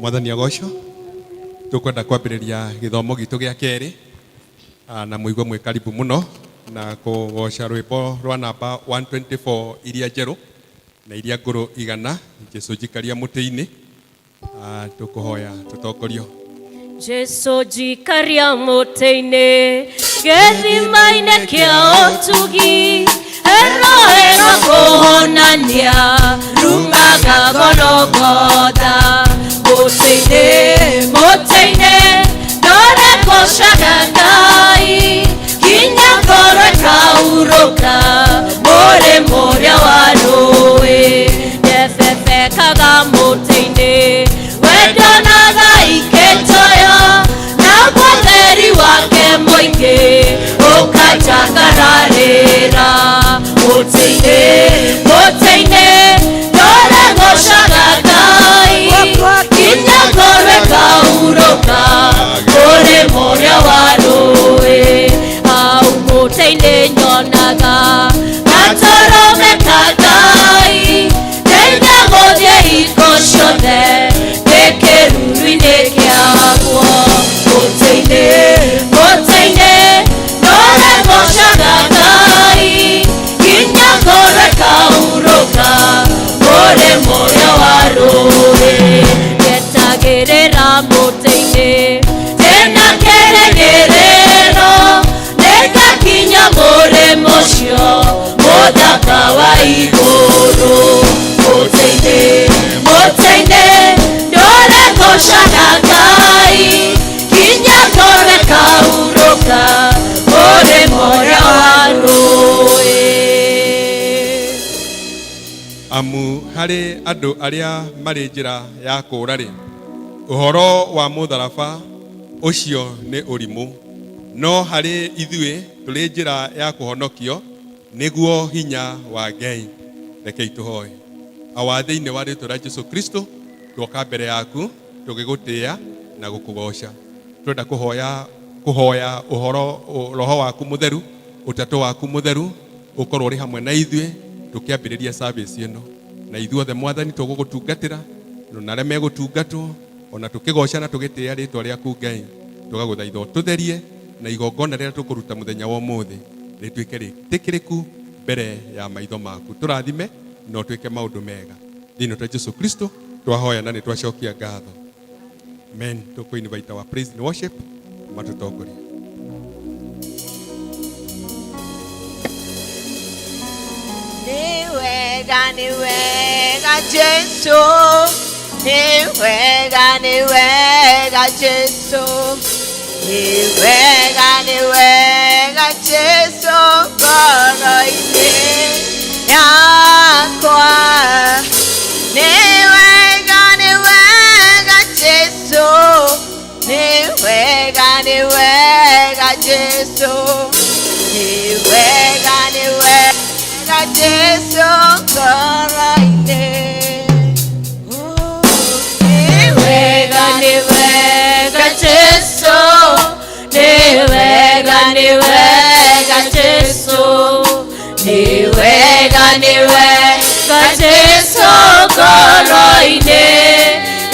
Mwathani agocwo. Tũkwenda kwambĩrĩria gĩthomo gitũ gĩa kerĩ, na mũigue mwĩ karibu mũno na kũgoca rwĩmbo rwa namba 124 iria njerũ na iria ngũrũ igana, Jesu njikaria mũtĩ-inĩ. Tũkũhoya tũtongorio. Jesu njikaria mũtĩ-inĩ gĩthima-inĩ kĩa ũtugi, ĩroĩga kũhonania rumaga Golgotha. Mũtĩ-inĩ, mũtĩ-inĩ ndũregocaga Ngai, nginya ngoro ĩkaurũka mũrĩmo ũrĩa wa rũĩ. Ndebebekaga mũtĩ-inĩ, wendonaga ikĩnjoya, naguo ũtheri wake mũingĩ ũkanjagararĩra. Mũtĩ-inĩ, mũtĩ-inĩ ndũregocaga Ngai, nginya ngoro ĩkaurũka mũrĩmo ũrĩa wa rũĩ. Hau mũtĩ-inĩ nyonaga gatũrũme ka Ngai, nginya gũthiĩ hingo ciothe ndĩ kĩruru-inĩ kĩaguo. Mũtĩ-inĩ, mũtĩ-inĩ ndũregocaga Ngai, nginya ngoro ĩkaurũka mũrĩmo ũrĩa wa rũĩ. Ngetagĩrĩra mũtĩ-inĩ ndĩna kĩrĩgĩrĩro, nĩngakinya mũrĩmo ũcio mũthaka wa igũrũ. Mũtĩ-inĩ, mũtĩ-inĩ ndũregocaga Ngai, nginya ngoro ĩkaurũka mũrĩmo ũrĩa wa rũĩ. Amu harĩ andũ arĩa marĩ njĩra ya kũũra-rĩ, ũhoro wa mũtharaba ũcio nĩ ũrimũ, no harĩ ithuĩ tũrĩ njĩra ya kũhonokio nĩguo hinya wa Ngai. Rekei tũhoe. Awa, thĩinĩ wa rĩtwa rĩa Jesu Kristo, twoka mbere yaku tũgĩgũtĩĩa na gũkũgoca. Twenda kũhoya kũhoya ũhoro roho waku mũtheru, ũtatũ waku mũtheru ũkorwo ũrĩ hamwe na ithuĩ tũkĩambĩrĩria service ĩno, na ithuothe Mwathani tũgũgũtungatĩra na arĩa megũtungatwo, ona tũkĩgoca na tũgĩtĩĩa rĩtwa rĩaku Ngai, tũgagũthaitha ũtũtherie na igongona rĩrĩa tũkũruta mũthenya wa ũmũthĩ rĩtuĩke rĩtĩkĩrĩku mbere ya maitho maku. Tũrathime na ũtwĩke maũndũ mega thĩinĩ wa Jesu Kristo twahoya na nĩ twacokia ngatho. Amen. Tũkũ invite our praise and worship matũtongorie. Nĩ wega, nĩ wega Jesu, nĩ wega, nĩ wega Jesu, nĩ wega, nĩ wega Jesu ngoro-inĩ yakwa. Nĩ wega, nĩ wega Jesu, nĩ wega, nĩ wega Jesu, nĩ wega, nĩ wega Jesu ngoro-inĩ. Nĩ wega, nĩ wega Jesu, nĩ wega, nĩ wega Jesu, nĩ wega, nĩ wega Jesu ngoro-inĩ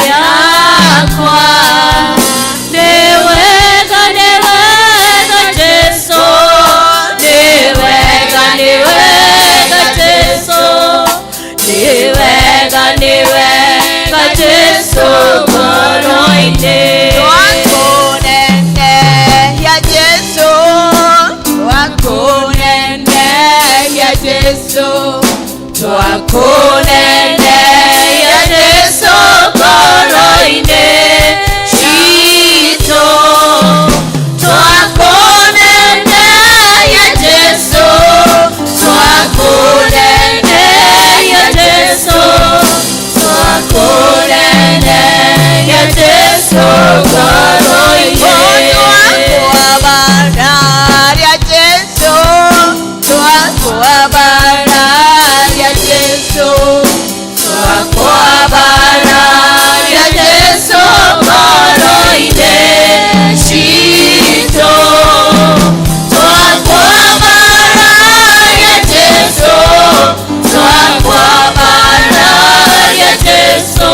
yakwa. Nĩ wega, nĩ wega Jesu, nĩ wega, nĩ wega Jesu, nĩ wega, nĩ wega Jesu ngoro-inĩ. Twakunenehia Jesu, twakunenehia Jesu, Twakunenehia Jesu ngoro-inĩ citũ. Twakunenehia Jesu, twakunenehia Jesu, twakunenehia Jesu ngoro-inĩ. Twakuabararia Jesu, twakuabararia Jesu, Twakuabararia Jesu ngoro-inĩ citũ. Twakuabararia Jesu, twakuabararia Jesu,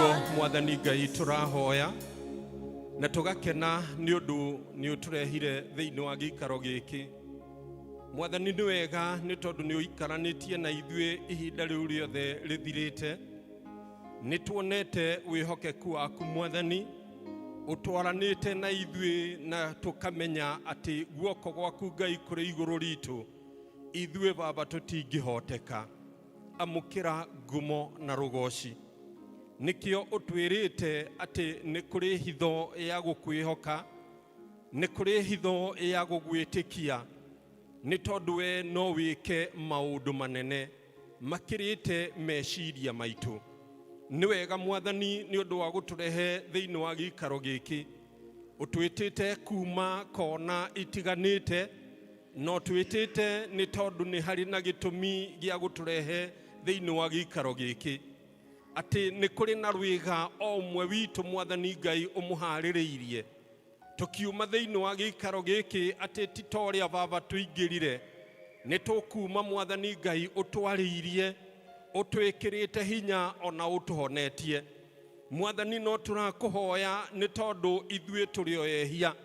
Nĩguo Mwathani Ngai tũrahoya na tũgakena nĩ ũndũ nĩ ũtũrehire thĩinĩ wa gĩikaro gĩkĩ. Mwathani, nĩ wega nĩ tondũ nĩ ũikaranĩtie na ithuĩ ihinda rĩu rĩothe rĩthirĩte. Nĩ tuonete wĩhokeku waku, Mwathani, ũtwaranĩte na ithuĩ, na tũkamenya atĩ guoko gwaku, Ngai, kũrĩ igũrũ ritũ. Ithuĩ, Baba, tũtingĩhoteka. Amũkĩra ngumo na rũgoci. Nĩkĩo ũtwĩrĩte atĩ nĩ kũrĩ hitho ya gũkwĩhoka, nĩ kũrĩ hitho ya gũgwĩtĩkia, nĩ tondũ we no wĩke maũndũ manene makĩrĩte meciria maitũ. Nĩ wega, Mwathani, nĩ ũndũ wa gũtũrehe thĩinĩ wa gĩikaro gĩkĩ. Ũtwĩtĩte kuma kona itiganĩte, no twĩtĩte nĩ tondũ nĩ harĩ na gĩtũmi gĩa gũtũrehe thĩinĩ wa gĩikaro gĩkĩ, atĩ nĩ kũrĩ na rwĩga o ũmwe witũ, Mwathani Ngai, ũmũharĩrĩirie tũkiuma thĩinĩ wa gĩikaro gĩkĩ, atĩ ti ta ũrĩa, Baba, tũingĩrire. Nĩ tũkuma, Mwathani Ngai, ũtwarĩirie, ũtwĩkĩrĩte hinya, ona ũtũhonetie. Mwathani, no tũrakũhoya nĩ tondũ ithuĩ tũrĩ o ehia.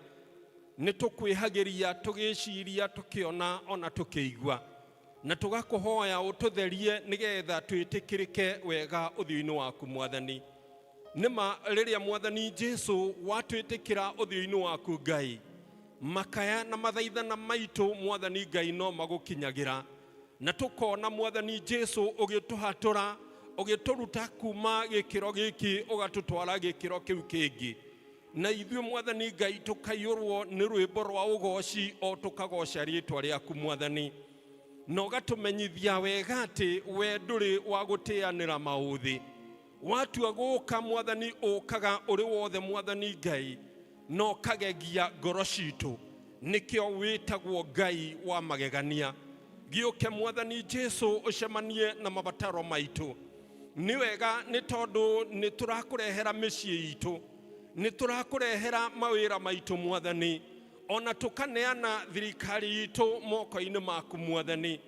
Nĩ tũkwĩhagĩria tũgĩciria, tũkĩona, ona tũkĩigua, na tũgakũhoya ũtũtherie nĩgetha twĩtĩkĩrĩke wega ũthiũ-inĩ waku, Mwathani. Nĩma rĩrĩa, Mwathani Jesu, watwĩtĩkĩra ũthiũ-inĩ waku, Ngai, makaya na mathaithana maitũ, Mwathani Ngai, no magũkinyagĩra, na tũkona, Mwathani Jesu, ũgĩtũhatũra, ũgĩtũruta kuma gĩkĩro gĩkĩ ũgatũtwara gĩkĩro kĩu kĩngĩ, na ithuĩ, Mwathani Ngai, tũkaiyũrwo nĩ rwĩmbo rwa ũgoci o tũkagoca rĩtwa rĩaku, Mwathani, na ũgatũmenyithia wega atĩ we ndũrĩ wa gũtĩanĩra maũthĩ. Watua gũka, Mwathani, ũkaga ũrĩ wothe, Mwathani Ngai, na ũkagegia ngoro citũ. Nĩkĩo wĩtagwo Ngai wa magegania. Gĩũke, Mwathani Jesu, ũcemanie na mabataro maitũ. Nĩ wega nĩ tondũ nĩ tũrakũrehera mĩciĩ itũ, nĩ tũrakũrehera mawĩra maitũ, Mwathani, ona tũkaneana thirikari itũ moko-inĩ maku, Mwathani,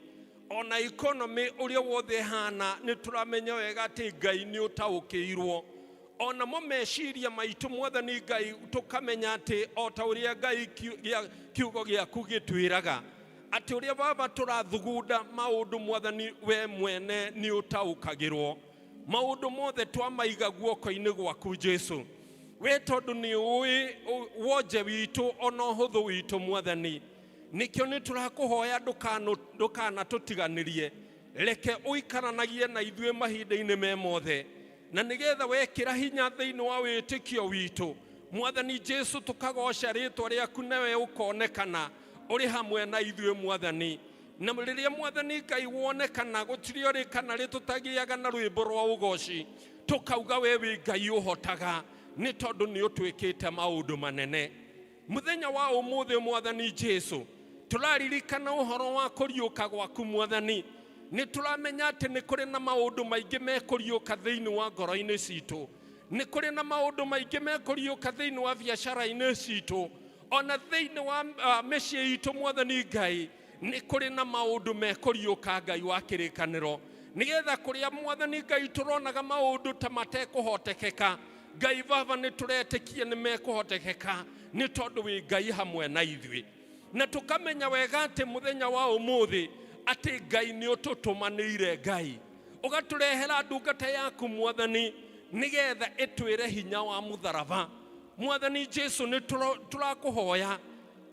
ona economy ũrĩa wothe ĩhana. Nĩ tũramenya wega atĩ, Ngai, nĩ ũtaũkĩirwo onamo meciria maitũ, Mwathani Ngai, tũkamenya atĩ o ta ũrĩa, Ngai, kiugo gĩaku gĩtwĩraga atĩ ũrĩa, Baba, tũrathugunda maũndũ, Mwathani, we mwene nĩ ũtaũkagĩrwo maũndũ mothe. Twamaiga guoko-inĩ gwaku, Jesu, we tondũ nĩ ũĩ wonje witũ ona ũhũthũ witũ, Mwathani. Nĩkĩo nĩ tũrakũhoya ndũkanatũtiganĩrie. Reke ũikaranagie na ithuĩ mahinda-inĩ me mothe, na nĩgetha wekĩra hinya thĩinĩ wa wĩtĩkio witũ, Mwathani Jesu, tũkagoca rĩtwa rĩaku, nawe ũkonekana ũrĩ hamwe na ithuĩ, Mwathani. Na rĩrĩa, Mwathani Ngai, wonekana, gũtirĩ ũrĩ kana rĩ tũtagĩaga na rwĩmbo rwa ũgoci, tũkauga we wĩ Ngai ũhotaga, nĩ tondũ nĩ ũtwĩkĩte maũndũ manene. Mũthenya wa ũmũthĩ, Mwathani Jesu, tũraririkana ũhoro wa kũriũka gwaku, Mwathani. Nĩ tũramenya atĩ nĩ kũrĩ na maũndũ maingĩ mekũriũka thĩinĩ wa ngoro-inĩ citũ, nĩ kũrĩ na maũndũ maingĩ mekũriũka thĩinĩ wa biacara-inĩ citũ, ona thĩinĩ wa mĩciĩ itũ. Mwathani Ngai, nĩ kũrĩ na maũndũ mekũriũka, Ngai wa kĩrĩkanĩro, nĩgetha kũrĩa, Mwathani Ngai, tũronaga maũndũ ta matekũhotekeka, Ngai Baba, nĩ tũretĩkia nĩ mekũhotekeka, nĩ tondũ wĩ Ngai hamwe na ithuĩ, na tũkamenya wega atĩ mũthenya wa ũmũthĩ atĩ, Ngai, nĩ ũtũtũmanĩire, Ngai, ũgatũrehera ndungata yaku, Mwathani, nĩgetha ĩtwĩre hinya wa mũtharaba. Mwathani Jesu, nĩ tũrakũhoya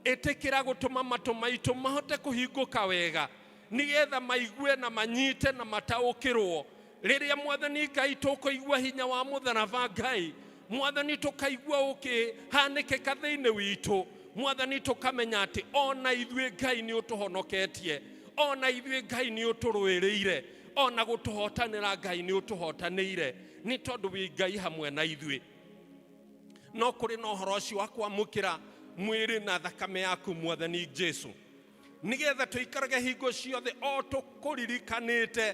ĩtĩkĩra gũtũma matũ maitũ mahote kũhingũka wega, nĩgetha maigue na manyite na mataũkĩrwo. Rĩrĩa, Mwathani Ngai, tũkũigua hinya wa mũtharaba, Ngai Mwathani, tũkaigua ũkĩhanĩkĩka thĩinĩ witũ, Mwathani, tũkamenya atĩ ona ithuĩ, Ngai, nĩ ũtũhonoketie, ona ithuĩ, Ngai, nĩ ũtũrũĩrĩire, ona gũtũhotanĩra, Ngai, nĩ ũtũhotanĩire, nĩ tondũ wĩ Ngai hamwe na ithuĩ. No kũrĩ na ũhoro ũcio wa kwamũkĩra mwĩrĩ na thakame yaku, Mwathani Jesu, nĩgetha tũikarage hingo ciothe o tũkũririkanĩte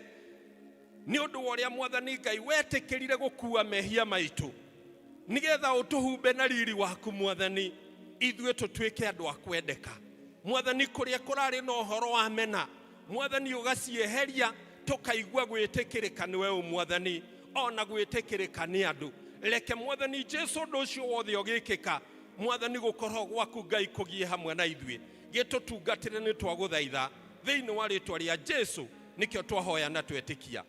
nĩ ũndũ wa ũrĩa, Mwathani Ngai, wetĩkĩrire gũkua mehia maitũ, nĩgetha ũtũhumbe na riri waku, Mwathani, ithuĩ tũtuĩke andũ a kwendeka. Mwathani, kũrĩa kũrarĩ na ũhoro wa mena, Mwathani, ũgacieheria, tũkaigua gwĩtĩkĩrĩka nĩwe ũ, Mwathani. Ona gwĩtĩkĩrĩka nĩ andũ. Reke Mwathani Jesu ũndũ ũcio wothe ũgĩkĩka, Mwathani gũkorwo gwaku Ngai kũgie hamwe na ithuĩ, gĩtũtungatĩre. Nĩ twagũthaitha thĩinĩ wa rĩtwa rĩa Jesu nĩkĩo twahoya na twetĩkia.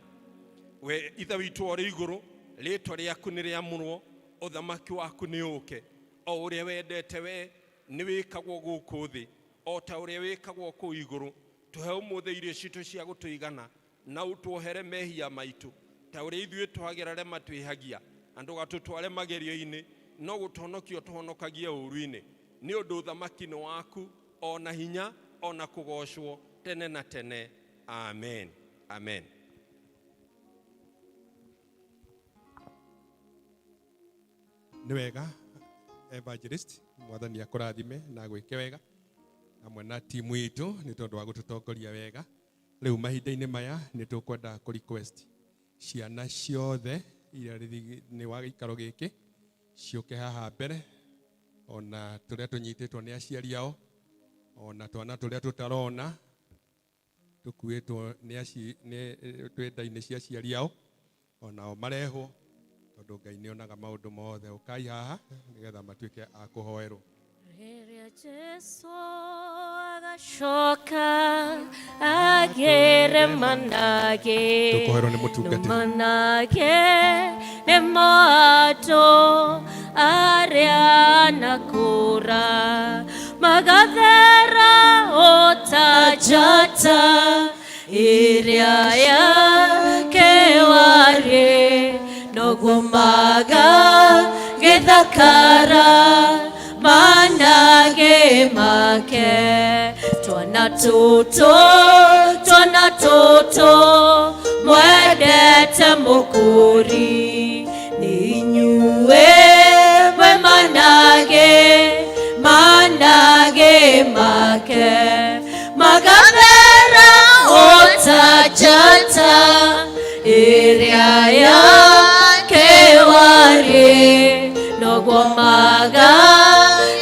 We Ithe witũ ũrĩ igũrũ, rĩtwa rĩaku nĩ rĩamũrwo, ũthamaki waku nĩ ũke, o ũrĩa wendete we nĩ wĩkagwo gũkũ thĩ o ta ũrĩa wĩkagwo kũu igũrũ. Tũhe ũmũthĩ irio citũ cia gũtũigana, na ũtuohere mehia maitũ ta ũrĩa ithuĩ tũhagĩra arĩa matwĩhagia, na ndũgatũtware magerio-inĩ, no gũtũhonokia ũtũhonokagie ũũru-inĩ, nĩ ũndũ ũthamaki nĩ waku, ona hinya, ona kũgocwo tene na tene. Amen, amen. Nĩ wega, evangelist, Mwathani akũrathime na agwĩke wega hamwe na timu itũ nĩ tondũ wa gũtũtongoria wega. Rĩu mahinda-inĩ maya nĩ tũkwenda kũ request ciana ciothe iria thĩinĩ wa gĩikaro gĩkĩ ciũke haha mbere, ona tũrĩa tũnyitĩtwo nĩ aciari ao, ona twana tũrĩa tũtarona tũkuĩtwo nĩ twĩ nda-inĩ cia aciari ao, onao marehwo, tondũ Ngai nĩ onaga maũndũ mothe. Ũkai haha nĩgetha matuĩke a kũhoerwo. Rĩrĩa Jesu agacoka agĩre manage, Tũkũhoerwo nĩ mũtungatĩri. Manage nĩ andũ arĩa nakũra magathera ota njata ĩrĩa ya kĩwarĩ, noguo maga gĩthakara manage make. Twana tũtũ, twana tũtũ mwendete mũkũri, nĩ inyuĩ mwe manage, manage make magathera ota njata ĩrĩa ya kĩwarĩ, noguo maga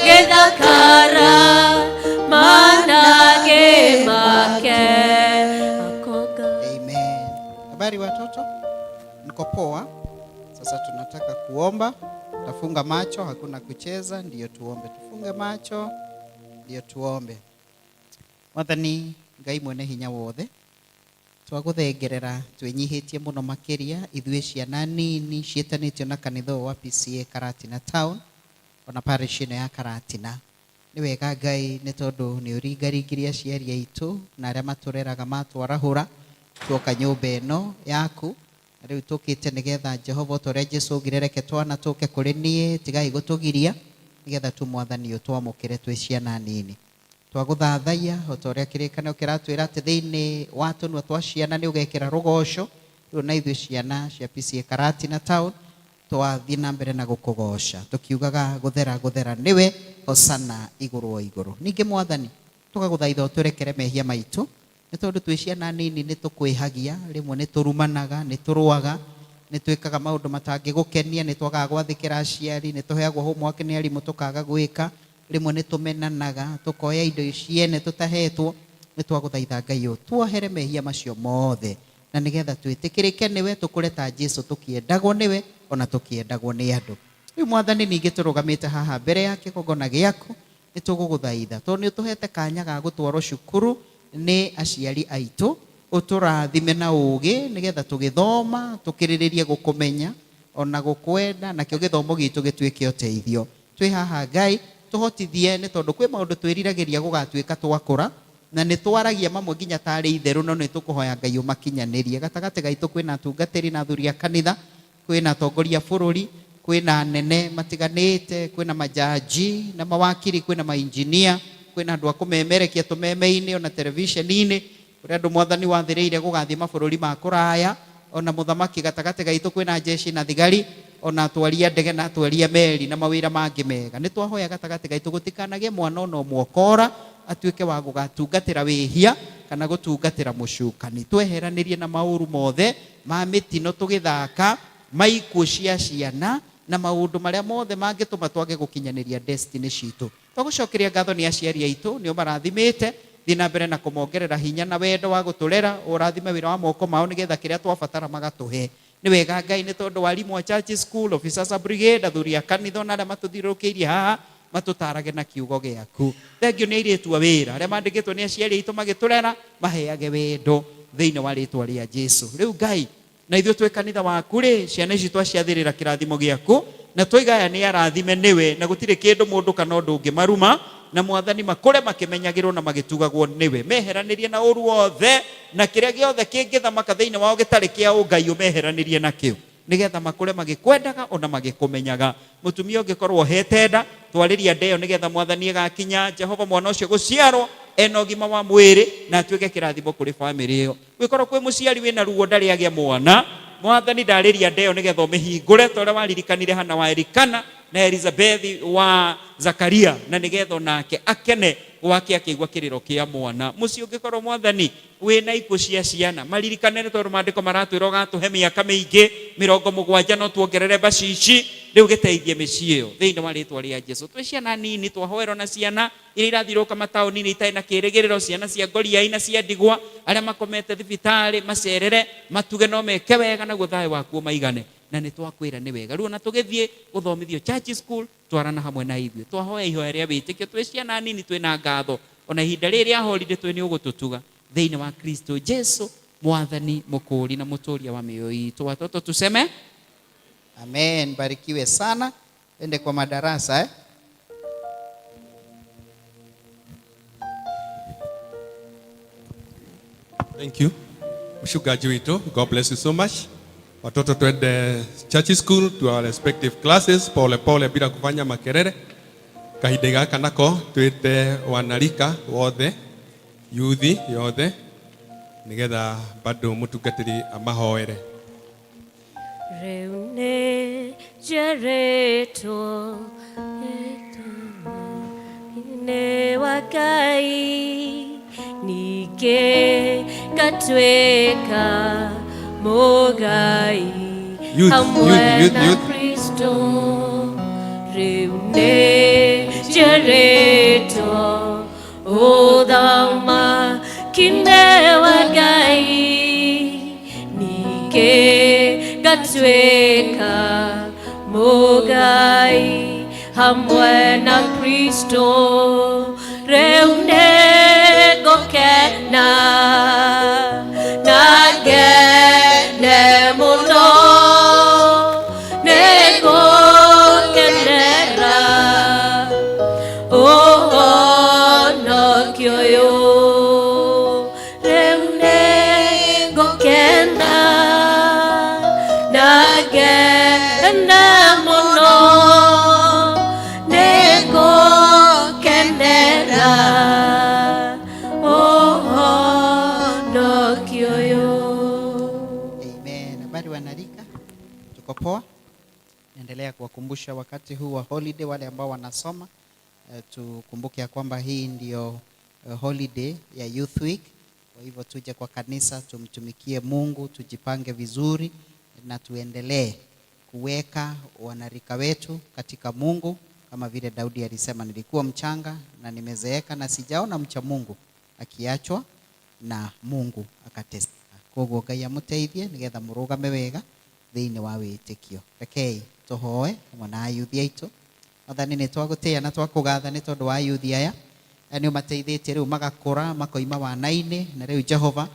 gĩthakara manage make akoga. Amen. Habari watoto? Mko poa? Sasa tunataka kuomba. Tafunga macho, hakuna kucheza, ndiyo tuombe. Tufunge macho, ndiyo tuombe. Mwathani Ngai mwene hinya wothe, twagũthengerera twĩnyihĩtie mũno makĩria ithuĩ ciana nini ciĩtanĩtio na kanitha ũyũ wa PCEA Karatina Town, ona parish ĩno ya Karatina. Nĩ wega Ngai, nĩ tondũ nĩ ũringaringirie aciari aitũ na arĩa matũreraga matwarahũra tuoka nyũmba ĩno yaku. Na rĩu tũkĩte nĩgetha Jehova, ta ũrĩa Jesu augire, "Reke twana tũke kũrĩ niĩ, tigai gũtũgiria," nĩgetha tu Mwathani ũtwamũkĩre twĩ ciana nini. Twagũthathaiya o ta ũrĩa kĩrĩkanĩro kĩratwĩra atĩ thĩinĩ wa tũnua twa ciana nĩ ũgekĩra rũgoco. Rĩu na ithuĩ ciana cia PCEA Karatina Town twathiĩ na mbere na gũkũgoca tũkiugaga, "Gũthera, gũthera nĩwe, hosana igũrũ o igũrũ." Ningĩ Mwathani, tũgagũthaitha ũtũrekere mehia maitũ, nĩ tondũ twĩ ciana nini nĩ tũkwĩhagia, rĩmwe nĩ tũrumanaga, nĩ tũrũaga, nĩ twĩkaga maũndũ matangĩgũkenia, nĩ twagaga gwathĩkĩra aciari, nĩ tũheagwo homework nĩ arimũ tũkaga gwĩka, rĩmwe nĩ tũmenanaga, tũkoya indo ciene tũtahetwo. Nĩ twagũthaitha Ngai ũtuohere mehia macio mothe, na nĩgetha twĩtĩkĩrĩke nĩwe, tũkũre ta Jesu, tũkĩendagwo nĩwe ona tũkĩendagwo nĩ andũ. Rĩu Mwathani, ningĩ tũrũgamĩte haha mbere ya kĩgongona gĩaku, nĩ tũgũgũthaitha tondũ nĩ ũtũhete kanya ga gũtwarwo cukuru nĩ aciari aitũ, ũtũrathime na ũgĩ nĩgetha tũgĩthoma tũkĩrĩrĩrie gũkũmenya ona gũkwenda, nakĩo gĩthomo gitũ gĩtuĩke ũteithio. Twĩ haha Ngai, tũhotithie, nĩ tondũ kwĩ maũndũ twĩriragĩria gũgatuĩka twakũra, na nĩ twaragia mamwe nginya tarĩ itherũ, no nĩ tũkũhoya Ngai ũmakinyanĩrie. Gatagatĩ gaitũ kwĩna atungatĩri na athuri a kanitha, kwĩna atongoria a bũrũri, kwĩna anene matiganĩte, kwĩna majaji na mawakiri, kwĩna mainjinia, kwĩna andũ a kũmemerekia tũmeme-inĩ ona televisheni-inĩ, kũrĩ andũ Mwathani wathĩrĩire gũgathiĩ mabũrũri ma kũraya, ona mũthamaki. Gatagatĩ gaitũ kwĩna jeshi na thigari, ona atwari a ndege na atwari a meri na mawĩra mangĩ mega. Nĩ twahoya gatagatĩ gaitũ gũtikanagĩe mwana ona ũmwe ũkora atuĩke wa gũgatungatĩra wĩhia kana gũtungatĩra mũcukani. Tweheranĩrie na maũru mothe ma mĩtino tũgĩthaka, maikuũ cia ciana, na maũndũ marĩa mothe mangĩtũma twage gũkinyanĩria destiny citũ. Twagũcokeria ngatho nĩ aciari aitũ, nĩo marathimĩte. Thiĩ na mbere na kũmongerera hinya na wendo wa gũtũrera, ũrathime wĩra wa moko mao nĩgetha kĩrĩa twabatara magatũhe. Nĩ wega Ngai nĩ tondũ warimu a church school, officers a brigade, athuri a kanitha ona arĩa matũthiũrũrũkĩirie haha matũtarage na kiugo gĩaku. Thengiũ nĩ airĩtu a wĩra arĩa mandĩkĩtwo nĩ aciari aitũ magĩtũrera, maheage wendo thĩinĩ wa rĩtwa rĩa Jesu. Rĩu Ngai, na ithuĩ twĩ kanitha waku rĩ, ciana ici twaciathĩrĩra kĩrathimo gĩaku, na twoiga aya nĩ arathime nĩwe, na gũtirĩ kĩndũ mũndũ kana ũndũ ũngĩmaruma, na Mwathani makũre makĩmenyagĩrwo na magĩtugagwo nĩwe. Meheranĩrie na ũru wothe, na kĩrĩa gĩothe kĩngĩthamaka thĩinĩ wao gĩtarĩ kĩa ũngai ũmeheranĩrie nakĩo, nĩgetha makũre magĩkwendaga ona magĩkũmenyaga. Mũtumia ũngĩkorwo ohete nda, twarĩria nda ĩyo nĩgetha Mwathani ĩgakinya Jehova mwana ũcio gũciarwo ena ũgima wa mwĩrĩ na atuĩke kĩrathimo kũrĩ bamĩrĩ ĩyo. Gwĩkorwo kwĩ mũciari wĩna ruo ndarĩ agĩa mwana, Mwathani ndarĩria nda ĩyo nĩgetha ũmĩhingũre ta ũrĩa waririkanire Hana wa Elikana na Elizabethi wa Zakaria, na nĩgetha onake akene gwake akĩigua kĩrĩro kĩa mwana. Mũciĩ ũngĩkorwo Mwathani wĩna ikuũ cia ciana, maririkane nĩ tondũ maandĩko maratwĩra ũgatũhe mĩaka mĩingĩ 70 no tuongerere mbacici. Rĩu gĩteithie mĩciĩ ĩyo thĩinĩ wa rĩtwa rĩa Jesu. Twĩ ciana nini twahoerwo na ciana iria irathiũrũrũka mataũni-inĩ itarĩ na kĩrĩgĩrĩro, ciana cia ngoriai na cia ndigwa, arĩa makomete thibitarĩ macerere, matuge no meke wega naguo thayũ waku ũmaigane. Na nĩ twakwĩra nĩ wega. Rĩu ona tũgĩthiĩ gũthomithio church school, twarana hamwe na ithuĩ. Twahoya ihoya rĩa wĩtĩkio twĩ ciana nini twĩ na ngatho. Ona ihinda rĩrĩ rĩa holiday twĩ nĩ ũgũtũtuga thĩinĩ wa Kristo Jesu Mwathani, mũkũũri na mũtũria wa mĩoyo itũ. Watoto tuseme Amen. Barikiwe sana. Ende kwa madarasa, eh? Thank you. Mchungaji wetu, God bless you so much. Watoto twende church school to our respective classes pole pole bila kufanya makerere. Kahinda gaka nako twite wanarika wothe, yuthi yothe, nigetha bado mutungatiri amahoere. Rĩu nĩ njeretwo nĩ wa Ngai, ningĩ ngatuĩka mũgai Youth, hamwe youth, youth, na youth. Kristo. Rĩu nĩ njeretwo ũthamaki-inĩ wa Ngai, ningĩ ngatuĩka mũgai hamwe na Kristo. Rĩu nĩ ngũkena na ngene mũno, nĩ ngũkenera ũhonokio ũyũ. Rĩu nĩ ngũkena na ngene mũno, nĩ ngũkenera ũhonokio ũyũ. Amen. Habari wanarika, tuko poa. Naendelea kuwakumbusha wakati huu wa holiday, wale ambao wanasoma, tukumbuke ya kwamba hii ndio holiday ya Youth Week. Kwa hivyo tuje kwa kanisa tumtumikie Mungu, tujipange vizuri na tuendelee kuweka wanarika wetu katika Mungu, kama vile Daudi alisema, nilikuwa mchanga na nimezeeka na sijaona mcha Mungu akiachwa na Mungu akateseka. Koguo Ngai amuteithie nigetha murugame wega thiini wa wĩtĩkio. Rekei tũhoe hamwe na ayuthi aitũ. Mwathani, nĩ twagũtĩĩa na twakũgatha nĩ tondũ wa ayuthi aya. Aya nĩ ũmateithĩtie rĩu magakũra makoima wana-inĩ, na rĩu Jehova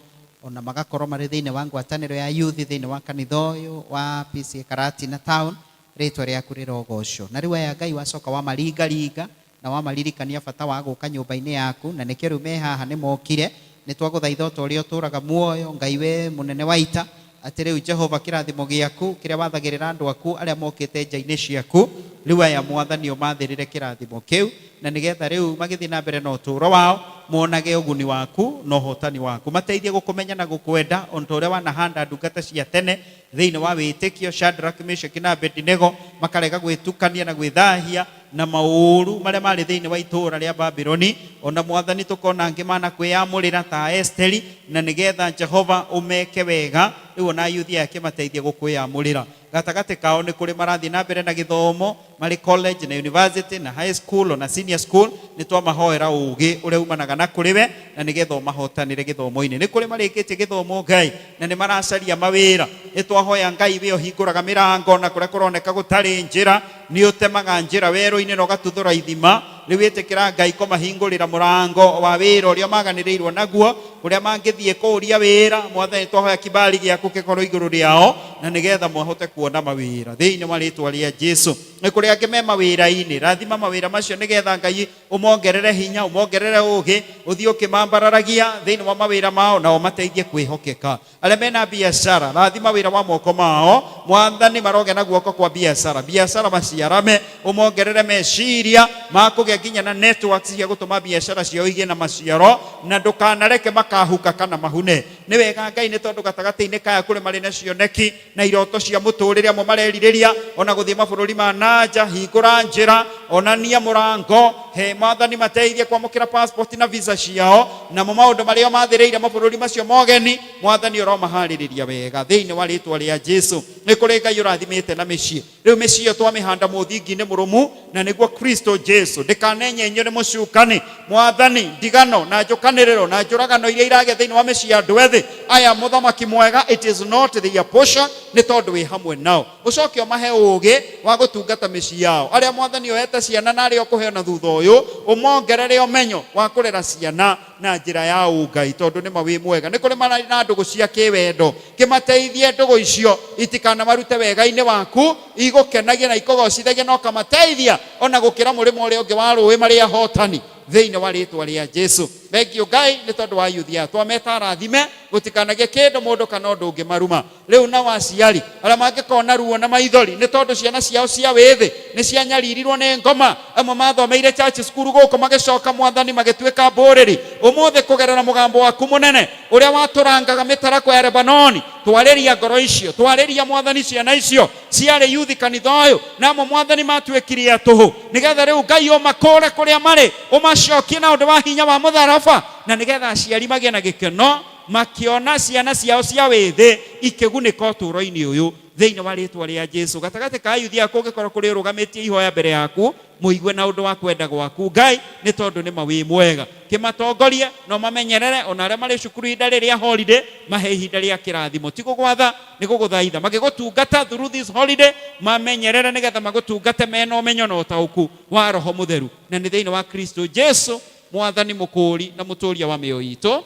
ona magakorwo marĩ thĩinĩ wa ngwatanĩro ya yuthi thĩinĩ wa kanitha ũyũ wa PCEA Karatina Town. Rĩtwa rĩaku rĩrogocwo. Na rĩu aya Ngai wacoka wamaringaringa na wamaririkania bata wa gũka nyũmba-inĩ yaku, na nĩkĩo rĩu me haha nĩ mokire. Nĩ twagũthaitha o ta ũrĩa ũtũũraga muoyo, Ngai we mũnene wa ita, atĩ rĩu Jehova kĩrathimo gĩaku kĩrĩa wathagĩrĩra andũ aku arĩa mokĩte nja-inĩ ciaku, rĩu aya Mwathani ũmathĩrĩre kĩrathimo kĩu, na nĩgetha rĩu magĩthiĩ na mbere na ũtũũro wao monage ũguni waku na ũhotani waku. Mateithie gũkũmenya na gũkwenda o ta ũrĩa wanahanda ndungata cia tene thĩinĩ wa wĩtĩkio, Shadrach, Meshach na Abednego, makarega gwĩtukania na gwĩthahia na maũru marĩa marĩ thĩinĩ wa itũũra rĩa Babironi. Ona Mwathani tũkona angĩ mana kwĩyamũrĩra ta Esteri, na nĩgetha Jehova ũmeke wega. Rĩu ona yuthi aya kĩmateithie gũkwĩyamũrĩra. Gatagatĩ kao nĩ kũrĩ marathiĩ na mbere na gĩthomo marĩ college na university na high school ona senior school. Nĩ twamahoera ũgĩ ũrĩa umanaga na kũrĩ we, na nĩgetha ũmahotanĩre gĩthomo-inĩ. Nĩ kũrĩ marĩkĩtie gĩthomo, Ngai, na nĩ maracaria mawĩra. Nĩ twahoya, Ngai, we ũhingũraga mĩrango na kũrĩa kũroneka gũtarĩ njĩra, nĩ ũtemaga njĩra werũ-inĩ na ũgatuthũra ithima. Rĩu ĩtĩkĩra, Ngai, kũmahingũrĩra mũrango wa wĩra ũrĩa maganĩrĩirwo naguo, kũrĩa mangĩthiĩ kũũria wĩra. Mwathani, twahoya kibali gĩaku gĩkorwo igũrũ rĩao, na nĩgetha mahote kuona mawĩra thĩinĩ wa rĩtwa rĩa Jesu. Nĩ kũrĩ angĩ me mawĩra-inĩ, rathima mawĩra macio, nĩgetha, Ngai, ũmongerere hinya, ũmongerere ũgĩ, ũthiĩ ũkĩmambararagia thĩinĩ wa mawĩra mao, na ũmateithie kwĩhokeka. Arĩa mena biacara, rathima wĩra wa moko mao. Mwathani, marogĩa na guoko kwa biacara, biacara maciarame, ũmongerere meciria ma kũgĩa nginya na networks cia gũtũma biacara ciao igĩe na maciaro, na ndũkanareke makahuka kana mahune. Nĩ wega, Ngai, nĩ tondũ gatagatĩ-inĩ kaya kũrĩ marĩ na cioneki na iroto cia mũtũrĩre, amwe marerirĩria ona gũthiĩ mabũrũri ma nanja. Hingũra njĩra, onania mũrango, he Mwathani, mateithie kwamũkĩra passport na visa ciao, namo maũndũ marĩa mathĩrĩire mabũrũri macio mogeni, Mwathani, ũromaharĩrĩria wega thĩinĩ wa rĩtwa rĩa Jesu. Nĩ kũrĩ, Ngai, ũrathimĩte na mĩciĩ. Rĩu mĩciĩ ĩyo twamĩhanda mũthingi-inĩ mũrũmu, na nĩguo Kristo Jesu. Ndĩkanenyenyio nĩ mũcukani. Mwathani, ndigano na njũkanĩrĩro na njũragano iria iragĩa thĩinĩ wa mĩciĩ ya andũ ethĩ aya, mũthamaki mwega, it is not their portion, nĩ tondũ wĩ hamwe nao. Ũcoke ũmahe ũũgĩ wa gũtungata mĩciĩ yao. Arĩa, Mwathani, oete ciana na arĩa ũkũheo na thutha ũyũ, ũmongerere ũmenyo wa kũrera ciana na njĩra ya ũngai, tondũ nĩ ma wĩ mwega. Nĩ kũrĩ marĩ na ndũgũ cia kĩwendo, kĩmateithie ndũgũ icio itikanamarute wega-inĩ waku, igũkenagia na ikũgocithagia, na ũkamateithia ona gũkĩra mũrĩmo ũrĩa ũngĩ wa rũĩ marĩ ahotani thĩinĩ wa rĩtwa rĩa Jesu. Thengiũ, Ngai, nĩ tondũ wa yuthi aya twameta arathime, gũtikanagie kĩndũ mũndũ kana ũndũ ũngĩ maruma. Rĩu nao aciari arĩa mangĩkona ruo na maithori nĩ tondũ ciana ciao cia wĩthĩ nĩ cianyaririrwo nĩ ngoma, amwe mathomeire church school gũkũ magĩcoka, Mwathani, magĩtuĩka mbũrĩri, ũmũthĩ kũgerera mũgambo waku mũnene ũrĩa watũrangaga mĩtarakwa ya Lebanoni, twarĩria ngoro icio, twarĩria, Mwathani, ciana icio ciarĩ yuthi kanitha ũyũ, na amwe, Mwathani, matuĩkire a tũhũ, nĩgetha rĩu, Ngai, ũmakũre kũrĩa marĩ, ũmacokie na ũndũ wa hinya wa mũtharaba, na nĩgetha aciari magĩe na gĩkeno makĩona ciana ciao cia wĩthĩ ikĩgunĩka ũtũũro-inĩ ũyũ thĩinĩ wa rĩtwa rĩa Jesu. Gatagatĩ ka yuthi aya kũngĩkorwo kũrĩ ũrũgamĩtie ihoya mbere yaku, mũigue na ũndũ wa kwenda gwaku, Ngai, nĩ tondũ nĩ ma wĩ mwega. Kĩmatongorie na ũmamenyerere, ona arĩa marĩ cukuru ihinda rĩrĩa holiday, mahe ihinda rĩa kĩrathimo. Ti gũgwatha, nĩ gũgũthaitha, magĩgũtungata through this holiday, mamenyerere nĩgetha magũtungate mena ũmenyo na ũtaũku wa Roho Mũtheru, na nĩ thĩinĩ wa Kristo Jesu, Mwathani, mũkũũri na mũtũũria wa mĩoyo itũ.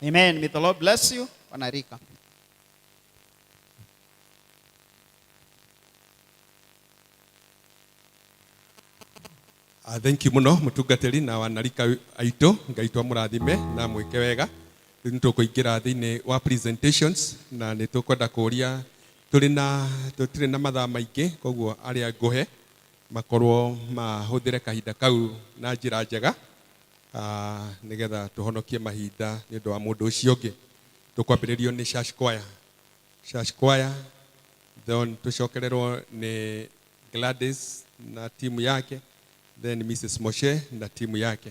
Amen. May the Lord bless you. Wanarika. Thank you muno, mutungatĩri na wanarika aitũ. Ngai twamũrathime na mwĩke wega. Rĩu nĩ tũkũingĩra thĩinĩ wa presentations, na nĩ tũkwenda kũũria, tũrĩ na tũtirĩ na mathaa maingĩ, koguo arĩa ngũhe makorwo mahũthĩre kahinda kau na njĩra njega, nĩgetha tũhonokie mahinda nĩ ũndũ wa mũndũ ũcio ũngĩ. Tũkwambĩrĩrio nĩ Church Choir, Church Choir, then tũcokererwo nĩ Gladys na timu yake, then Mrs. Moshe na timu yake.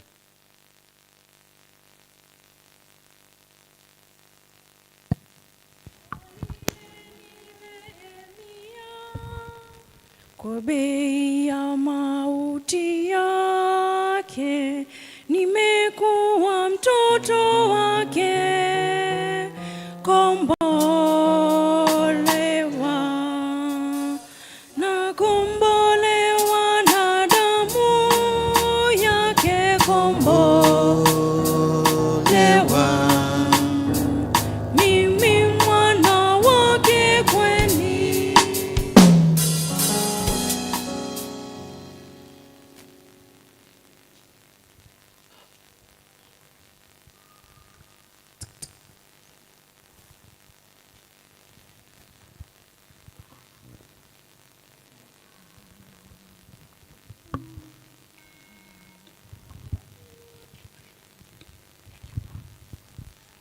Kwa bei ya mauti yake nimekuwa mtoto wake, kombolewa na kombolewa na damu yake, kombolewa mimi mwana wake kweli.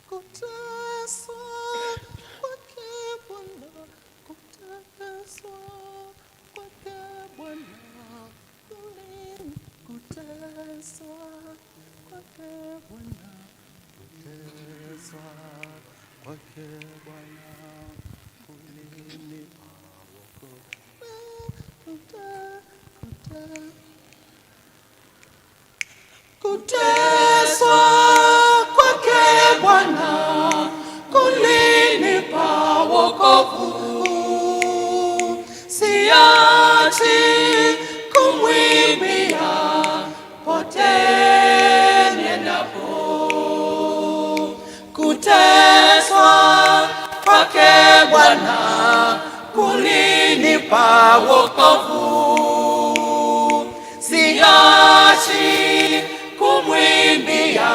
Kuteswa kwake Bwana, kuteswa kwake Bwana, kuteswa kwake Bwana, kuteswa kwake Bwana. Kuteswa kwake Bwana kulinipa wokovu, siachi kumwimbia pote niendapo. Kuteswa kwake Bwana kulinipa wokovu, siachi kumwimbia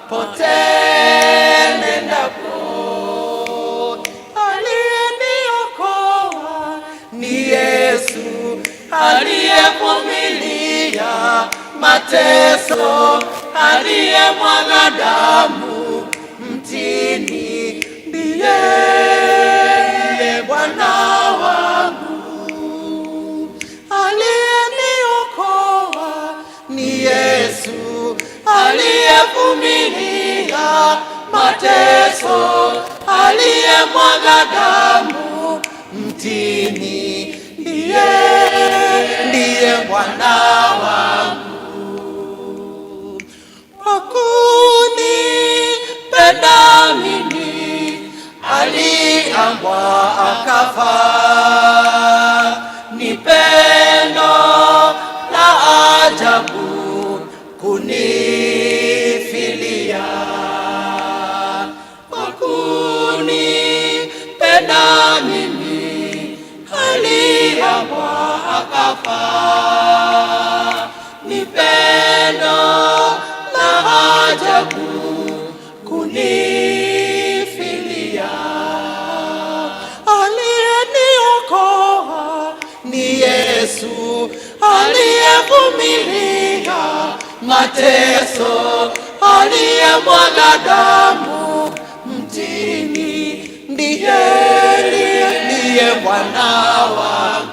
pote nendapo. Aliyeniokoa ni Yesu, aliyevumilia mateso, aliyemwaga damu mtini, ndiye Bwana wangu. Aliyeniokoa ni Yesu, aliyevumilia mateso, aliyemwaga damu mtini, ndiye ndiye Bwana wangu. Kwa kunipenda mimi aliangwa akafa, ni pendo la ajabu kunifilia. Kwa kunipenda mimi aliangwa akafa, ni pendo la ajabu kunifilia. Aliyeniokoa ni Yesu, aliyevumilia mateso, aliyemwaga damu mtini, ndiye ndiye Bwana wangu.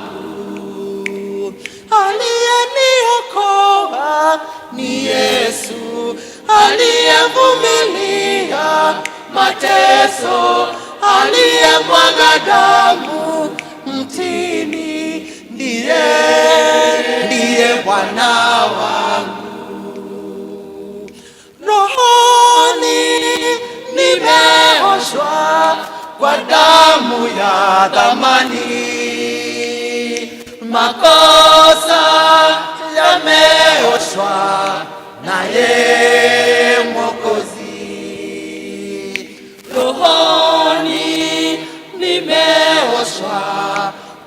Aliyeniokoa ni Yesu, aliyevumilia mateso, aliyemwaga damu mtini, ndiye ndiye Bwana wangu. Rohoni nimeoshwa kwa damu ya thamani, makosa yameoshwa naye Mwokozi. Rohoni nimeoshwa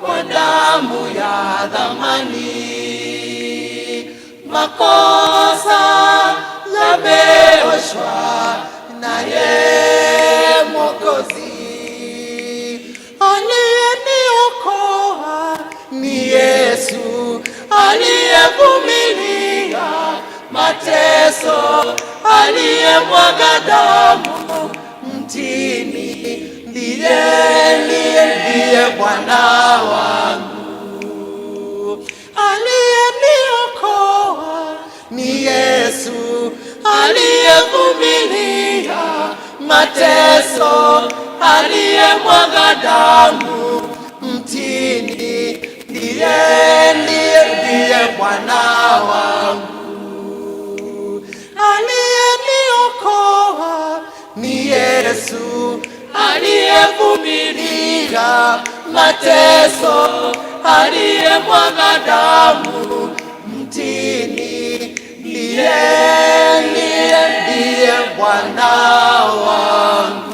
kwa damu ya thamani, makosa yameoshwa naye Mwokozi. Aliyeniokoa ni Yesu, aliyevumilia mateso, aliyemwaga damu mtini, ndiye ndiye ndiye Bwana wangu. Aliyeniokoa ni Yesu, aliyevumilia mateso, aliyemwaga damu mtini, ndiye ndiye ndiye Bwana wangu. Aliyeniokoa ni Yesu, aliyevumilia mateso, aliyemwaga damu mtini, ndiye ndiye ndiye Bwana wangu.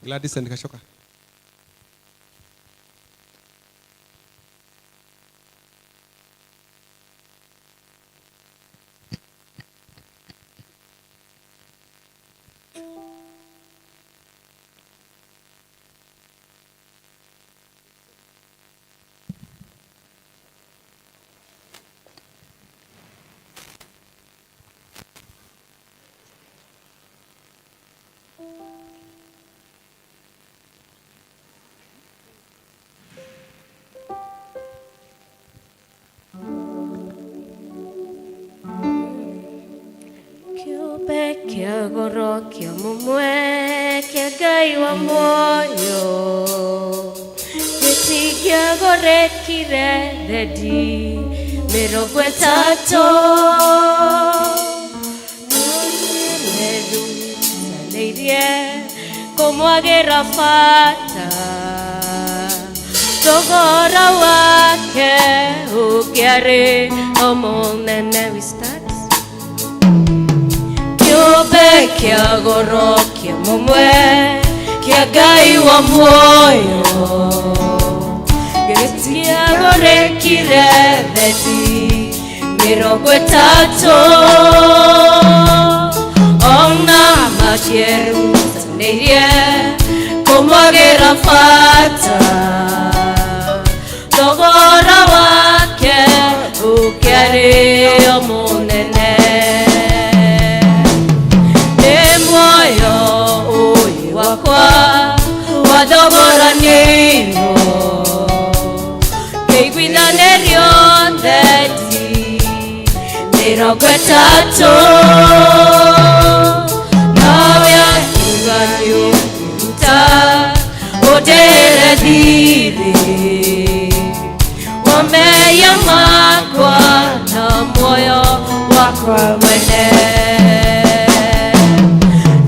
Gladys and Kashoka. Kĩa goro kĩa mũmwe kĩa Ngai wa muoyo gĩtingĩagorekire thendi 30 merutanĩirie kũmwagĩra bata thogora wake ũngĩarĩ o mũnene. We start. Kĩũmbe kĩa goro kĩa mũmwe kĩa Ngai wa muoyo gĩtingĩagorekire thendi 30 ona makĩerutanĩirie kũmwagĩra bata thogora wake ũkĩarĩ o mũnene. Nĩ muoyo ũyũ wakwa wathogoranĩirwo kĩiguithanĩrio thendi 30 nawe akiuga nĩũkũruta ũndĩre thirĩ wa mehia makwa na muoyo wakwa mwene.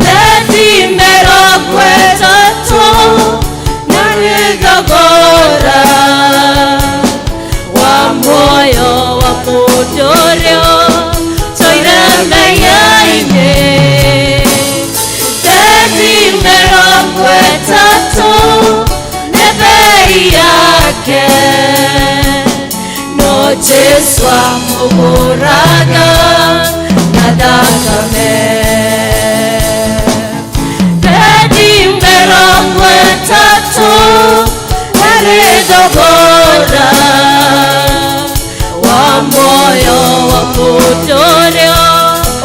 Thendi 30 nĩ thogora wa muoyo wa mũndũ ũrĩa ũtũire mehia-inĩ. Thendi 30 nĩ bei yake no Jesu amũgũraga na thakame. Thendi 30 nĩ thogora wa muoyo wa mũndũ ũrĩa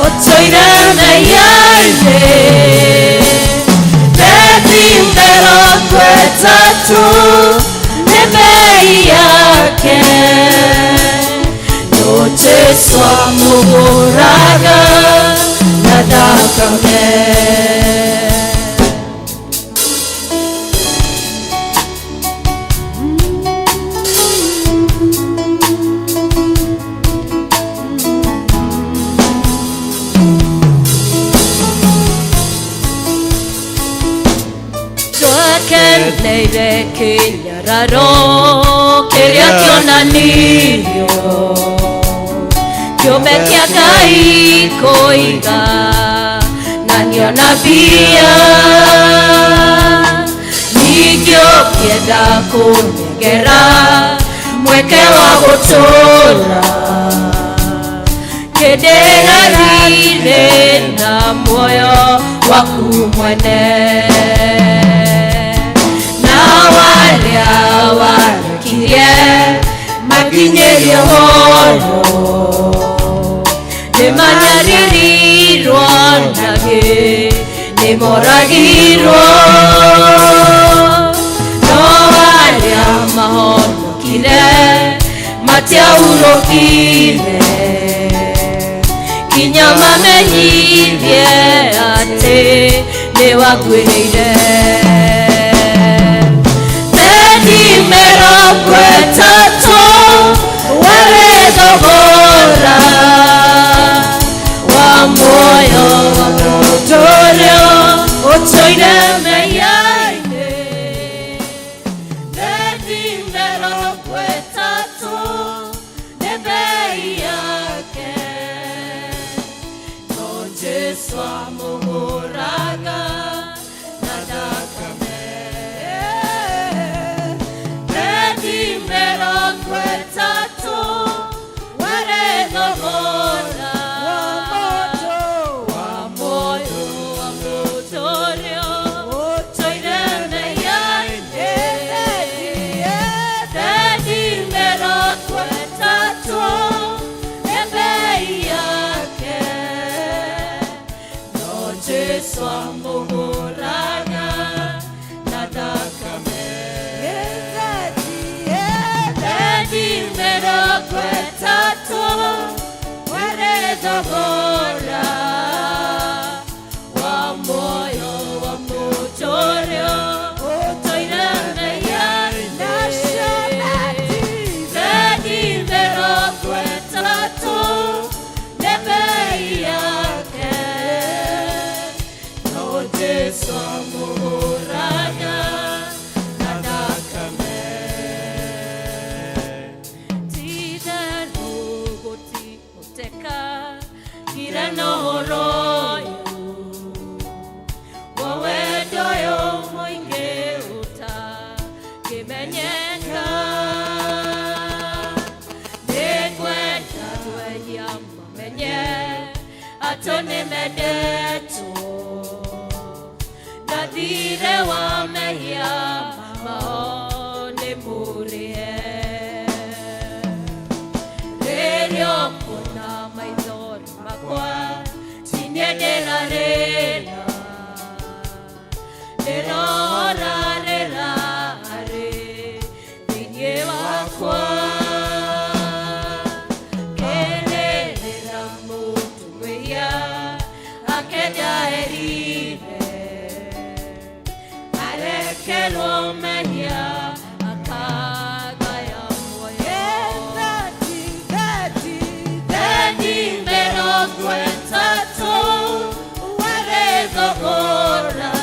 ũtũire mehia-inĩ. Thendi 30 nĩ bei yake no Jesu amũgũraga na thakame. Twakeneire kĩnyararo kĩrĩa kĩonanirio kĩũmbe kĩa Ngai kũiga na nĩona mbia ningĩ ũkĩenda kũnengera mweke wa gũtũũra kĩndĩra na muoyo waku mwene. Na warĩa warekirie makinyĩrio ũhoro nĩmanyaririrwo nagĩ nĩmoragirwo no arĩa mahonokire matiahurũkire kinya mamenyithie atĩ nĩwakuĩrĩire. Thendi 30 warĩ thogora wa muoyo wa mũndũ ũrĩa ũtũire mehia-inĩ. Thendi 30 nĩ bei yake no Jesu amũgũraga na thakame. Thendi Nĩmendetwo na thirĩ wa mehia mao nĩ mũrĩhe. Rĩrĩa ũkuona maithori makwa, ti niĩ ndĩrarĩra, ndĩrorarĩra arĩ thĩinĩ wakwa. Kĩrĩrĩra mũndũ mwĩhia akenda erire, arekerwo mehia akagaya muoyo. Thendi 30 warĩ thogora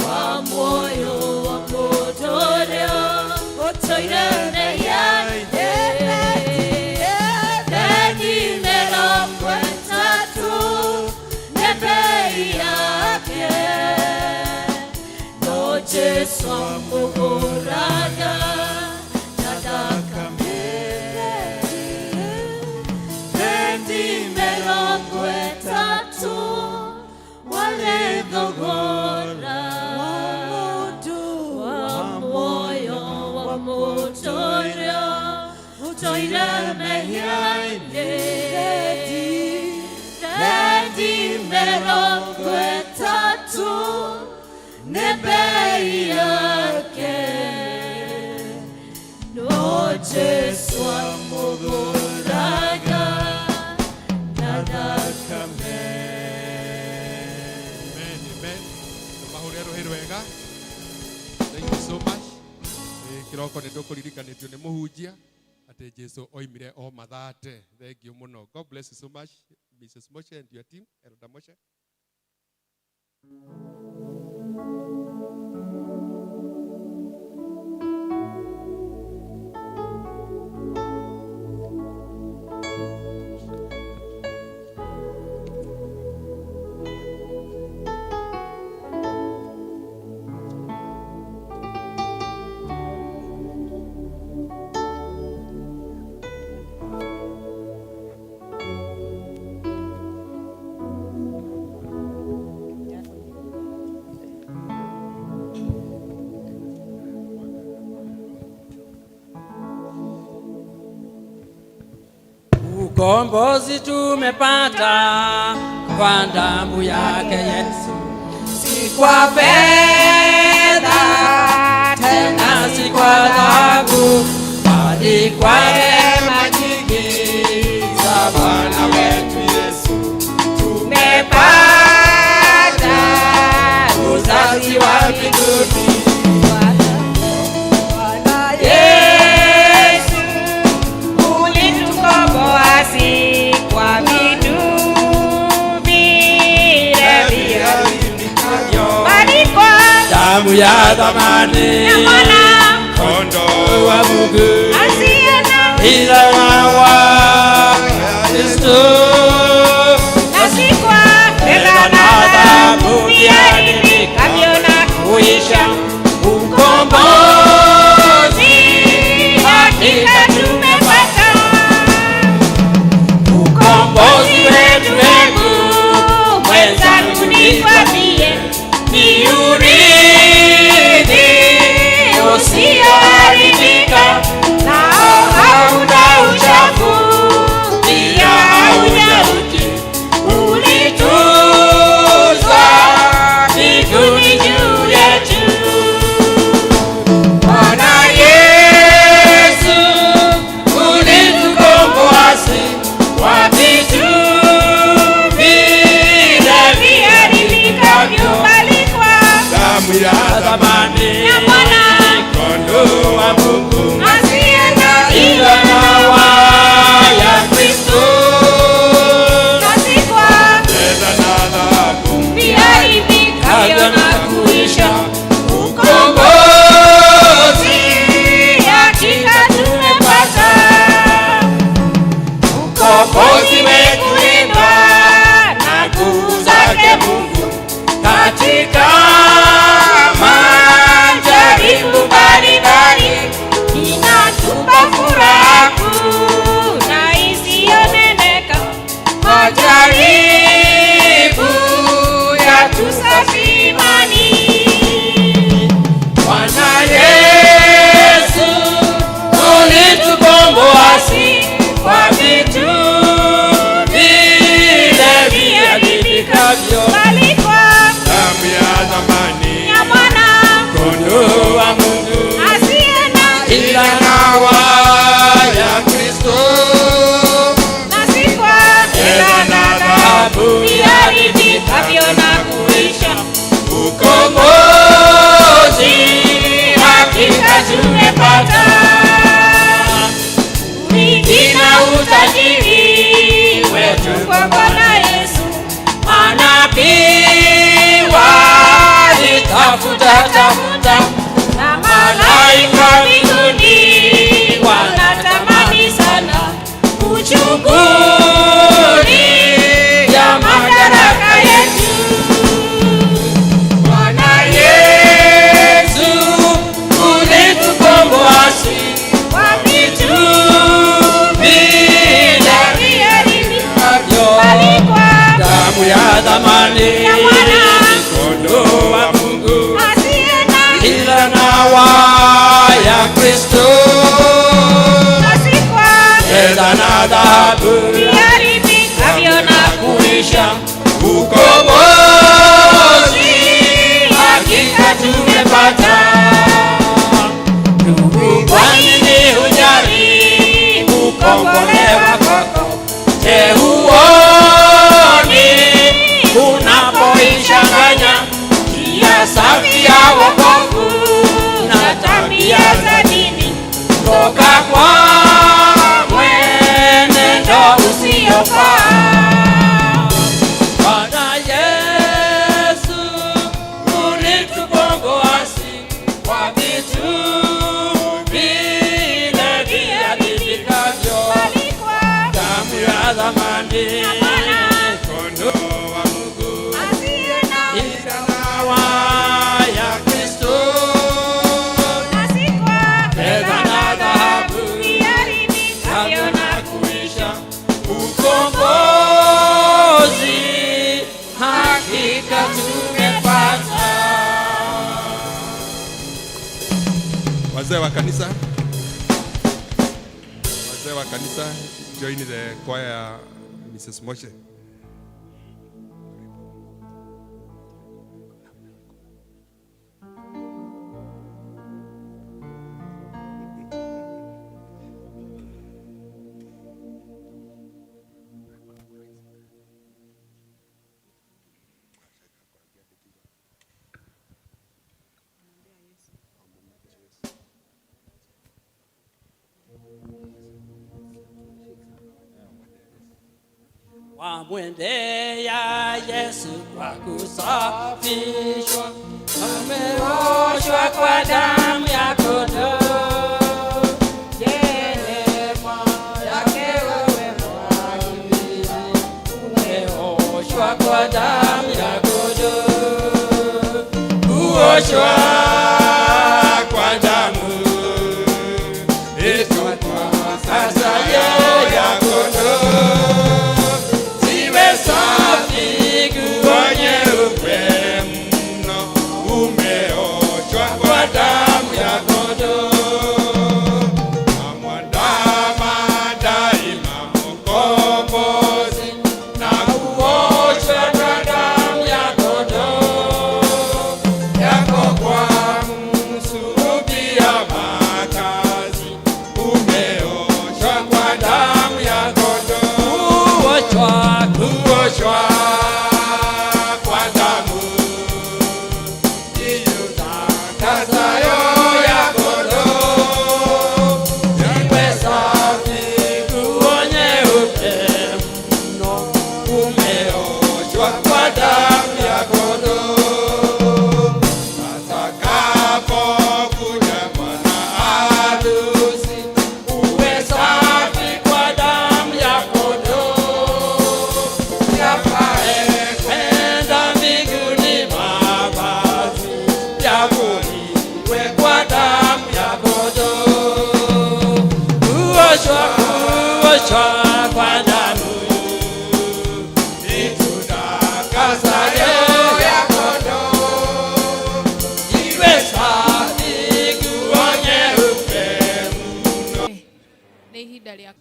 wa muoyo wa mũndũ ũrĩa ũtũire mehia-inĩ. Thendi 30 nĩ bei yake, no Jesu amũgũraga na thakame. Thendi 30 warĩ thogora wa muoyo wa mũndũ ũrĩa ũtũire mehia-inĩ. Thendi 30 nĩ bei yake, no Jesu amũgũraga na thakame. Amen, amen. Tũmahũre rũhĩ rwega. Thank you so much. Kĩroko nĩ ndũkũririkanĩtio nĩ mũhunjia atĩ Jesu oimire o mathate. Thank you mũno. God bless you so much, Mrs. Moshe and your team, Elder Moshe. Ukombozi tumepata kwa damu yake Yesu, si kwa fedha tena si kwa dhahabu, bali kwa rehema nyingi za Bwana wetu Yesu. Tumepata uzazi wa mbinguni. Bwana Yesu, ulitukomboa si kwa vitu vile viharibikavyo, bali kwa damu ya thamani ya mwana Kondoo wa Mungu asiye na ila wa Kristo na si kwa fedha na dhahabu viharibikavyo na kuisha. Ukombozi hakika tumepata. Ukombozi wetu, hebu Mwenzangu nikwambie, ni urithi usioharibika, nao hauna uchafu, pia pia haunyauki, ulituzwa mbinguni juu yetu. Bwana Yesu, ulitukomboa si kwa vitu vile viharibikavyo, bali kwa damu ya thamani ya mwana kondoo wa Mungu asiye na ila mawa ya Kristo na si kwa fedha na dhahabu viharibikavyo na kuisha. Ukombozi Hakika tumepata. Ukombozi wetu kulindwa na nguvu zake Mungu katika majaribu mbalimbali, Inatupa furaha kuu na isiyoneneka. Majaribu thamani kondoo wa Mungu ila nawa ya Kristo fedha na dhahabu na kuisha ukombozi hakika tumepata. Ndugu, kwa nini hujali kukombolewa kwako? Je, huoni unapoichanganya njia safi ya wokovu na tabia za dini toka kwa mwenendo usiofaa? Bwana Yesu ulitukomboa si kwa vitu vile viharibikavyo, damu ya thamani kondoo wa Mungu ila dawa ya Kristo, fedha na dhahabu na kuisha, ukombozi hakika tumepata. Wazee wa kanisa, wazee wa kanisa, join the choir, Mrs. Moshe. Wamwendea Yesu kwa kusafishwa, ameoshwa kwa damu ya kondoo. Je, neema yake wewe mwamini, umeoshwa kwa damu ya kondoo. Kuoshwa kwa damu itupasayo ya kondoo, ziwe safi nguo nyeupe mno, umeoshwa kwa damu ya kondoo. Amwandama daima Mkombozi na kuoshwa kwa damu ya kondoo, yako kwa msulubia makazi, umeoshwa kwa damu ya kondoo. Kuoshwa, kuoshwa kwa damu iyutakasayo ya kondoo, iwe safi nguo nyeupe mno, umeoshwa kwa damu ya kondoo. Atakapokuja bwana harusi, uwe safi kwa damu ya kondoo, yafae kwenda mbinguni mavazi yavuliwe kwa damu ya kondoo. Kuoshwa, kuoshwa kwa damu itutakasayo ya kondoo, iwe safi nguo nyeupe mno. Nĩ ihinda rĩa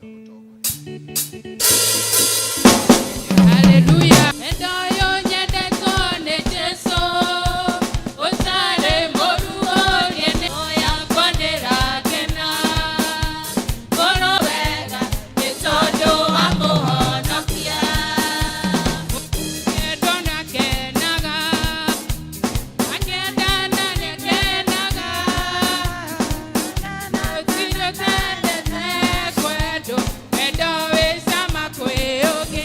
Haleluya. Wendo ũyũ nyendetwo nĩ Jesũ, ũtarĩ mũru ũrĩa nĩ yakwa ndĩrakena. Ngorwo wega nĩ tondũ wa mũhonokia. Mwendo nĩakenaga, akĩendana nĩakenaga. Gũtirĩ ũtendete kwendwo, wendo wĩ cama kwĩ ũngĩ.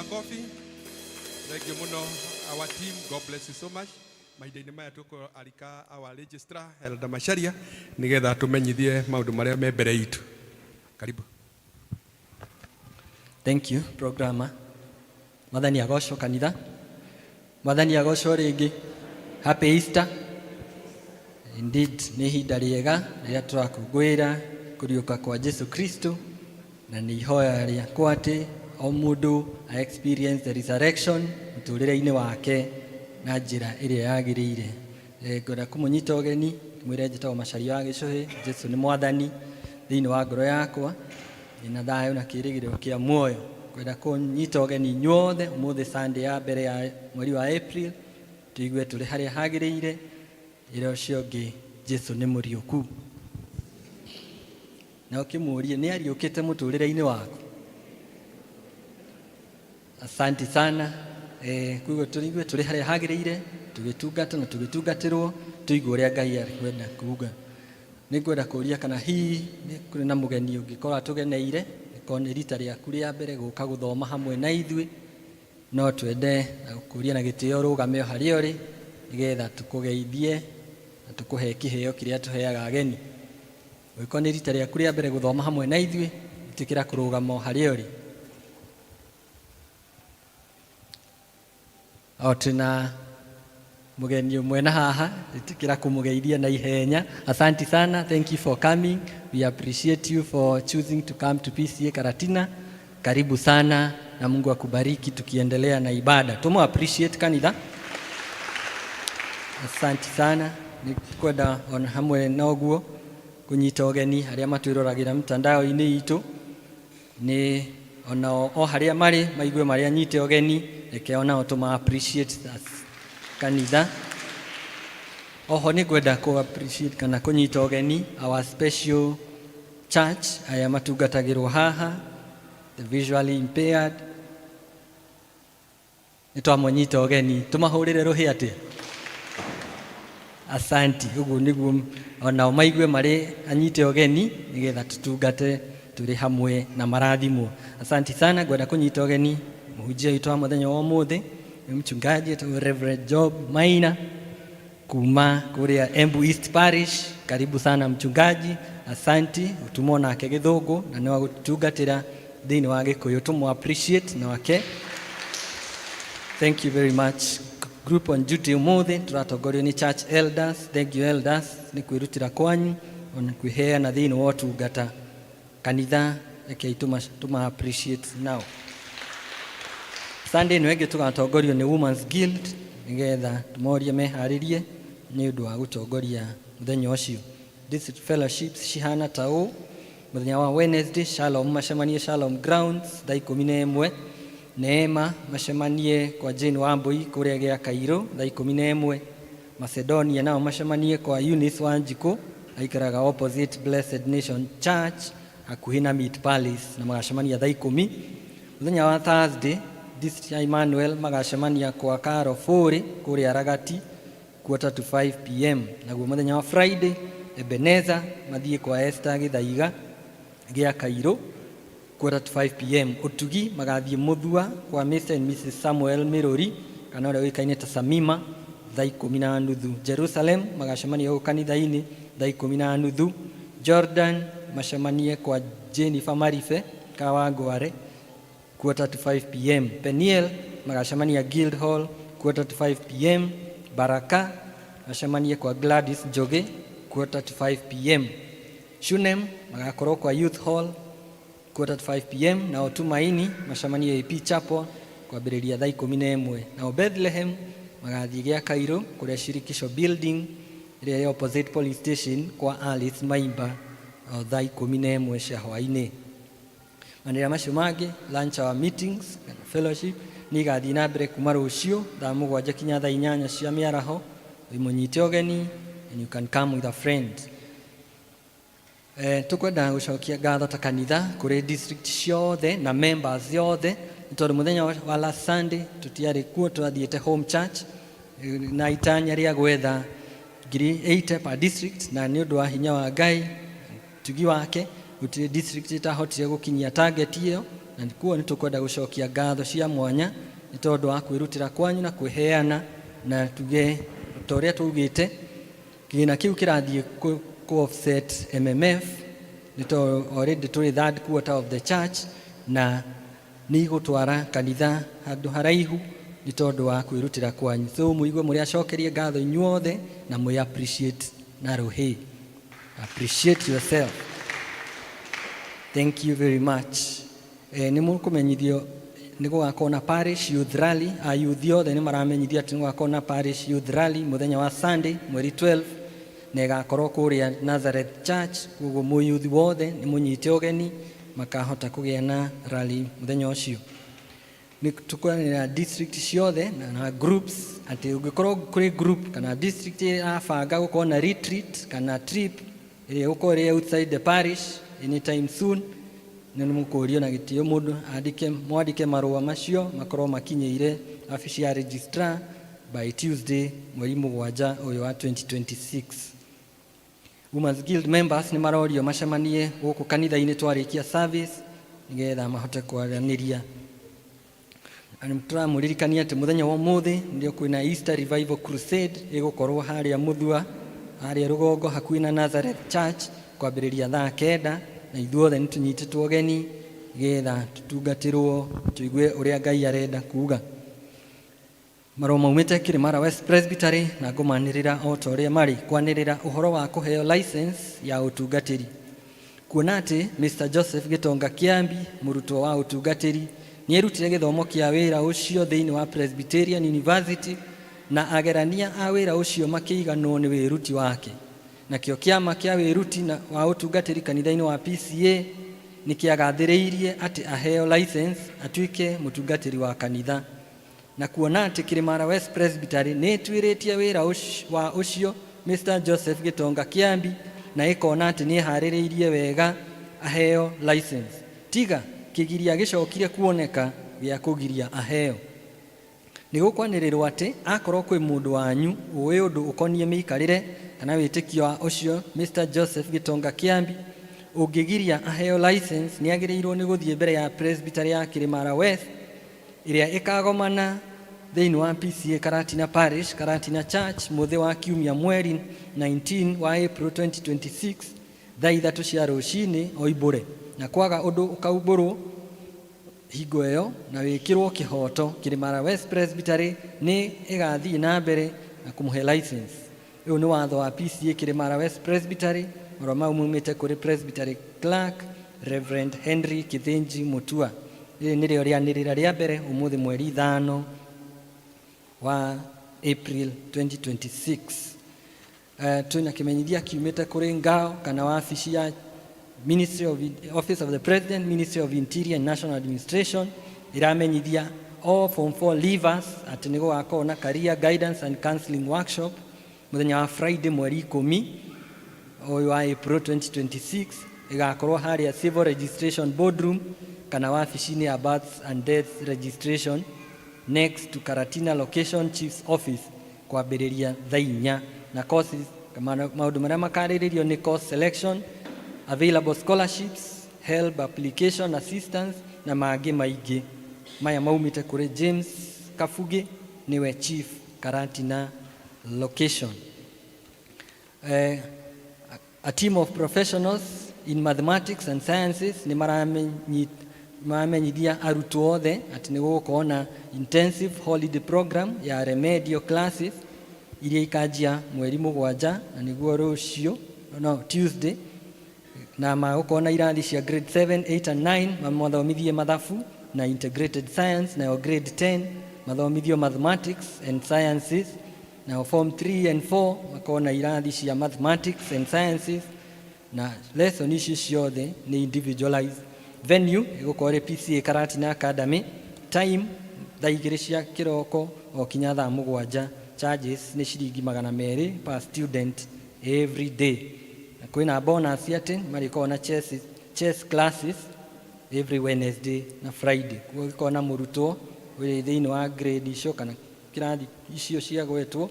Makofi. Thank you muno our team. God bless you so much. Mahinda-inĩ maya tũkũarika our registrar Elder Macharia nĩgetha tũmenyithie maũndũ marĩa me mbere itũ. Karibu. Thank you, programmer. Mwathani agocwo kanitha. Mwathani agocwo rĩngĩ. Happy Easter. Indeed, nĩ ihinda rĩega rĩrĩa tũrakũngũĩra kũriũka kwa Jesu Kristo, na nĩ ihoya rĩakwa atĩ o mũndũ a experience the resurrection mũtũrĩre-inĩ wake na njĩra ĩrĩa yagĩrĩire. Ngwenda kũmũnyita ũgeni mwĩre njĩtagwo Macharia wa Gĩcũhĩ. Jesu nĩ Mwathani thĩinĩ wa ngoro yakwa, ndĩna thayũ na kĩĩrĩgĩrĩro kĩa muoyo. Ngwenda kũnyita ũgeni inyuothe ũmũthĩ, Sunday ya mbere ya mweri wa April, tũigue tũrĩ harĩa hagĩrĩire. Ĩra ũcio ũngĩ, Jesu nĩ mũriũku, na ũkĩmũũrie nĩ ariũkĩte mũtũrĩre-inĩ waku. Asante sana. Koguo tũigue tũrĩ harĩa hagĩrĩire, tũgĩtungata na tũgĩtungatĩrwo, tũigue ũrĩa Ngai arĩkwenda kuga. Nĩ ngwenda kũũria kana hihi nĩ kũrĩ na mũgeni ũngĩkorwo atũgeneire, ĩkorwo nĩ rita rĩaku rĩa mbere gũka gũthoma hamwe na ithuĩ, no twende na gũkũria na gĩtĩo ũrũgame o harĩa ũrĩ nĩgetha tũkũgeithie na tũkũhe kĩheo kĩrĩa tũheaga ageni. Ũngĩkorwo nĩ rita rĩaku rĩa mbere gũthoma hamwe na ithuĩ, ĩtĩkĩra kũrũgama o harĩa ũrĩ. O twĩna mũgeni ũmwe na haha, ĩtĩkĩra kũmũgeithia na ihenya. Asante sana, thank you for coming. We appreciate you for choosing to come to PCEA Karatina. Karibu sana na Mungu akubariki tukiendelea na ibada. Tumu appreciate kanitha. Asante sana. Nĩ kwenda ona hamwe na ũguo kũnyita ũgeni arĩa matwĩroragĩra mtandao-inĩ itũ, nĩ onao o harĩa marĩ maigue marĩa anyite ũgeni. Reke onao tũma appreciate as kanitha. Oho nĩ ngwenda kũ appreciate kana kũnyita ũgeni our special church, aya matungatagĩrwo haha, the visually impaired. Nĩ twamũnyita ũgeni, tũmahũrĩre rũhĩ atĩa? Asanti. Ũguo nĩguo onao maigue marĩ anyite ũgeni nĩgetha tũtungate tũrĩ hamwe na marathimwo. Asanti sana. Ngwenda kũnyita ũgeni mũhunjia witũ wa mũthenya wa ũmũthĩ, nĩ mchungaji etagwo Reverend Job Maina kuma kũrĩa Embu East Parish. Karibu sana mchungaji, asanti. Ũtumwo nake gĩthũngũ na nĩ wa gũtungatĩra thĩinĩ wa gĩkũyũ. Tũmũ appreciate nake. Thank you very much. Group on duty ũmũthĩ tũratongorio nĩ church elders. Thank you, elders, nĩ kwĩrutĩra kwanyu ona kwĩheana thĩinĩ wa ũtungata kanitha. Rekei tũma appreciate now. Sunday ĩno ĩngĩ tũgatongorio nĩ Women's Guild, nĩgetha tũmorie meharĩrie nĩ ũndũ wa gũtongoria mũthenya ũcio. District fellowships cihana ta ũũ: mũthenya wa Wednesday, Shalom macemanie Shalom Grounds thaa 11. Neema macemanie kwa Jane Wambui kũrĩa gĩa Kairũ thaa 11. Macedonia nao macemanie kwa Eunice Wanjikũ, aikaraga opposite Blessed Nation Church, hakuhĩ na Meat Palace, na magacemania thaa 10. Mũthenya wa Thursday, district ya Emmanuel magacemania kwa Karo Fũrĩ kũrĩa Ragati 4:45 p.m. Naguo mũthenya wa Friday, Ebeneza mathiĩ kwa Esther Gĩthaiga gĩa Kairũ 4:45 p.m. Ũtugi magathiĩ Mũthua kwa Mr and Mrs Samuel Miruri, kana ũrĩa ũĩkaine ta Samima, thaa 10:30. Jerusalem magacemania gũkũ kanitha-inĩ thaa 10:30. Jordan macemanie kwa Jennifer Maribe Kawangware 4:45 p.m. Peniel magacemania Guild Hall 4:45 p.m. Baraka macemanie kwa Gladys Njoge 4:45 p.m. Shunem magakorwo kwa Youth Hall 4:45 p.m. Nao Tumaini macemanie AP Chapel kwambĩrĩria thaa 11. Nao Bethlehem magathiĩ gĩa Cairo kũrĩa Shirikisho Building ĩrĩa ĩ opposite police station kwa Alice Maimba o thaa 11 cia hwaĩ-inĩ. Manĩrĩa macio mangĩ, lunch hour meetings kana fellowship nĩ igathiĩ na mbere kuma rũciũ thaa 7 kinya thaa 8 cia mĩaraho. Mũnyite ũgeni and you can come with a friend. Tukwenda gũcokia ngatho ta kanitha kũrĩ district ciothe na members ciothe, nĩ tondũ mũthenya wa last Sunday tũtiarĩ kuo, twathiĩte home church na itanya rĩa gwetha 80,000 per district, na nĩ ũndũ wa hinya wa Ngai, tugi wake, gũtirĩ district ĩtahotire gũkinyia target ĩyo. Na kuo nĩ tũkwenda gũcokia ngatho cia mwanya nĩ tondũ wa kwĩrutĩra kwanyu na kwĩheana, na tuge ta ũrĩa twaugĩte, kĩgĩna kĩu kĩrathiĩ kũ offset MMF, nĩ tondũ already tũrĩ third quarter of the church, na nĩ igũtwara kanitha handũ haraihu nĩ tondũ wa kwĩrutĩra kwanyu. So mũigue mũrĩ acokerie ngatho inyuothe na mwĩ appreciate na rũhĩ. Appreciate yourself. Thank you very much. Nĩ mũkũmenyithio nĩ gũgakorwo na parish youth rally. A youth othe nĩ maramenyithio atĩ nĩ gũgakorwo na parish youth rally mũthenya wa Sunday, mweri 12, na ĩgakorwo kũrĩa Nazareth Church. Koguo mũyuthi wothe nĩ mũnyite ũgeni, makahota kũgĩa na rally mũthenya ũcio. Nĩ tũkwanĩrĩra district ciothe na groups atĩ ũngĩkorwo kũrĩ group kana district ĩrabanga gũkorwo na retreat kana trip ĩrĩa ĩgũkorwo ĩrĩ outside the parish anytime soon, nĩ mũkũrio na gĩtĩo mũndũ andĩke, mwandĩke marũa macio makorwo makinyĩire wabici ya registrar by Tuesday, mweri 7 ũyũ wa 2026. Women's Guild members nĩ marorio macemanie gũkũ kanitha-inĩ twarĩkia service, nĩgetha mahote kwaranĩria. Na tũramũririkania atĩ mũthenya wa ũmũthĩ nĩrĩo kwĩna Easter Revival Crusade, ĩgũkorwo harĩa Mũthua, harĩa rũgongo hakuhĩ na Nazareth Church, kwambĩrĩria thaa 9, na ithuothe nĩ tũnyitĩtwo ũgeni nĩgetha tũtungatĩrwo, tũigue ũrĩa Ngai arenda kuga. Marũa maumĩte Kĩrĩmara West Presbytery, na ngũmanĩrĩra o ta ũrĩa marĩ. Kwanĩrĩra ũhoro wa kũheo license ya ũtungatĩri. Kuona atĩ Mr Joseph Gĩtonga Kĩambi, mũrutwo wa ũtungatĩri, nĩ erutire gĩthomo kĩa wĩra ũcio thĩinĩ wa Presbyterian University, na agerania a wĩra ũcio makĩiganwo nĩ wĩruti wake, nakĩo kĩama kĩa wĩruti wa ũtungatĩri kanitha-inĩ wa PCA nĩ kĩagathĩrĩirie atĩ aheo license atuĩke mũtungatĩri wa kanitha. Na kuona atĩ Kĩrĩmara West Presbytery nĩ ĩtuĩrĩtie wĩra wa ũcio Mr Joseph Gĩtonga Kĩambi, na ĩkona atĩ nĩ ĩharĩrĩirie wega aheo license, tiga kĩgiria gĩcokire kuoneka gĩa kũgiria aheo, nĩ gũkwanĩrĩrwo atĩ akorwo kwĩ mũndũ wanyu ũĩ ũndũ ũkoniĩ mĩikarĩre kana wĩtĩkio wa ũcio Mr Joseph Gĩtonga Kĩambi ũngĩgiria aheo license, nĩ agĩrĩirwo nĩ gũthiĩ mbere ya Presbytery ya Kĩrĩmara West ĩrĩa ĩkagomana thĩinĩ wa PCA Karatina Parish, Karatina Church, mũthĩ wa kiumia, mweri 19 wa April 2026, thaa 3 cia rũcinĩ, oimbũre, na kwaga ũndũ ũkaumbũrwo hingo ĩyo na wĩkĩrwo kĩhoto, Kĩrĩmara West Presbytery nĩ ĩgathiĩ na mbere na kũmũhe license. Ũyũ nĩ watho wa PCA Kĩrĩmara West Presbytery. Marũa mau maumĩte kũrĩ Presbytery Clerk, Reverend Henry Kithinji Mutua. Rĩrĩ nĩrĩo rĩanĩrĩra rĩa mbere ũmũthĩ, mweri 5 wa April 2026. Twĩna kĩmenyithia kiumĩte kũrĩ ngao kana wabici ya Ministry of Office of the President, Ministry of Interior and National Administration, ĩramenyithia all form 4 leavers atĩ nĩ gũgakorwo na career guidance and counseling workshop mũthenya wa Friday, mweri 10 ũyũ wa April 2026. Ĩgakorwo harĩa Civil Registration Boardroom kana wabici-inĩ ya Births and Deaths Registration, next to Karatina Location Chief's Office, kwambĩrĩria thaa 4. Na courses, maũndũ marĩa makarĩrĩrio nĩ course selection, available scholarships, help application assistance na mangĩ maingĩ. Maya maumĩte kũrĩ James Kabugi, nĩwe Chief Karatina Location. A team of professionals in mathematics and sciences nĩ maramenyithia arutwo othe atĩ nĩ gũgũkorwo na intensive holiday program ya remedial classes iria ikanjia mweri 7, na nĩguo rũciũ, no Tuesday, na magũkorwo na irathi cia grade 7, 8 and 9, mathomithie mathabu na integrated science, nayo grade 10 mathomithio mathematics and sciences, nayo form 3 and 4 makorwo na irathi cia mathematics and sciences, na lesson ici ciothe nĩ individualized. Venue ĩgũkorwo ĩrĩ PCA Karatina Academy, time thaa 2 cia kĩroko o kinya thaa 7. Charges nĩ ciringi 200 per student every day, na kwĩna bonus atĩ marĩkoragwo na chess classes every Wednesday na Friday. Koguo ũngĩkorwo na mũrutwo ũrĩ thĩinĩ wa grade icio kana kĩrathi icio ciagwetwo,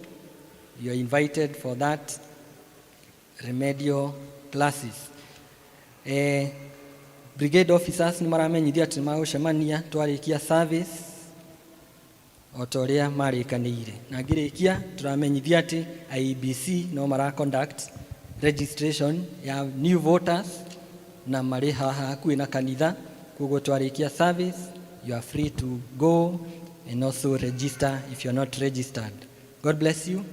you are invited for that remedial classes. Brigade officers nĩ maramenyithio atĩ nĩ magũcemania twarĩkia service o ta ũrĩa marĩkanĩire. Na ngĩrĩkia tũramenyithia atĩ IEBC no mara conduct registration ya new voters na marĩ haha hakuhĩ na kanitha, koguo twarĩkia service you are free to go and also register if you are not registered. God bless you.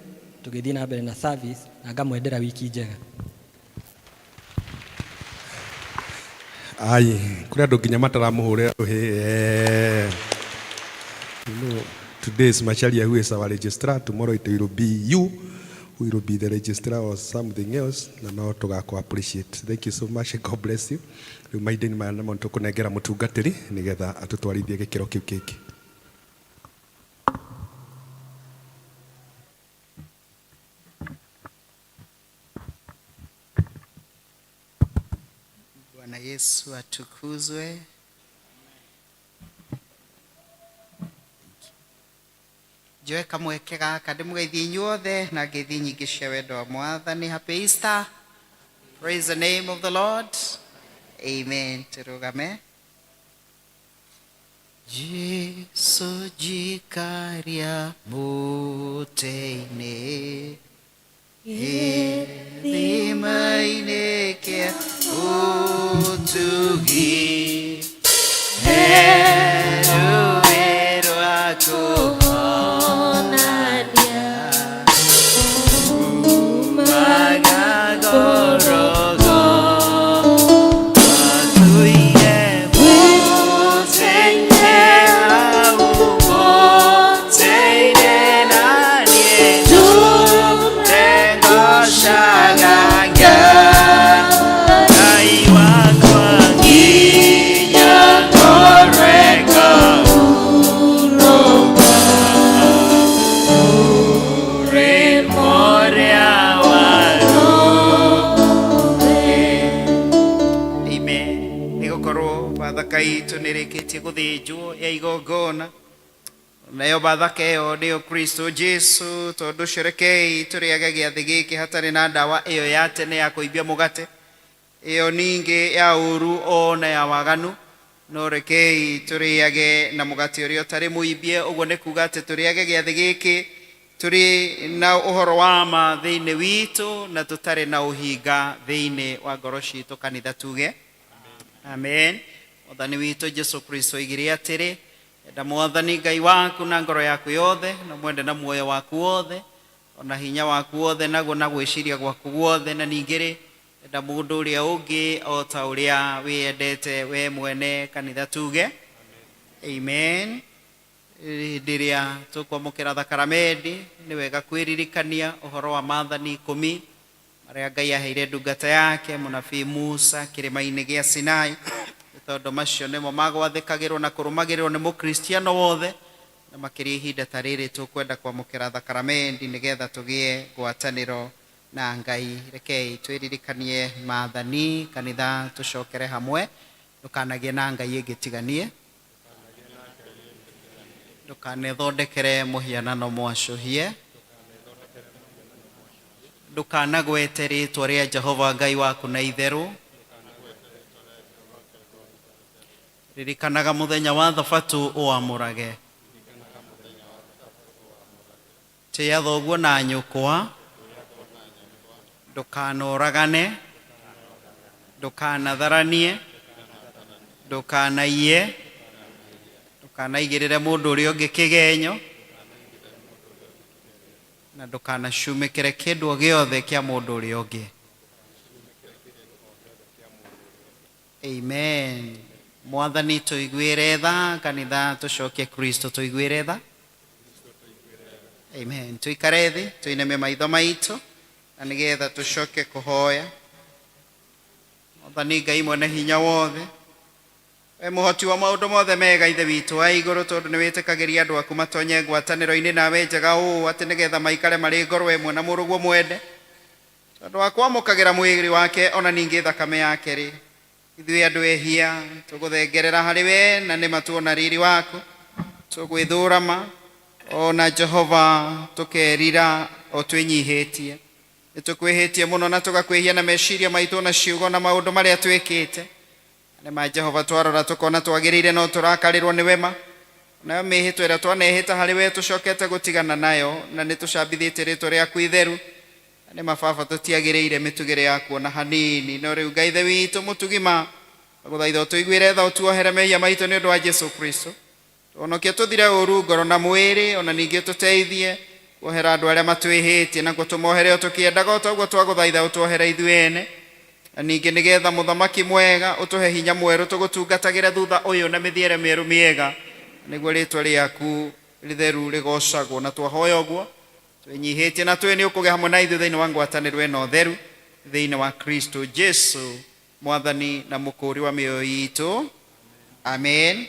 Tũgĩthiĩ na mbere na service na ngamwendera wiki njega. Ai, kũrĩ andũ nginya mataramũhũrĩra rũhĩ. Eh. You know, today is Macharia who is our registrar, tomorrow it will be you who will be the registrar or something else, na no tũgakũ appreciate. Thank you so much, God bless you. Rĩu mahinda-inĩ maya nĩmo tũkũnengera mũtungatĩri nĩgetha atũtwarithie gĩkĩro kĩu kĩngĩ. Bwana Yesu atukuzwe. Njoe kamweke gaka ndĩmũgeithie inyuothe na ngeithi nyingĩ cia wendo wa Mwathani. Happy Easter. Praise the name of the Lord. Amen. Tũrũgame. Jesu jikaria mũtĩ-inĩ gĩthima-inĩ kĩa ũtugi he rũĩ rwa kũhonania umaga ngoro Atuire mũtĩ-inĩ hau mũtĩ-inĩ na niĩ ndũre Ngai wakwa nginya ngorwe ngahurũka. Mũrĩmo ũrĩa wa Amen. Nĩ gũkorwo bathaka itũ nĩ ĩrĩkĩtie gũthĩnjwo ya igongona, nayo bathaka ĩyo nĩyo Kristo Jesu. Tondũ ũcio rekei tũrĩage gĩathĩ gĩkĩ hatarĩ na ndawa ĩyo ya tene ya kũimbia mũgate, ĩyo ningĩ ya ũũru ona ya waganu, no rekei tũrĩage na mũgate ũrĩa ũtarĩ mũimbie. Ũguo nĩ kuga atĩ tũrĩage gĩathĩ gĩkĩ tũrĩ na ũhoro wa ma thĩinĩ witũ na tũtarĩ na ũhinga thĩinĩ wa ngoro citũ. Kanitha tuge amen. Mwathani witũ Jesu Kristo oigire atĩrĩ, enda Mwathani Ngai waku na ngoro yaku yothe, na mwende na muoyo waku wothe, ona hinya waku wothe, naguo na gwĩciria gwaku guothe, na ningĩ rĩ, enda mũndũ ũrĩa ũngĩ o ta ũrĩa wĩyendete we mwene. Kanitha tuge amen. Hĩndĩ ĩrĩa tũkwamũkĩra thakaramendi nĩ wega kwĩririkania ũhoro wa maathani ikũmi marĩa Ngai aheire ndungata yake mũnabii Musa kĩrĩma-inĩ gĩa Sinai, nĩ tondũ macio nĩmo magwathĩkagĩrwo na kũrũmagĩrĩrwo nĩ mũkristiano wothe, na makĩria ihinda ta rĩrĩ tũkwenda kwamũkĩra thakaramendi nĩgetha tũgĩe ngwatanĩro na Ngai. Rekei twĩririkanie maathani. Kanitha tũcokere hamwe. Ndũkanagĩe na Ngai ĩngĩ tiganie, ndũkanethondekere mũhianano mwacũhie, ndũkanagwete rĩtwa rĩa Jehova Ngai waku na itherũ, ririkanaga mũthenya wa thabatũ ũamũrage, tĩa thoguo na nyũkwa, ndũkanoragane, ndũkanatharanie, ndũkanaiye, ndũkanaigĩrĩre mũndũ ũrĩa ũngĩ kĩgenyo, na ndũkanacumĩkĩre kĩndũ o gĩothe kĩa mũndũ ũrĩa ũngĩ. Amen. Mwathani tũiguĩre tha. Kanitha tũcokie Kristo tũiguĩre tha. Amen. Tũikare thĩ, tũiname maitho maitũ na nĩgetha tũcoke kũhoya. Mwathani Ngai mwene hinya wothe, we mũhoti wa maũndũ mothe mega, Ithe witũ wa igũrũ, tondũ nĩ wĩtĩkagĩria andũ aku matonye ngwatanĩro-inĩ nawe njega ũũ atĩ nĩgetha maikare marĩ ngoro ĩmwe na mũrũguo mwende, tondũ wa kwamũkagĩra mwĩrĩ wake ona ningĩ thakame yake rĩ, ithuĩ andũ ehia tũgũthengerera harĩ we na nĩma tuona riri waku, tũgwĩthũrama ona Jehova tũkerira o twĩnyihĩtie. Nĩ tũkwĩhĩtie mũno na tũgakwĩhia na meciria maitũ na ciugo na maũndũ marĩa twĩkĩte. Nĩ ma Jehova twarora tũkona twagĩrĩire no tũrakarĩrwo nĩ wema nayo mĩhĩtwa ĩrĩa twanehĩta harĩ we tũcokete gũtigana nayo na nĩ tũcambithĩtie rĩtwa rĩaku itheru. Na nĩ ma baba tũtiagĩrĩire mĩtugĩre yaku ona hanini, no rĩu Ngai Ithe witũ mũtugima agũthaitha ũtũiguĩre tha ũtuohere mehia maitũ nĩ ũndũ wa Jesu Kristo, tũhonokie tũthire ũũru ngoro na mwĩrĩ, ona ningĩ ũtũteithie kuohera andũ arĩa matwĩhĩtie, nakuo tũmohere o tũkĩendaga o ta ũguo twagũthaitha ũtuohere ithuĩ ene, na ningĩ nĩgetha mũthamaki mwega ũtũhe hinya mwerũ tũgũtungatagĩre thutha ũyũ na mĩthiĩre mĩerũ mĩega, nĩguo rĩtwa rĩaku rĩtheru rĩgocagwo. Na twahoya ũguo twĩnyihĩtie na twĩ nĩ ũkũgĩa hamwe na ithuĩ thĩinĩ wa ngwatanĩro ĩno theru thĩinĩ wa Kristo Jesu mwathani na mũkũũri wa mĩoyo itũ, amen.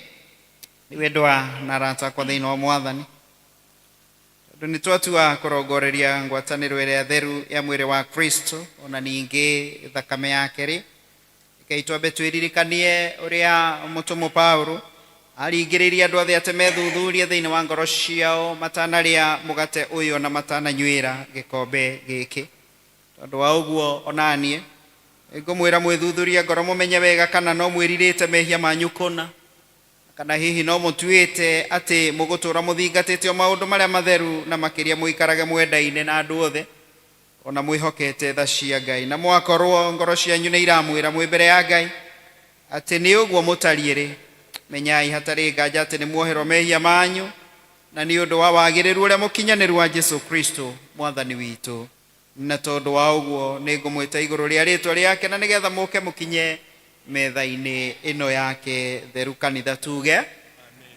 Nĩ wendwa na arata akwa thĩinĩ wa mwathani, tondũ nĩ twatua kũrongoreria ngwatanĩro ĩrĩa theru ya mwĩrĩ wa Kristo ona ningĩ thakame yake rĩ, rekei twambe twĩririkanie ũrĩa mũtũmwo Paulo aringĩrĩirie andũ othe atĩ methuthurie thĩinĩ wa ngoro ciao matanarĩa mũgate ũyũ na matananyuĩra gĩkombe gĩkĩ. Tondũ wa ũguo onaniĩ ngũmwĩra mwĩthuthurie ngoro mũmenye wega kana no mwĩrirĩte mehia manyu kũna, kana hihi no mũtuĩte atĩ mũgũtũũra mũthingatĩte o maũndũ marĩa matheru na makĩria mũikarage mwendaine na andũ othe ona mwĩhokete tha cia Ngai. Na mwakorwo ngoro cianyu nĩ iramwĩra mwĩ mbere ya Ngai atĩ nĩ ũguo mũtariĩ rĩ, menyai hatarĩ nganja atĩ nĩ muoherwo mehia manyu na nĩ ũndũ wa wagĩrĩru ũrĩa mũkinyanĩru wa Jesu Kristo mwathani witũ. Na tondũ wa ũguo nĩ ngũmwĩta igũrũ rĩa rĩtwa rĩake, na nĩgetha mũke mũkinye metha-inĩ ĩno yake theru. Kanitha tuge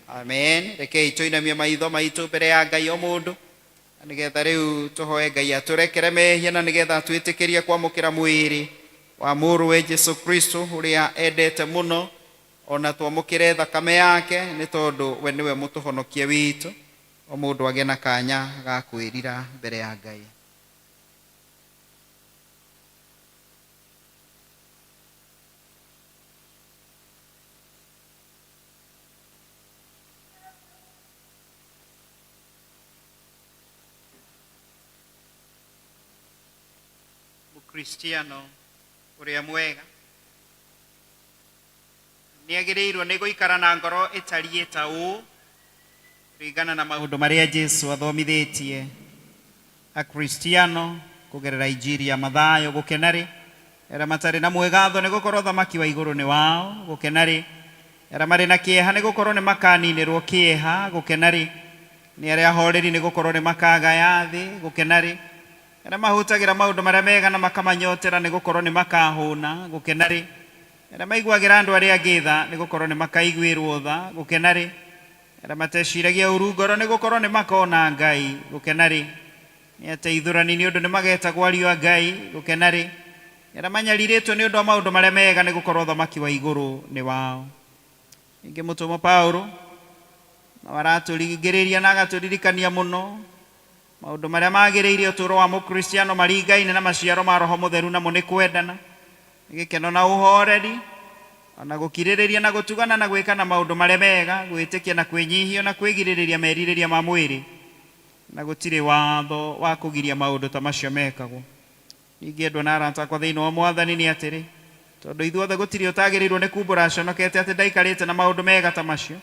amen. Rekei tũinamie maitho maitũ mbere ya Ngai o mũndũ, na nĩgetha rĩu tũhoe Ngai atũrekere mehia, na nĩgetha atwĩtĩkĩrie kwamũkĩra mwĩrĩ wa mũrũwe Jesu Kristo ũrĩa endete mũno, ona twamũkĩre thakame yake, nĩ tondũ we nĩwe mũtũhonokia witũ. O mũndũ agĩe na kanya ga kwĩrira mbere ya Ngai. Mũkristiano ũrĩa mwega nĩ agĩrĩirwo nĩ gũikara na ngoro ĩtariĩ ta ũũ kũringana na maũndũ marĩa Jesu athomithĩtie akristiano kũgerera injiri ya Mathayo. Gũkena rĩ arĩa matarĩ na mwĩgatho, nĩ gũkorwo ũthamaki wa igũrũ nĩ wao. Gũkena rĩ arĩa marĩ na kĩeha, nĩ gũkorwo nĩ makaninĩrwo kĩeha. Gũkena rĩ nĩ arĩa ahoreri, nĩ gũkorwo nĩ makagaya thĩ. Gũkena rĩ arĩa mahũtagĩra maũndũ marĩa mega na makamanyotera, nĩ gũkorwo nĩ makahũna. Gũkena rĩ arĩa maiguagĩra andũ arĩa angĩ tha, nĩ gũkorwo nĩ makaiguĩrwo tha. Gũkena rĩ arĩa mateciragia ũru ngoro, nĩ gũkorwo nĩ makona Ngai. Gũkena rĩ nĩ ateithũrani, nĩ ũndũ nĩ magetagwo ariũ a Ngai. Gũkena rĩ arĩa manyarirĩtwo nĩ ũndũ wa maũndũ marĩa mega, nĩ gũkorwo ũthamaki wa igũrũ nĩ wao. Ningĩ mũtũmwo Paulo no aratũringĩrĩria na agatũririkania mũno maũndũ marĩa magĩrĩire ũtũũro wa mũkristiano maringaine na maciaro ma Roho Mũtheru, namo nĩ kwendana, nĩ gĩkeno na ũhoreri, ona gũkirĩrĩria na gũtugana na gwĩkana maũndũ marĩa mega, gwĩtĩkia na kwĩnyihia, na kwĩgirĩrĩria merirĩria ma mwĩrĩ, na gũtirĩ watho wa kũgiria maũndũ ta macio mekagwo. Ningĩ endwa na arata akwa thĩinĩ wa mwathani, nĩ atĩrĩ, tondũ ithuothe gũtirĩ ũtagĩrĩirwo nĩ kumbũra aconokete atĩ ndaikarĩte na maũndũ mega ta macio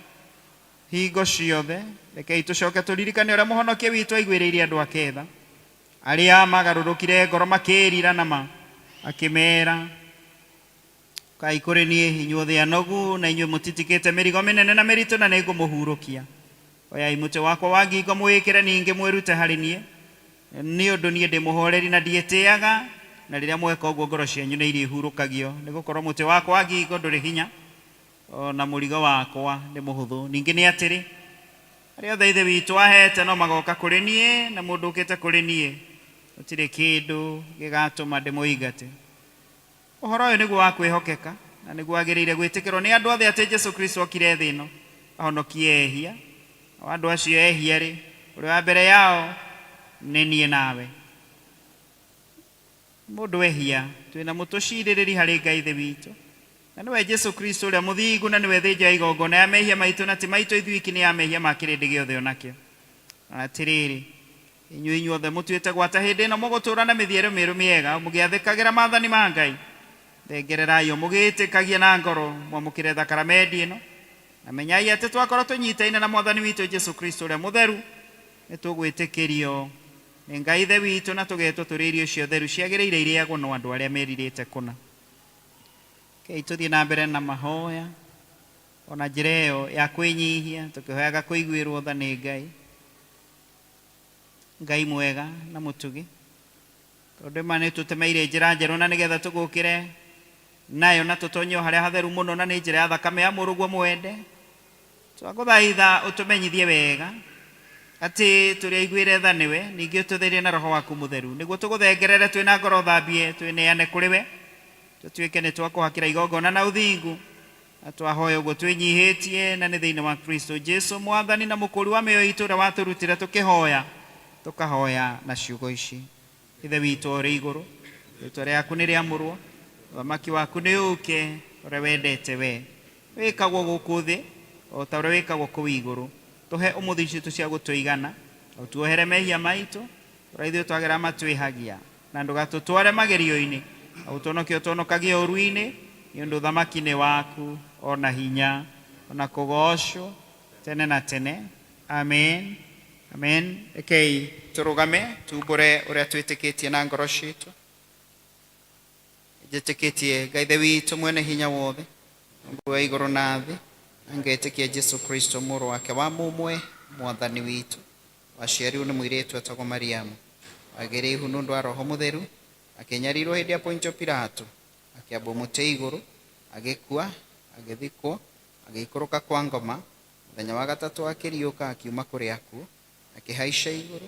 hingo ciothe, rekei tũcoke tũririkane ũrĩa mũhonokia witũ aiguĩrĩire andũ ake tha arĩa magarũrũkire ngoro makĩĩrira na ma, akĩmeera, "Ũkai kũrĩ niĩ inyuothe anogu na inyuĩ mũtitikĩte mĩrigo mĩnene na mĩritũ, na nĩngũmũhurũkia. Oyai mũtĩ wakwa wa ngingo mwĩĩkĩre, ningĩ mwĩrute harĩ niĩ, nĩ ũndũ niĩ ndĩ mũhoreri na ndiĩtĩaga, na rĩrĩa mweka ũguo ngoro cianyu nĩ irĩhurũkagio, nĩ gũkorwo mũtĩ wakwa wa ngingo ndũrĩ hinya, o na mũrigo wakwa nĩ mũhũthũ." Ningĩ nĩ atĩrĩ, arĩa othe Ithe witũ aheete no magoka kũrĩ niĩ, na mũndũ ũkĩte kũrĩ niĩ gũtirĩ kĩndũ gĩgatũma ndĩmũingate. Ũhoro ũyũ nĩguo wa kwĩhokeka na nĩguo wagĩrĩire gwĩtĩkĩrwo nĩ andũ othe, atĩ Jesu Kristo okire thĩ ĩno ahonokie ehia, nao andũ acio ehia rĩ, ũrĩa wa mbere yao nĩ niĩ nawe. Mũndũ ehia twĩna mũtũcirĩrĩri harĩ Ngai Ithe witũ, na nĩwe Jesu Kristo ũrĩa mũthingu, na nĩwe thĩnjo ya igongona ya mehia maitũ, na ti maitũ ithuiki, nĩ ya mehia ma kĩrĩndĩ gĩothe onakĩo. Na atĩrĩrĩ, inyuĩ inyuothe mũtuĩte gwata hĩndĩ ĩno mũgũtũũra na mĩthiĩre mĩerũ mĩega, mũgĩathĩkagĩra maathani ma Ngai. Thengererai o mũgĩtĩkagia na ngoro mwamũkĩre thakaramendi ĩno, na menyai atĩ twakorwo tũnyitaine na Mwathani witũ Jesu Kristo ũrĩa mũtheru, nĩ tũgwĩtĩkĩrio nĩ Ngai Ithe witũ na tũgetwo tũrĩ irio icio theru ciagĩrĩire irĩagwo no andũ arĩa merirĩte kũna. Rekei tũthiĩ na mbere na mahoya ona njĩra ĩyo ya kwĩnyihia, tũkĩhoyaga kũiguĩrwo tha nĩ Ngai. Ngai mwega na mũtugi, tondũ ma nĩ tũtemeire njĩra njerũ na nĩgetha tũgũkĩre nayo na tũtonye o harĩa hatheru mũno, na nĩ njĩra ya thakame ya mũrũguo mwende. Twagũthaitha ũtũmenyithie wega atĩ tũrĩ aiguĩre tha nĩwe, ningĩ ũtũtherie na roho waku mũtheru, nĩguo tũgũthengerere twĩna ngoro thambie, twĩneane kũrĩ we, tũtuĩke nĩ twakũhakĩra igongona na ũthingu, na twahoya ũguo twĩnyihĩtie na nĩ thĩinĩ wa Kristo Jesu Mwathani na mũkũũri wa mĩoyo itũ, ũrĩa watũrutire tũkĩhoya, tũkahoya na ciugo ici: Ithe witũ ũrĩ igũrũ, rĩtwa rĩaku nĩ rĩamũrwo, ũthamaki waku nĩ ũũke, ũrĩa wendete we wĩkagwo gũkũ thĩ o ta ũrĩa wĩkagwo kũu igũrũ. Tũhe ũmũthĩ citũ cia gũtũigana, na ũtuohere mehia maitũ ũrĩa ithuĩ twagĩra matwĩhagia, na ndũgatũtware magerio-inĩ, na ũtũhonokie ũtũhonokagie ũũru-inĩ, nĩ ũndũ ũthamaki nĩ waku, ona hinya, ona kũgoocwo tene na tene. Amen, amen. Rekei tũrũgame tumbũre ũrĩa twĩtĩkĩtie na ngoro citũ. Njĩtĩkĩtie Ngai Ithe witũ mwene hinya wothe, Mũmbi wa igũrũ na thĩ, na ngetĩkia Jesu Kristo mũrũ wake wa mũmwe, Mwathani witũ, waciarirwo nĩ mũirĩtu etagwo Mariamu, wagĩire ihu nĩ ũndũ wa Roho Mũtheru, akĩnyarirwo hĩndĩ ya Pontio Pilato, akĩambwo mũtĩ igũrũ, agĩkua, agĩthikwo, agĩikũrũka kwa ngoma, mũthenya wa gatatũ akĩriũka akiuma kũrĩ akuũ, akĩhaica igũrũ,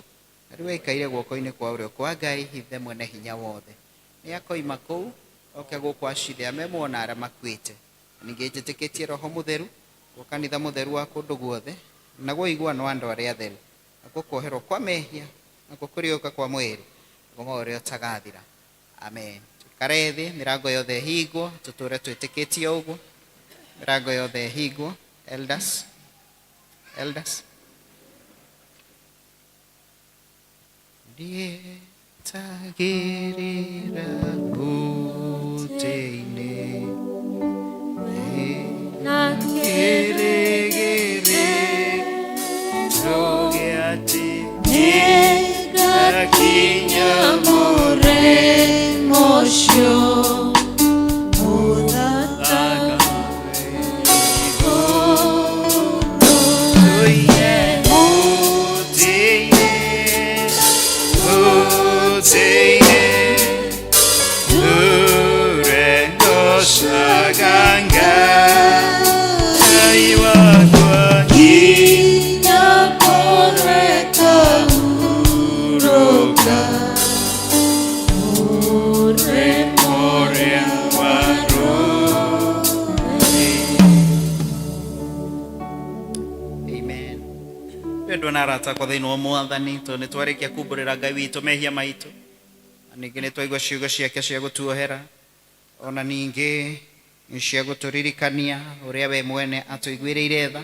na rĩu aikaire guoko-inĩ kwa ũrĩo kwa Ngai Ithe mwene hinya wothe. Nĩ akoima kũu oke gũkũ acithe ame muona arĩa makuĩte. Na ningĩ njĩtĩkĩtie Roho Mũtheru, guo kanitha mũtheru wa kũndũ guothe, naguo ũiguano wa andũ arĩa atheru, nakuo kuoherwo kwa mehia, nakuo kũriũka kwa mwĩrĩ, naguo muoyo ũrĩa ũtagathira. Amen. Tuikare thĩ, mĩrango yothe ĩhingwo, tũtũre twĩtĩkĩtie ũguo. Mĩrango yothe ĩhingwo. Elders, elders. Ndietagĩrĩra mũtĩ-inĩ, na kĩrĩgĩrĩro gĩa atĩ nĩngakinya mũrĩmo ũcio mũthaka. Tũiye mũtĩ-inĩ, mũtĩ-inĩ, ndũre ngocaga Ngai wakwa nginya ngorwe kahurũka mũrĩmo ũrĩa wa rũĩ. Amen. Wendwa na arata akwa thĩinĩ wa Mwathani, tondũ nĩ twarĩkia kumbũrĩra Ngai witũ mehia maitũ, na ningĩ nĩ twaigua ciugo ciake cia gũtuohera, ona ningĩ cia gũtũririkania ũrĩa we mwene atũiguĩrĩire tha.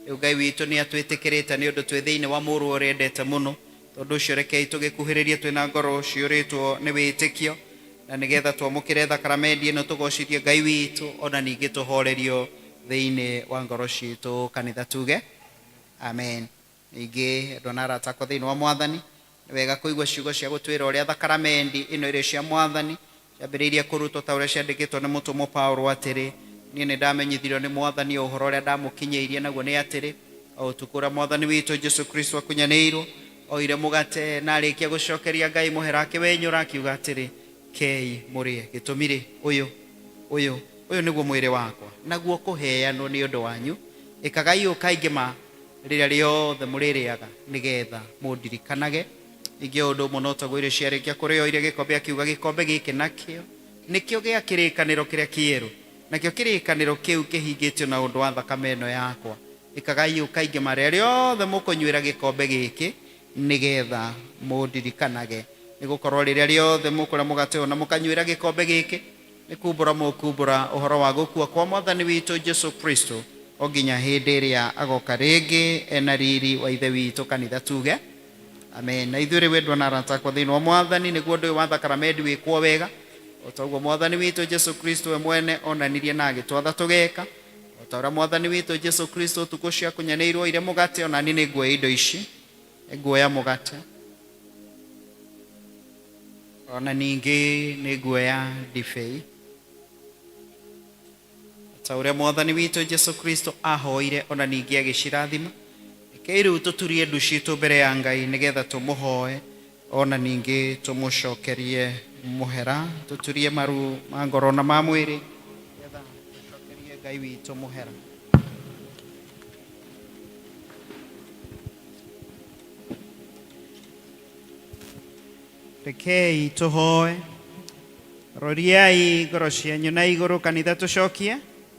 Rĩu Ngai witũ nĩ atwĩtĩkĩrĩte nĩ ũndũ twĩ thĩinĩ wa mũrũ ũrĩa endete mũno. Tondũ ũcio rekei tũgĩkuhĩrĩrie twĩna ngoro ciũrĩtwo nĩ wĩtĩkio, na nĩgetha twamũkĩre thakaramendi ĩno tũgocithie Ngai witũ, ona ningĩ tũhorerio thĩinĩ wa ngoro citũ. Kanitha tuge amen. Ningĩ andũ na arata akwa thĩinĩ wa Mwathani, nĩ wega kũigua ciugo cia gũtwĩra ũrĩa thakaramendi ĩno ĩrĩ cia Mwathani ciambĩrĩirie kũrutwo ta ũrĩa ciandĩkĩtwo nĩ mũtũmwo Paulo atĩrĩ, niĩ nĩ ndamenyithirio nĩ Mwathani o ũhoro ũrĩa ndamũkinyĩirie, naguo nĩ atĩrĩ, o ũtukũ ũrĩa Mwathani witũ Jesu Kristo akunyanĩirwo, oire mũgate na arĩkia gũcokeria Ngai mũhera akĩwenyũra akiuga atĩrĩ, kei mũrĩe, gĩtũmi rĩ, ũyũ ũyũ ũyũ nĩguo mwĩrĩ wakwa, naguo kũheanwo nĩ ũndũ wanyu, ĩkagai ũũ kaingĩ ma rĩrĩa rĩothe mũrĩrĩaga, nĩgetha mũndirikanage. Ningĩ o ũndũ ũmwe no taguo irio ciarĩkia kũrĩo oire gĩkombe akiuga, gĩkombe gĩkĩ nakĩo nĩkĩo gĩa kĩrĩkanĩro kĩrĩa kĩerũ, nakĩo kĩrĩkanĩro kĩu kĩhingĩtio na ũndũ wa thakame ĩno yakwa. Ĩkagai ũũ kaingĩ ma rĩrĩa rĩothe mũkũnyuĩra gĩkombe gĩkĩ, nĩgetha mũndirikanage. Nĩgũkorwo rĩrĩa rĩothe mũkũrĩa mũgate ũyũ na mũkanyuĩra gĩkombe gĩkĩ, nĩ kumbũra mũkumbũra ũhoro wa gũkua kwa Mwathani witũ Jesu Kristo, o nginya hĩndĩ ĩrĩa agoka rĩngĩ ena riri wa Ithe witũ. Kanitha tuge amen. Na ithuĩ rĩu endwa na arata akwa thĩinĩ wa Mwathani, nĩguo ũndũ ũyũ wa thakaramendi wĩkwo wega, O ta ũguo Mwathani witũ Jesu Kristo we mwene onanirie na agĩtwatha tũgeka. O ta ũrĩa Mwathani witũ Jesu Kristo ũtukũ ũcio akunyanĩirwo oire mũgate, ona niĩ nĩnguoya indo ici, nĩnguoya mũgate, ona ningĩ nĩnguoya ndibei. Ta ũrĩa Mwathani witũ Jesu Kristo ahoire, ona ningĩ agĩcirathima. Rekei rĩu tũturie ndu citũ mbere ya Ngai nĩgetha tũmũhoe, ona ningĩ tũmũcokerie mũhera, tũturie maru ma ngoro na ma mwĩrĩ nĩgetha tũcokerie Ngai witũ mũhera. Rekei tũhoe. Roriai ngoro cianyu na igũrũ kanitha, tũcokie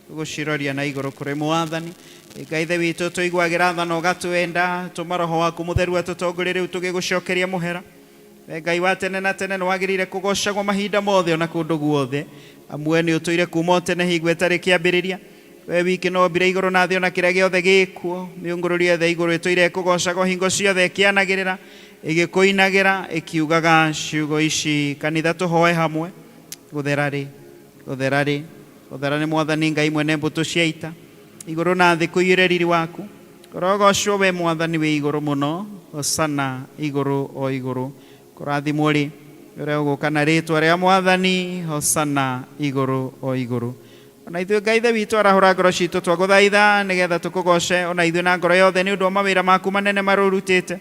tũgũciroria na igũrũ kũrĩ Mwathani. Ngai Ithe witũ, tũiguagĩra tha na ũgatwenda, tũma Roho waku mũtheru atũtongorie rĩu tũgĩgũcokeria mũhera. We Ngai wa tene na tene, nĩwagĩrĩire kũgocagwo mahinda mothe ona kũndũ guothe, amu we nĩ ũtũire kuma o tene hingo ĩtarĩ kĩambĩrĩria. We wiki no ombire igũrũ na thĩ ona kĩrĩa gĩothe gĩkuo. Mĩũngũrũrio yothe igũrũ ĩtũire ĩkũgocagwo hingo ciothe, ĩkĩanagĩrĩra, ĩgĩkũinagĩra, ĩkiugaga ciugo ici. Kanitha, tũhoe hamwe. Gũthera rĩ, gũthera rĩ, gũthera nĩ Mwathani Ngai mwene mbũtũ cia ita. Igũrũ na thĩ kũiyũre riri waku. Kũrogocwo we Mwathani wĩ igũrũ mũno. Hosana igũrũ o igũrũ. Kũrathimwo rĩ ũrĩa ũgũka na rĩtwa rĩa Mwathani. Hosana igũrũ o igũrũ. Ona ithuĩ Ngai Ithe witũ, arahũra ngoro citũ twagũthaitha, nĩgetha tũkũgoce ona ithuĩ na ngoro yothe nĩ ũndũ wa mawĩra maku manene marũrutĩte,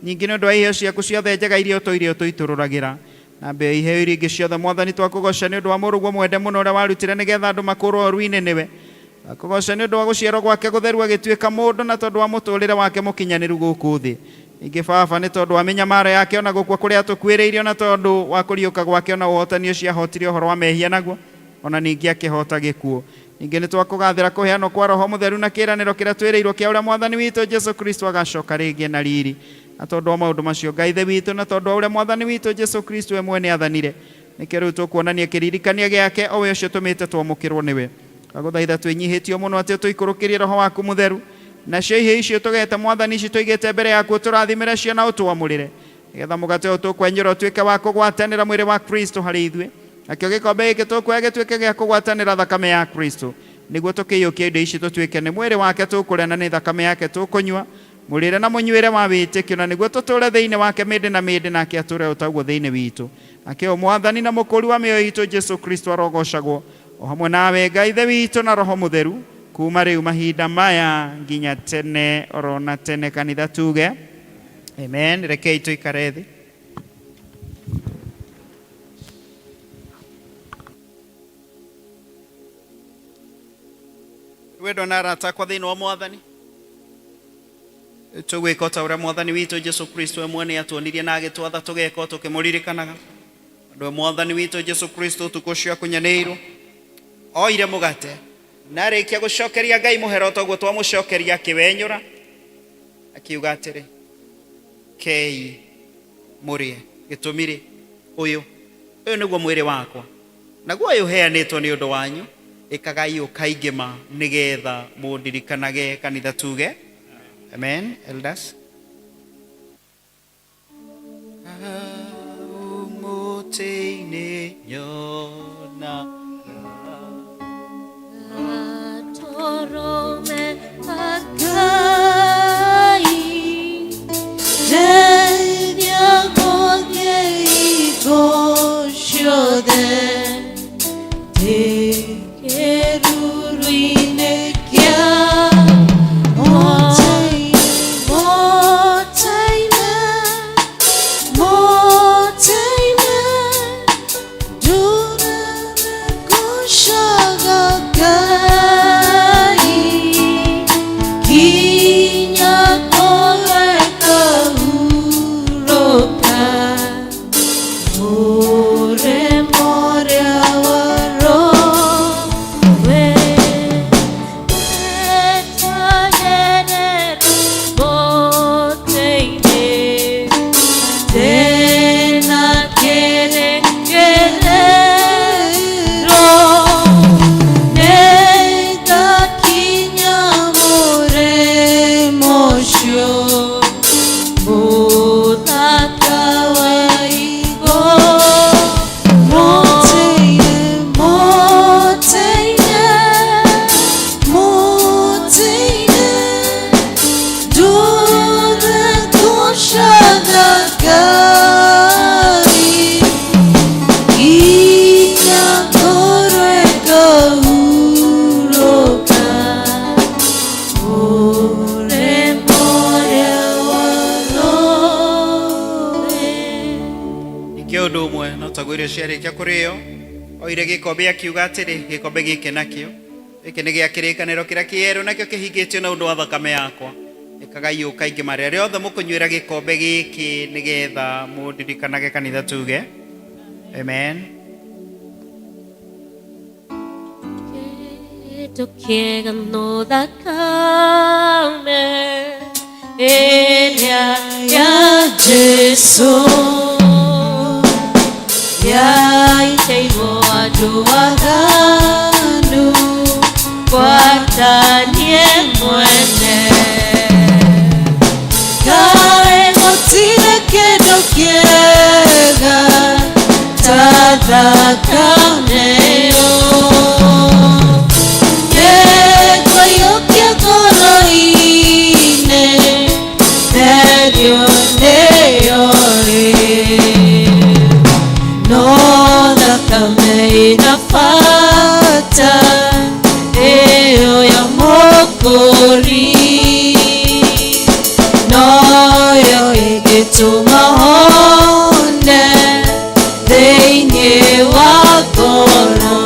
ningĩ nĩ ũndũ wa iheo ciaku ciothe njega iria ũtũire ũtũitũrũragĩra. Na mbere ya iheo iria ingĩ ciothe, Mwathani, twakũgoca nĩ ũndũ wa mũrũguo mwende mũno ũrĩa warutire nĩgetha andũ makũrwo ũru-inĩ nĩwe. Twakũgoca nĩ ũndũ wa gũciarwo gwake gũtheru agĩtuĩka mũndũ, na tondũ wa mũtũrĩre wake mũkinyanĩru gũkũ thĩ. Ningĩ Baba, nĩ tondũ wa mĩnyamaro yake ona gũkua kũrĩa atũkuĩrĩirie, ona tondũ wa kũriũka gwake ona ũhotani ũcio ahotire ũhoro wa mehia naguo, ona ningĩ akĩhota gĩkuũ. Ningĩ nĩ twakũgathĩra kũheanwo kwa Roho Mũtheru na kĩĩranĩro kĩrĩa twĩrĩirwo kĩa ũrĩa Mwathani witũ Jesu Kristo agacoka rĩngĩ na riri. Na tondũ wa maũndũ macio, Ngai Ithe witũ, na tondũ wa ũrĩa Mwathani witũ Jesu Kristo we mwene athanire, nĩkĩo rĩu tũkuonania kĩririkania gĩake, o we ũcio tũmĩte twamũkĩrwo nĩwe. Twagũthaitha twĩnyihĩtio mũno atĩ ũtũikũrũkĩrie Roho waku Mũtheru, nacio iheo icio tũgete Mwathani ici tũigĩte mbere yaku ũtũrathimĩre cio na ũtwamũrĩre, nĩgetha mũgate ũyũ tũkwenyũra ũtuĩke wa kũgwatanĩra mwĩrĩ wa Kristo harĩ ithuĩ, nakĩo gĩkombe gĩkĩ tũkuoya gĩtuĩke gĩa kũgwatanĩra thakame ya Kristo, nĩguo tũkĩiyũkia indo ici tũtuĩke nĩ mwĩrĩ wake tũkũrĩa na nĩ thakame yake tũkũnyua, mũrĩre na mũnyuĩre wa wĩtĩkio, na nĩguo tũtũũre thĩinĩ wake mĩndĩ na mĩndĩ, nake atũũre o taguo thĩinĩ witũ. Nake o Mwathani na Mũkũũri wa mĩoyo itũ Jesu Kristo arogocagwo, o hamwe nawe Ngai Ithe witũ na Roho Mũtheru, kuma rĩu mahinda maya nginya tene oro na tene. Kanitha tuge amen. Rekei tũikare thĩ. Wendo na arata akwa thĩinĩ wa Mwathani, tũgwĩka o ta ũrĩa Mwathani witũ Jesu Kristo we mwene atuonirie na agĩtwatha tũgeka o tũkĩmũririkanaga. Tondũ we Mwathani witũ Jesu Kristo ũtukũ ũcio akunyanĩirwo, oire mũgate na arĩkia gũcokeria Ngai mũhera o toguo twamũcokeria, akĩwenyũra akiuga atĩrĩ, kei mũrĩe, gĩtũmi rĩ, ũyũ ũyũ nĩguo mwĩrĩ wakwa, naguo ũyũ ũheanĩtwo nĩ ũndũ wanyu, ĩkagai ũ kaingĩ ma nĩgetha mũndirikanage. Kanitha tuge amen. Elders. Mũtĩ-inĩ nyona Gatũrũme ka Ngai, ndeithia gũthiĩ hingo ciothe, ndĩ kĩruru-inĩ kĩa mũtĩ, mũtĩ-inĩ, mũtĩ-inĩ, ndũrĩre ngũcaga Ngai, nginya kũrĩa ngahurũka, mũrĩmo ũrĩa wa rũĩ. Etanyereru mũtĩ-inĩ, ndĩna kĩĩrĩgĩrĩro, nĩngakinya mũrĩmo. Mũrĩmo ũrĩa wa rũũĩ. Ningĩ ũndũ ũmwe no taguo irio ciarĩkia kũrĩo, oire gĩkombe akiuga atĩrĩ, gĩkombe gĩkĩ nakĩo gĩkĩ nĩ gĩa kĩrĩkanĩro kĩrĩa kĩerũ, nakĩo kĩhingĩtio na ũndũ wa thakame yakwa. Ĩkagai ũũ kaingĩ marĩa rĩothe mũkũnyuĩra gĩkombe gĩkĩ, nĩgetha mũndirikanage. Kanitha tuge amen. Kĩndũ kĩega no thakame ĩrĩa ya Jesũ yaitĩirwo andũ aganu gwatanie mwene. Kaĩ gũtirĩ kĩndũ kĩega ta thakame ĩyo, nĩngũiyũkia ngoro-inĩ, therio nĩyo rĩ. No thakame ĩna bata, ĩyo ya Mũkũri, noyo ĩngĩtũma hone thĩinĩ wa ngoro.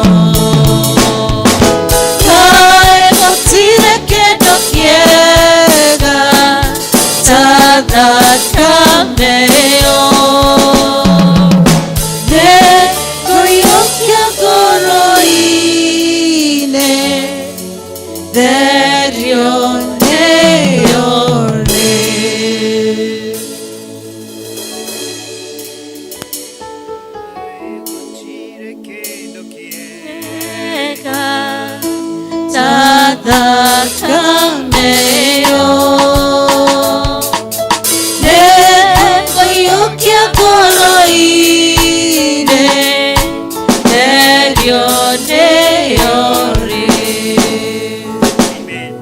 Kaĩ gũtirĩ kĩndũ kĩega ta thakame ĩyo, nĩngũiyũkia ngoro-inĩ, therio nĩyo rĩ. Kĩega ta thakame ĩyo, nĩngũiyũkia ngoro-inĩ, therio nĩyo rĩ. Amen.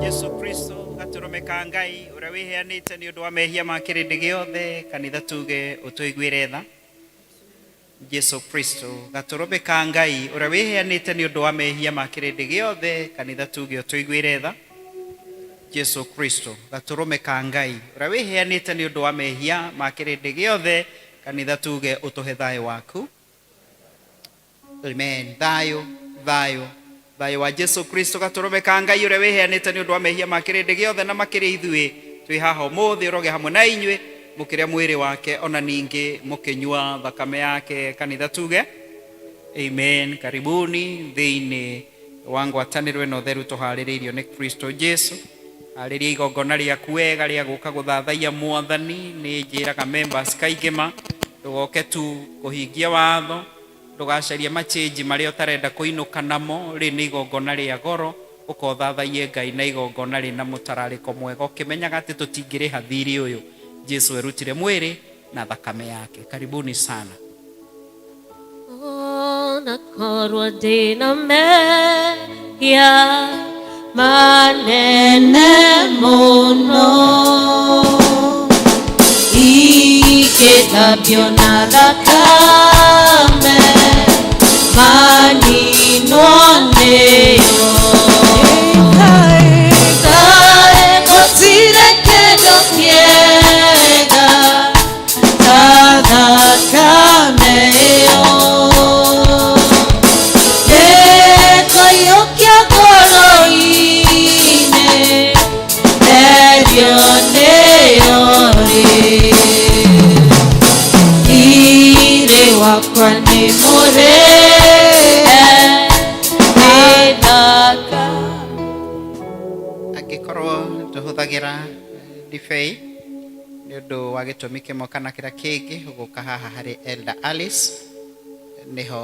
Jesu Kristo gatũrũme ka Ngai ũrĩa wĩheanĩte nĩ ũndũ wa mehia ma kĩrĩndĩ gĩothe. Kanitha tuge ũtũiguĩre tha. Jesu Kristo gatũrũme ka Ngai ũrĩa wĩheanĩte nĩ ũndũ wa mehia ma kĩrĩndĩ gĩothe. Kanitha tuge ũtũiguĩre tha. Jesu Kristo gatũrũme ka Ngai ũrĩa wĩheanĩte nĩ ũndũ wa mehia ma kĩrĩndĩ gĩothe. Kanitha tuge ũtũhe thayũ waku. Amen. Thayũ, thayũ, thayũ wa Jesu Kristo gatũrũme ka Ngai ũrĩa wĩheanĩte nĩ ũndũ wa mehia ma kĩrĩndĩ gĩothe, na makĩria ithuĩ twĩ haha ũmũthĩ, ũrogĩa hamwe na inyuĩ mũkĩrĩa mwĩrĩ wake, ona ningĩ mũkĩnyua thakame yake. Kanitha tuge amen. Karibuni thĩinĩ wa ngwatanĩro ĩno theru tũharĩrĩirio nĩ Kristo Jesu. Harĩria igongona rĩaku wega rĩa gũka gũthathaiya Mwathani. Nĩ njĩraga members kaingĩ ma ndũgoke tu kũhingia watho, ndũgacarie macĩnji marĩa ũtarenda kũinũka namo. Rĩ nĩ igongona rĩa goro, ũkothathaiye Ngai na igongona rĩna mũtararĩko mwega, ũkĩmenyaga atĩ tũtingĩrĩha thirĩ ũyũ. Jesu erutire mwĩrĩ na thakame yake. Karibuni sana. Ona korwo ndĩna mehia manene mũno, ingĩthambio na thakame, maninwo nĩyo. Kaĩ gũtirĩ kĩndũ kĩega ta thakame ĩyo, nĩngũiyũkia ngoro-inĩ, therio nĩyo rĩ. Thiirĩ wakwa nĩ mũrĩhe nĩ thakame. Angĩkorwo tũhũthagĩra ndibei nĩ ũndũ wa gĩtũmi kĩmwe kana kĩrĩa kĩngĩ, ũgũka haha harĩ Elder Alice, nĩho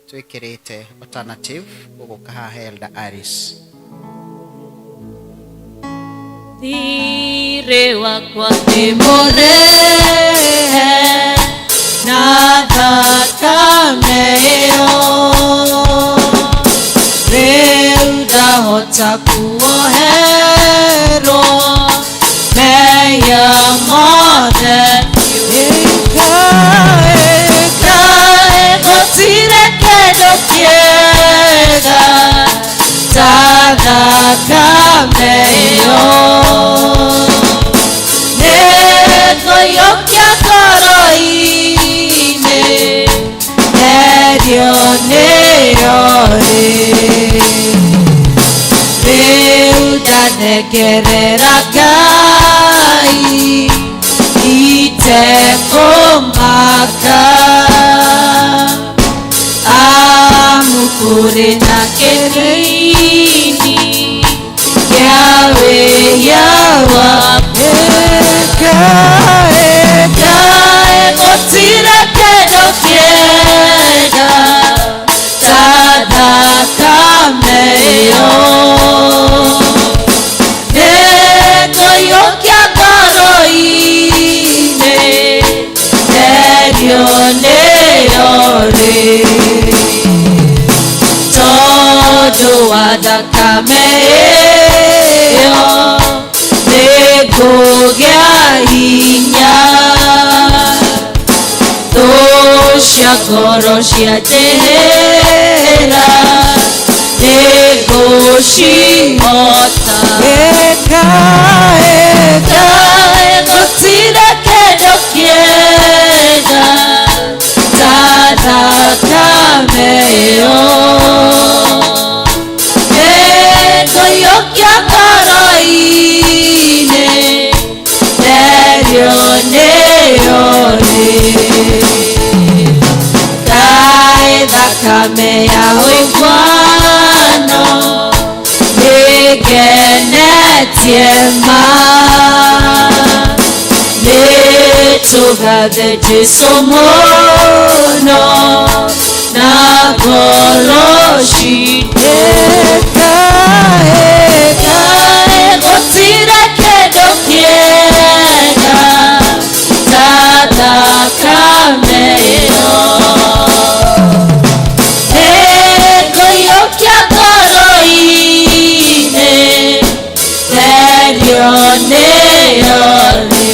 twĩkĩrĩte alternative, ũgũka haha Elder Alice. Thiirĩ wakwa nĩ mũrĩhe na thakame ĩyo, rĩu ndahota kuoherwo mehia mothe. Kaĩ gũtirĩ kĩndũ kĩega ta thakame. nĩyo rĩ rĩu ndathengerera Ngai itekũmaka amu kũrĩ na kĩrĩni kĩa wĩya wakwa Ngai gũtirĩ kĩndũ kĩega ta thakame ĩyo nĩngũiyũkia ngoro-inĩ therio nĩyo rĩ tondũ wa thakame ĩyo nĩngũgĩa hinya thũ cia ngoro cianjĩhĩra nĩngũcihota Ngai gũtirĩ kĩndũ kĩega ta thakame ĩyo nĩngũiyũkia ngoro-inĩ therio nĩyo rĩ Ngai thakame ya ũiguano nĩngenetie ma nĩtũgathe Jesũ mũno na ngoro citũ Ngai gũtirĩ kĩndũ kĩega ta thakame ĩyo nĩngũiyũkia ngoro-inĩ therio nĩyo rĩ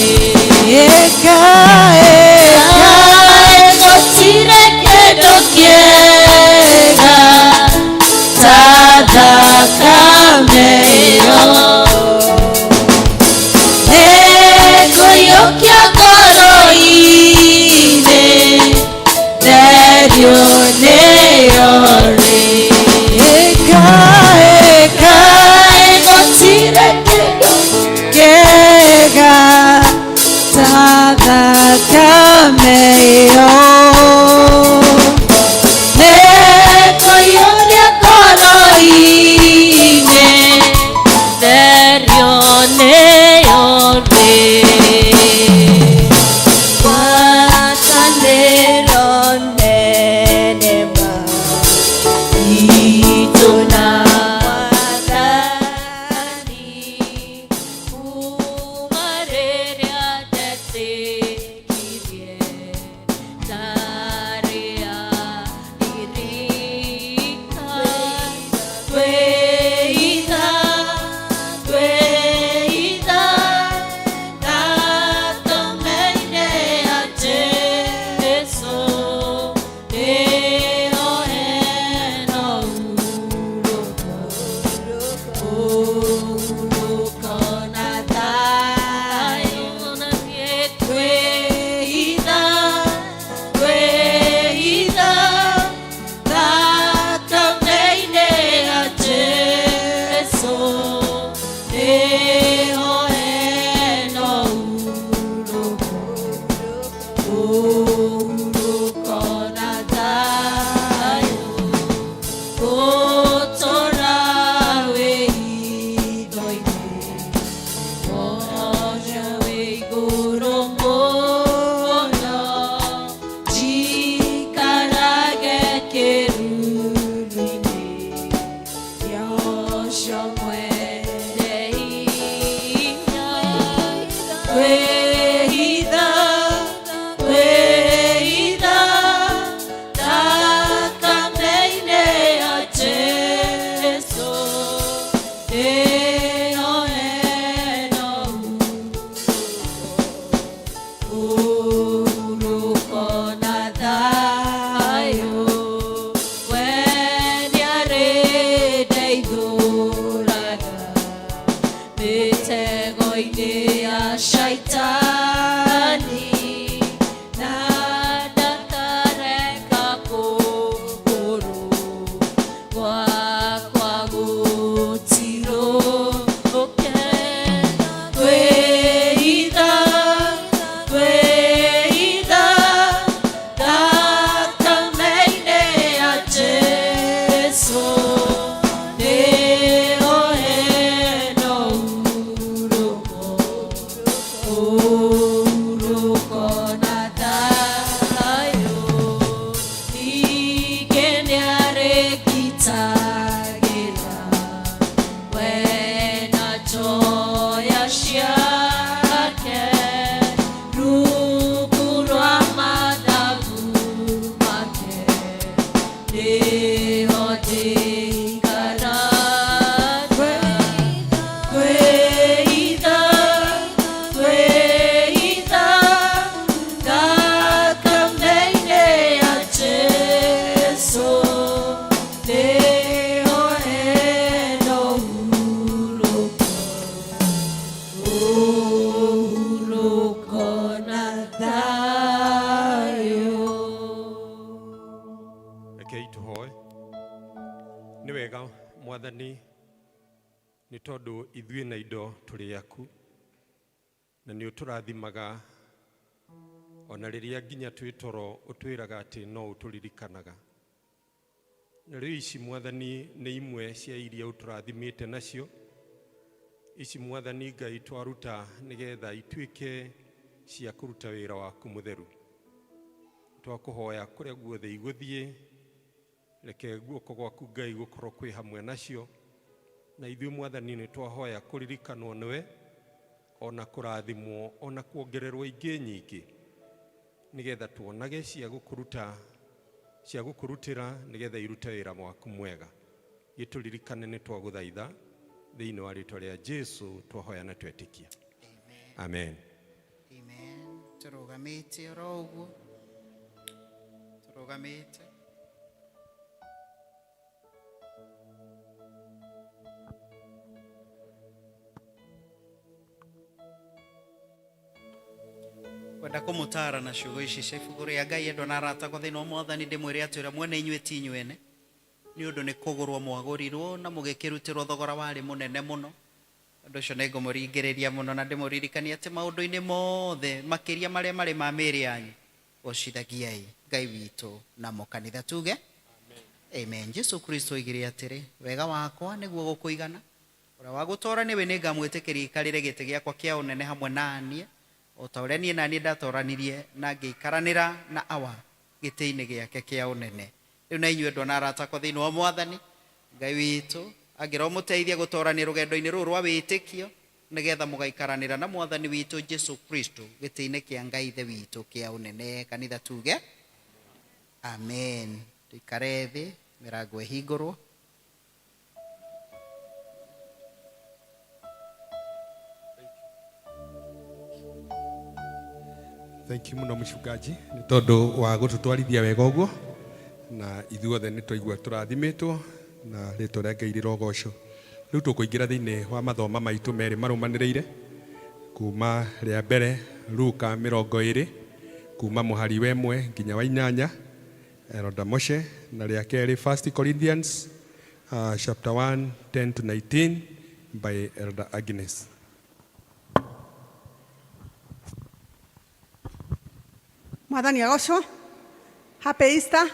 Ngai gũtirĩ kĩndũ kĩega ta thakame ĩyo nĩngũiyũkia ngoro-inĩ therio nĩyo rĩ Ngai gũtirĩ kĩndũ kĩega ta thakame ĩyo nĩngũiyũria ngoro-inĩ therio nĩyo rĩ ngwatanĩro nene ma itũ na Mwathani kuma rĩrĩa ndetĩkirie ndarĩ aririka twĩitha twĩitha thakame-inĩ ya Jesũ nĩyo ĩno ũhurũko na thayũ twĩitha twĩitha thakame-inĩ ya Jesũ nĩho hena ũhurũko na thayũ gũtũũra wĩitho-inĩ wothe wĩ igũrũ mũno njikarage kĩĩruru-inĩ kĩa ũcio mwene hinya twĩhitha twĩhitha thakame-inĩ ya Jesũ nĩho hena ũhurũko na thayũ we nĩarĩndeithũraga mĩtego-inĩ ya shaitani na ndakareka kũgũrũ Tondũ ithuĩ na indo tũrĩ aku na nĩ ũtũrathimaga ona rĩrĩa nginya twĩ toro ũtwĩraga atĩ no ũtũririkanaga. Na rĩu ici Mwathani nĩ imwe cia iria ũtũrathimĩte nacio. Ici Mwathani Ngai twaruta nĩgetha ituĩke cia kũruta wĩra waku mũtheru. Twakũhoya kũrĩa guothe igũthiĩ, reke guoko gwaku Ngai gũkorwo kwĩ hamwe nacio. Na ithuĩ Mwathani nĩ twahoya kũririkanwo nĩwe, ona kũrathimwo, ona kuongererwo ingĩ nyingĩ, nĩgetha tuonage cia gũkũruta, cia gũkũrutĩra nĩgetha irute wĩra waku mwega. Gĩtũririkane nĩ twagũthaitha thĩinĩ wa rĩtwa rĩa Jesu twahoya na twetĩkia. Amen. Amen. Tũrũgamĩte oro ũguo, tũrũgamĩte. Kwenda kũmũtaara na ciugo ici cia ibuku rĩa Ngai, endwa na arata akwa thĩinĩ wa Mwathani, ndĩmwĩre atĩ ũrĩa mwene inyuĩ ti inyuene, nĩ ũndũ nĩ kũgũrwo mwagũrirwo na mũgĩkĩrutĩrwo thogora warĩ mũnene mũno. Ũndũ ũcio nĩ ngũmũringĩrĩria mũno na ndĩmũririkanie atĩ maũndũ-inĩ mothe makĩria marĩa marĩ ma mĩĩrĩ yanyu, gocithagiai Ngai witũ namo. Kanitha tuge amen. Jesu Kristo oigire atĩrĩ, wega wakwa nĩguo gũkũigana, ũrĩa wa gũtoora nĩwe nĩngamwĩtĩkĩria aikarĩre gĩtĩ gĩakwa kĩa ũnene hamwe na niĩ, o ta ũrĩa niĩ na niĩ ndatoranirie na ngĩikaranĩra na Awa gĩtĩ-inĩ gĩake kĩa ũnene. Rĩu na inyuĩ endwa na arata akwa thĩinĩ wa Mwathani Ngai witũ, angĩromũteithia gũtorania rũgendo-inĩ rũrũ rwa wĩtĩkio, nĩgetha mũgaikaranĩra na Mwathani witũ Jesu Kristo gĩtĩ-inĩ kĩa Ngai Ithe witũ kĩa ũnene. Kanitha tuge amen. Tũikare thĩ, mĩrango ĩhingũrwo. Thank you muno mũcungaji nĩ tondũ wa gũtũtwarithia wega ũguo, na ithuothe nĩ twaigua tũrathimĩtwo na rĩtwa rĩa Ngai rĩrogocwo. Rĩu tũkũingĩra thĩinĩ wa mathoma maitũ merĩ marũmanĩrĩire, kuma rĩa mbere Luka 20 kuma mũhari wa 1 nginya wa 8, Elder Moshe, na rĩa kerĩ 1 Corinthians chapter 1 10 to 19 by Elder Agnes. Mwathani agocwo. Happy Easter.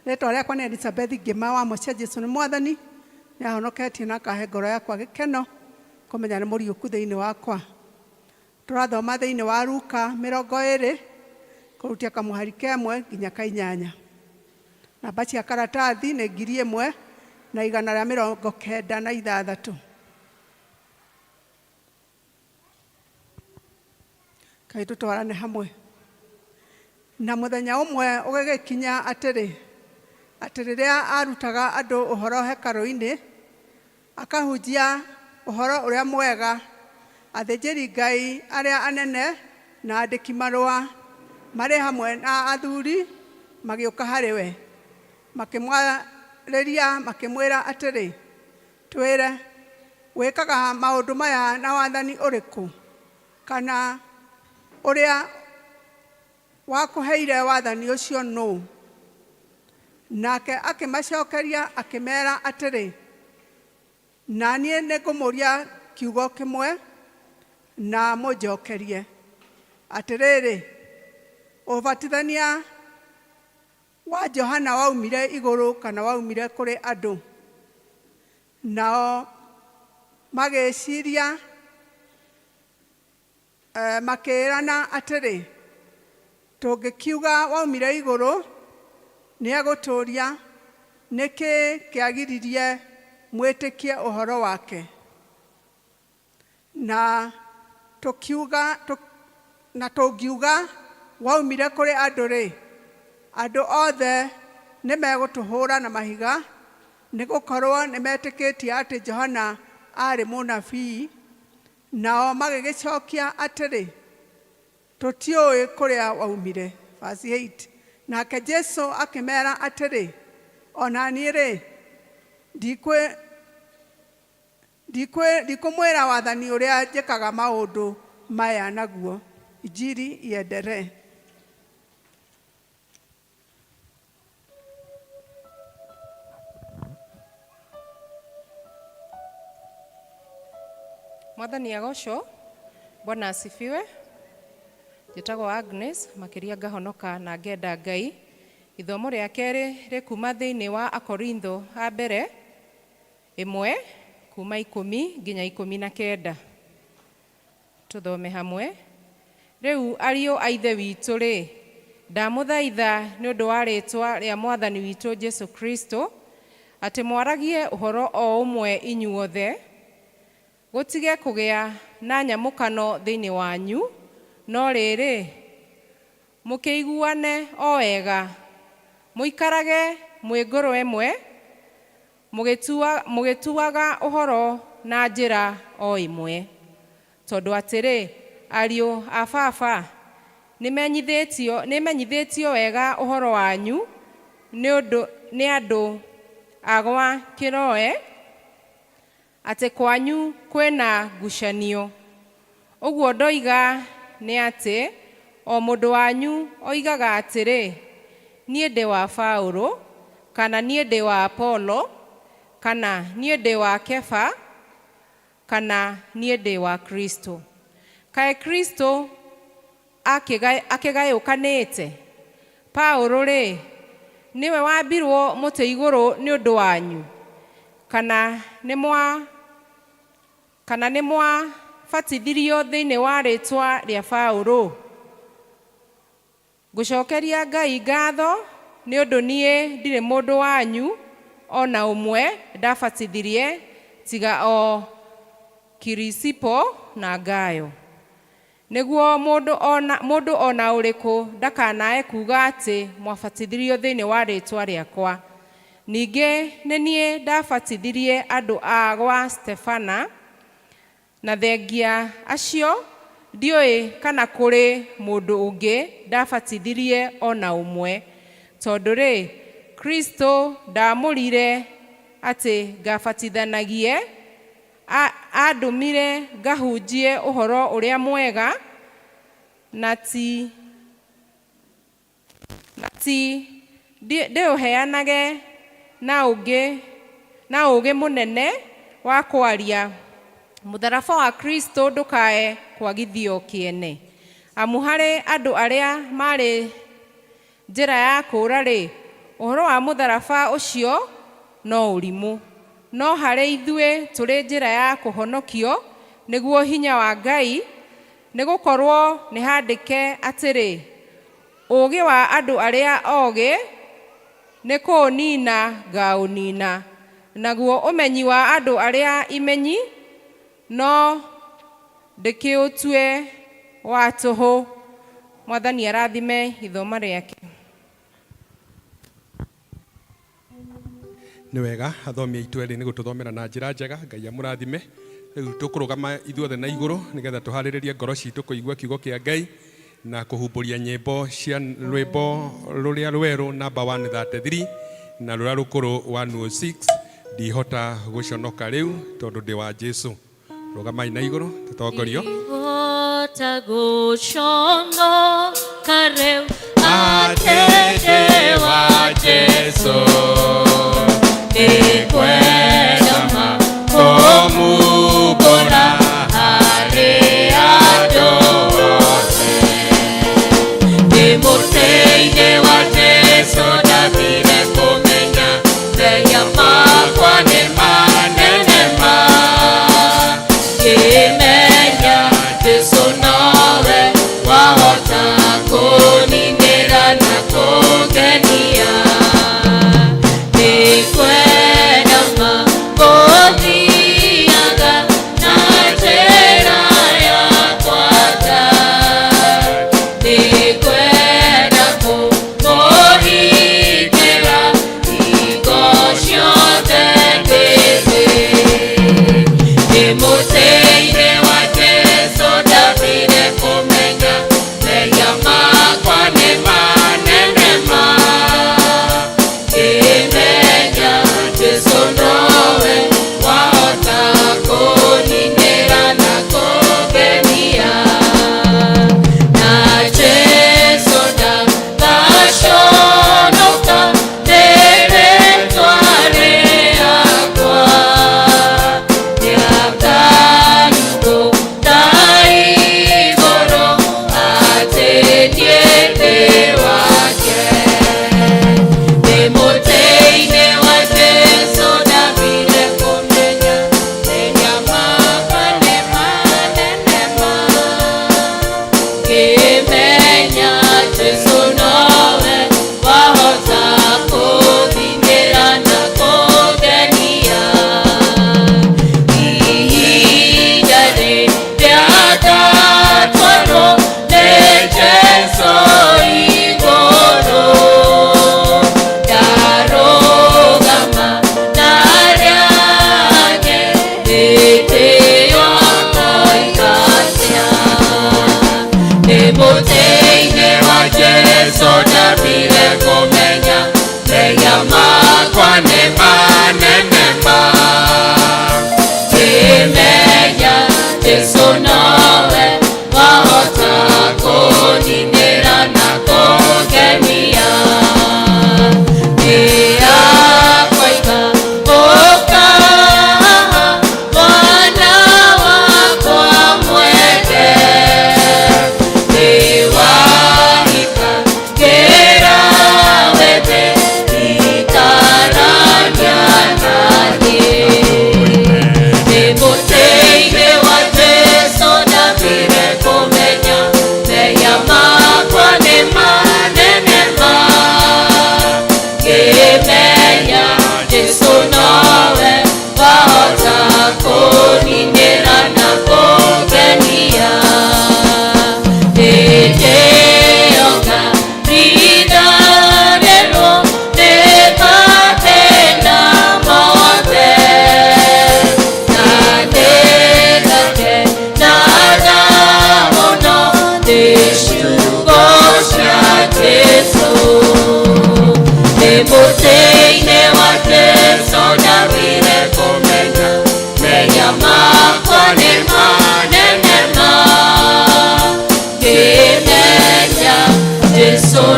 Rĩtwa rĩakwa nĩ Elizabeth Ngĩma wa Mũcia. Jesu nĩ Mwathani, nĩ ahonoketie na akahe ngoro yakwa gĩkeno kũmenya nĩ mũriũku thĩinĩ wakwa. Tũrathoma thĩinĩ wa Luka 20 kũrutia kamũhari kemwe nginya ka 8. Namba cia karatathi nĩ 1196. Kaĩ tũtwarane hamwe. Na mũthenya ũmwe ũgĩgĩkinya atĩrĩ, atĩ rĩrĩa arutaga andũ ũhoro hekarũ-inĩ, akahunjia ũhoro ũrĩa mwega, athĩnjĩri Ngai arĩa anene na andĩki marũa marĩ hamwe na athuri magĩũka harĩ we, makĩmwarĩria makĩmwĩra atĩrĩ, twĩre, wĩkaga maũndũ maya na wathani ũrĩkũ, kana ũrĩa wakũheire wathani ũcio nũũ? Nake akĩmacokeria akĩmera atĩrĩ, na niĩ nĩngũmũũria kiugo kĩmwe na mũnjokerie. Atĩrĩrĩ, ũbatithania wa Johana waumire igũrũ kana waumire kũrĩ andũ? Nao magĩciria makĩĩrana atĩrĩ, tũngĩkiuga waumire igũrũ, nĩegũtũũria nĩkĩ kĩagiririe mwĩtĩkie ũhoro wake? Na tũkiuga na tũngiuga waumire kũrĩ andũ-rĩ, andũ othe nĩmegũtũhũra na mahiga, nĩgũkorwo nĩmetĩkĩtie atĩ Johana aarĩ mũnabii. Nao magĩgĩcokia atĩrĩ, tũtiũĩ kũrĩa waumire. Verse 8. Nake Jesu akĩmera atĩrĩ, ona niĩ-rĩ, ndikũmwĩra wathani ũrĩa njĩkaga maũndũ maya naguo. Injili iendelee. Mwathani agocwo. Bwana asifiwe. Njĩtagwo Agnes, makĩria ngahonoka na ngenda Ngai. Ithomo rĩa kerĩ rĩkuma thĩinĩ wa Akorintho a mbere 1 kuma 10 nginya 19. Tũthome hamwe. Rĩu ariũ a Ithe witũ rĩ, ndamũthaitha nĩ ũndũ wa rĩtwa rĩa Mwathani witũ Jesu Kristo, atĩ mwaragie ũhoro o ũmwe inyuothe, gũtige kũgĩa na nyamũkano thĩinĩ wanyu, no rĩrĩ, mũkĩiguane o wega, mũikarage mwĩ ngoro ĩmwe, mũgĩtuaga ũhoro na njĩra o ĩmwe. Tondũ atĩrĩ, ariũ a baba, nĩmenyithĩtio wega ũhoro wanyu nĩ andũ a gwa Kĩroe, atĩ kwanyu kwĩna ngucanio. Ũguo ndoiga nĩ atĩ o mũndũ wanyu oigaga atĩrĩ, niĩ ndĩ wa Paũlũ, kana niĩ ndĩ wa Apolo, kana niĩ ndĩ wa Kefa, kana niĩ ndĩ wa Kristo. Kaĩ Kristo akĩgayũkanĩte? Paũlũ rĩ, nĩwe wambirwo mũtĩ igũrũ nĩ ũndũ wanyu, kana nĩ mwabatithirio thĩinĩ wa rĩtwa rĩa Paũlũ? Ngũcokeria Ngai ngatho nĩ ũndũ niĩ ndirĩ mũndũ wanyu ona ũmwe ndabatithirie tiga o Kirisipo na Gayo, nĩguo mũndũ ona ũrĩkũ ndakanae kuga atĩ mwabatithirio thĩinĩ wa rĩtwa rĩakwa. Ningĩ nĩ niĩ ndabatithirie andũ a gwa Stefana, na thengia acio ndiũĩ kana kũrĩ mũndũ ũngĩ ndabatithirie ona ũmwe. Tondũ rĩ, Kristo ndaamũrire atĩ ngabatithanagie, andũmire ngahunjie ũhoro ũrĩa mwega, na ti ndĩũheanage na ũũgĩ mũnene wa kwaria. Mũtharaba wa Kristo ndũkae kwagithio kĩene. Amu harĩ andũ arĩa marĩ njĩra ya kũũra rĩ, ũhoro wa mũtharaba ũcio no ũrimũ, no harĩ ithuĩ tũrĩ njĩra ya kũhonokio nĩguo hinya wa Ngai, nĩgũkorwo nĩ handĩke atĩrĩ, ũũgĩ wa andũ arĩa ogĩ nĩ kũũnina ngaũnina, naguo ũmenyi wa andũ arĩa imenyi no ndĩkĩũtue wa tũhũ. Mwathani arathime ithoma rĩake. Nĩ wega athomi aitũ erĩ nĩ gũtũthomera na njĩra njega, Ngai amũrathime. Rĩu tũkũrũgama ithuothe na igũrũ nĩgetha tũharĩrĩrie ngoro citũ kũigua kiugo kĩa Ngai na kũhumbũria nyĩmbo cia rwĩmbo rũrĩa rwerũ namba 133 na rũrĩa rũkũrũ 106, ndihota gũconoka rĩu tondũ ndĩ wa Jesu. Rũgamai na igũrũ tũtongorio. Ndihota gũconoka rĩu atĩ ndĩ wa Jesu, nĩngwenda ma kũmumbũra harĩ andũ othe. Ndĩ mũtĩ-inĩ wa Jesu ndathire kũmenya mehia makwa nĩ manene ma, ngĩmenya Jesu nowe wahota kũninĩra na kũngenia. Nĩngwenda ma gũthiaga na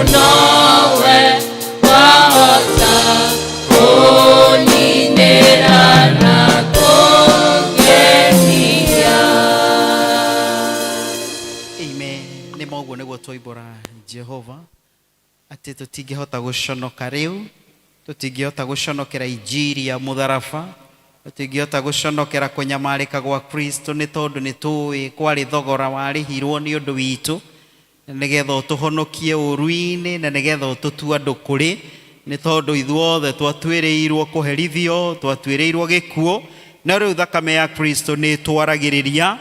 nowe wahota kũninĩra na kũngenia. Amen. Nĩ ma ũguo nĩguo twoimbũra Jehova atĩ tũtingĩhota gũconoka rĩu, tũtingĩhota gũconokera injiri ya mũtharaba, tũtingĩhota gũconokera kũnyamarĩka gwa Kristo, nĩ tondũ nĩ tũĩ kwarĩ thogora warĩhirwo nĩ ũndũ witũ nĩgetha ũtũhonokie ũũru-inĩ na nĩgetha ũtũtue andũ kũrĩ, nĩ tondũ ithuothe twatuĩrĩirwo kũherithio, twatuĩrĩirwo gĩkuũ, no rĩu thakame ya Kristo nĩ ĩtwaragĩrĩria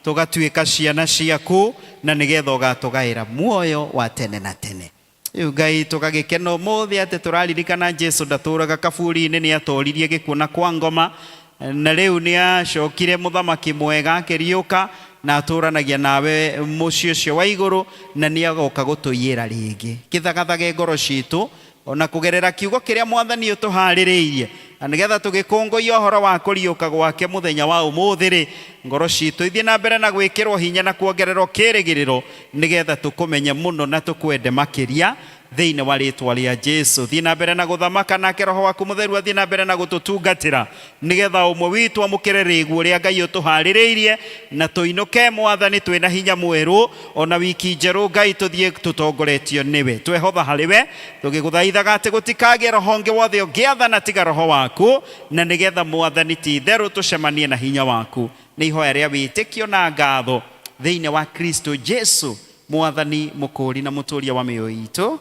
tũgatuĩka ciana ciaku na nĩgetha ũgatũgaĩra muoyo wa tene na tene. Rĩu Ngai tũgagĩkena ũmũthĩ atĩ tũraririkana Jesu ndatũraga kaburi-inĩ, nĩ atoririe gĩkuũ na kwa ngoma, na rĩu nĩ acokire mũthamaki mwega akĩriũka na atũranagia nawe mũciĩ ũcio wa igũrũ, na nĩ agoka gũtũiyĩra rĩngĩ. Kĩthagathage ngoro citũ ona kũgerera kiugo kĩrĩa Mwathani ũtũharĩrĩirie, na nĩgetha tũgĩkũngũiya ũhoro wa kũriũka gwake mũthenya wa ũmũthĩ rĩ, ngoro citũ ithiĩ na mbere na gwĩkĩrwo hinya na kuongererwo kĩĩrĩgĩrĩro, nĩgetha tũkũmenye mũno na tũkwende makĩria thĩinĩ wa rĩtwa rĩa Jesu. Thiĩ na mbere na gũthamaka, nake Roho waku Mũtheru athiĩ na mbere na gũtũtungatĩra, nĩgetha ũmwe witũ amũkĩre rĩguo rĩa Ngai ũtũharĩrĩirie, na tũinũke Mwathani twĩna hinya mwerũ, ona wiki njerũ Ngai tũthiĩ tũtongoretio nĩwe. Twehotha harĩ we tũgĩgũthaithaga atĩ gũtikagĩe roho ũngĩ wothe ũngĩathana tiga roho waku, na nĩgetha Mwathani ti itherũ tũcemanie na hinya waku. Nĩ ihoya rĩa wĩtĩkio na ngatho thĩinĩ wa Kristo Jesu Mwathani mũkũũri na mũtũũria wa mĩoyo itũ.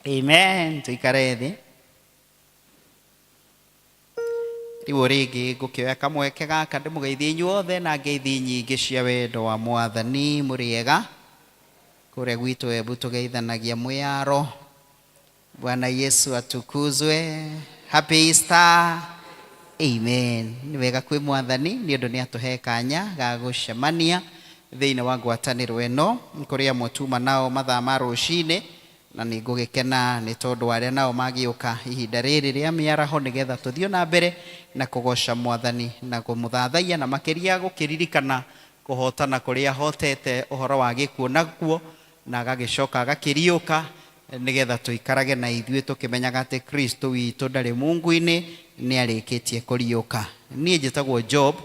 Amen. Tũikare thĩ. Rĩu o rĩngĩ ngũkĩoya kamweke gaka ndĩmũgeithie inyuothe na ngeithi nyingĩ cia wendo wa Mwathani. Mũrĩega kũrĩa gwitũ Embu tũgeithanagia mwĩyaro. Bwana Yesu atukuzwe. Happy Easter. Amen. Nĩ wega kwĩ Mwathani nĩ ũndũ nĩ atũhe kanya ga gũcemania thĩinĩ wa ngwatanĩro ĩno kũrĩ amwe tuma nao mathaa ma rũcinĩ, na nĩ ngũgĩkena nĩ tondũ wa arĩa nao magĩũka ihinda rĩrĩ rĩa mĩaraho nĩgetha tũthiĩ na mbere na kũgoca Mwathani na kũmũthathaiya, na makĩria gũkĩririkana kũhotana kũrĩa ahotete ũhoro wa gĩkuũ nakuo, na agagĩcoka agakĩriũka nĩgetha tũikarage na ithuĩ tũkĩmenyaga atĩ Kristo witũ ndarĩ mungu-inĩ, nĩ arĩkĩtie kũriũka. Niĩ njĩtagwo Job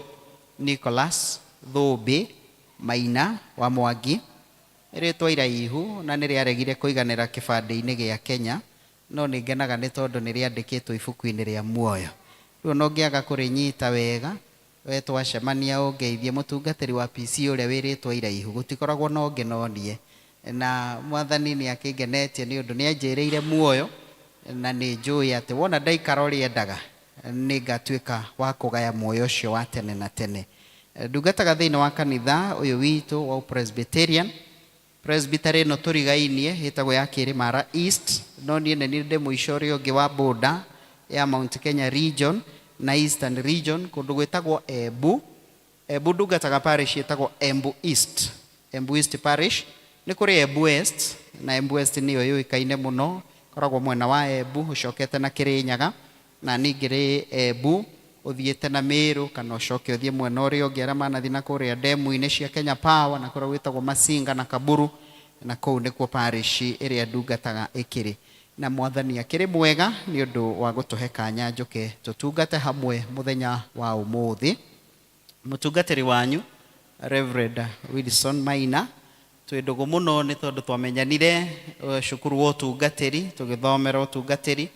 Nicholas Thũmbĩ Maina wa Mwangi, rĩtwa iraihu na nĩ rĩaregire kũiganĩra kĩbandĩ-inĩ gĩa Kenya, no nĩ ngenaga nĩ tondũ nĩ rĩandĩkĩtwo ibuku-inĩ rĩa muoyo. Rĩu ona ũngĩaga kũrĩnyita wega, we twacemania ũngeithie mũtungatĩri wa PC ũrĩa wĩ rĩtwa iraihu, gũtikoragwo na ũngĩ no niĩ. Na Mwathani nĩ akĩngenetie nĩ ũndũ nĩ anjĩrĩire muoyo, na nĩ njũĩ atĩ wona ndaikara ũrĩa endaga nĩ ngatuĩka wa kũgaya muoyo ũcio wa tene na tene. Ndungataga thĩinĩ wa kanitha ũyũ witũ wa Presbyterian. Presbytery ĩno tũrigainie ĩtagwo ya Kĩrĩmara East, no niĩ nĩ niĩ ndĩ mũico ũrĩa ũngĩ wa border ya Mount Kenya region na Eastern region, kũndũ gwĩtagwo Embu. Embu ndungataga parish ĩtagwo Embu East, Embu East Parish. Nĩ kũrĩ Embu West, na Embu West nĩyo yũĩkaine mũno, ĩkoragwo mwena wa Embu ũcokete na Kĩrĩnyaga, na ningĩ Embu ũthiĩte na Meru kana ũcoke ũthiĩ mwena ũrĩa ũngĩ arĩa manathiĩ na kũrĩa ndemu-inĩ cia Kenya Power na kũrĩa gwĩtagwo Masinga na Kaburu, na kũu nĩkuo parish ĩrĩa ndungataga ĩkĩrĩ. Na Mwathani akĩrĩ mwega nĩ ũndũ wa gũtũhe kanya njũke tũtungate hamwe mũthenya wa ũmũthĩ. Mũtungatĩri wanyu Reverend Wilson Maina, twĩ ndũgũ mũno nĩ tondũ twamenyanire cukuru wa ũtungatĩri, tũgĩthomera ũtungatĩri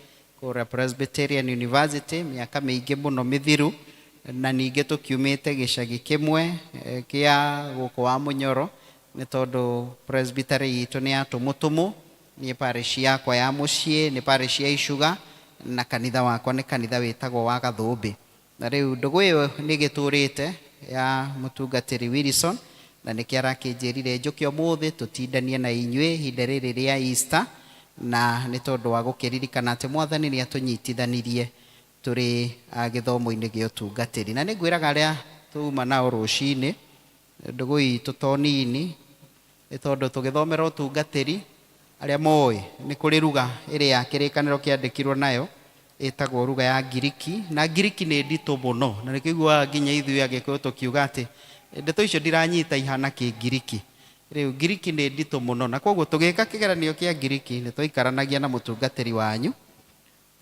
kũrĩa Presbyterian University mĩaka mĩingĩ mũno mĩthiru, na ningĩ tũkiumĩte gĩcagi kĩmwe kĩa gũkũ wa Mũnyoro, nĩ tondũ presbytery itũ nĩ ya Tũmũtũmũ. Niĩ parish yakwa ya mũciĩ nĩ parish ya Icuga, na kanitha wakwa nĩ kanitha wĩtagwo wa Gathũmbĩ. Na rĩu ndũgũ ĩyo nĩ ĩgĩtũrĩte ya mũtungatĩri Wilson, na nĩkĩo arakĩnjĩrire njũke ũmũthĩ tũtindanie na inyuĩ ihinda rĩrĩ rĩa Easter, na nĩ tondũ wa gũkĩririkana atĩ Mwathani nĩ atũnyitithanirie tũrĩ gĩthomo-inĩ gĩa ũtungatĩri. Na nĩ ngwĩraga arĩa tuma nao rũcinĩ, ndũgũ itũ to nini, nĩ tondũ tũgĩthomera ũtungatĩri, arĩa moĩ nĩ kũrĩ ruga ĩrĩa ya kĩrĩkanĩro kĩandĩkirwo nayo ĩtagwo ruga ya Ngiriki, na Ngiriki nĩ nditũ mũno, na nĩkĩo ũiguaga nginya ithuĩ Agĩkũyũ tũkiuga atĩ ndeto icio ndiranyita ihana Kĩngiriki. Rĩu Ngiriki nĩ nditũ mũno, na koguo tũgĩka kĩgeranio kĩa Ngiriki nĩ twaikaranagia na mũtungatĩri wanyu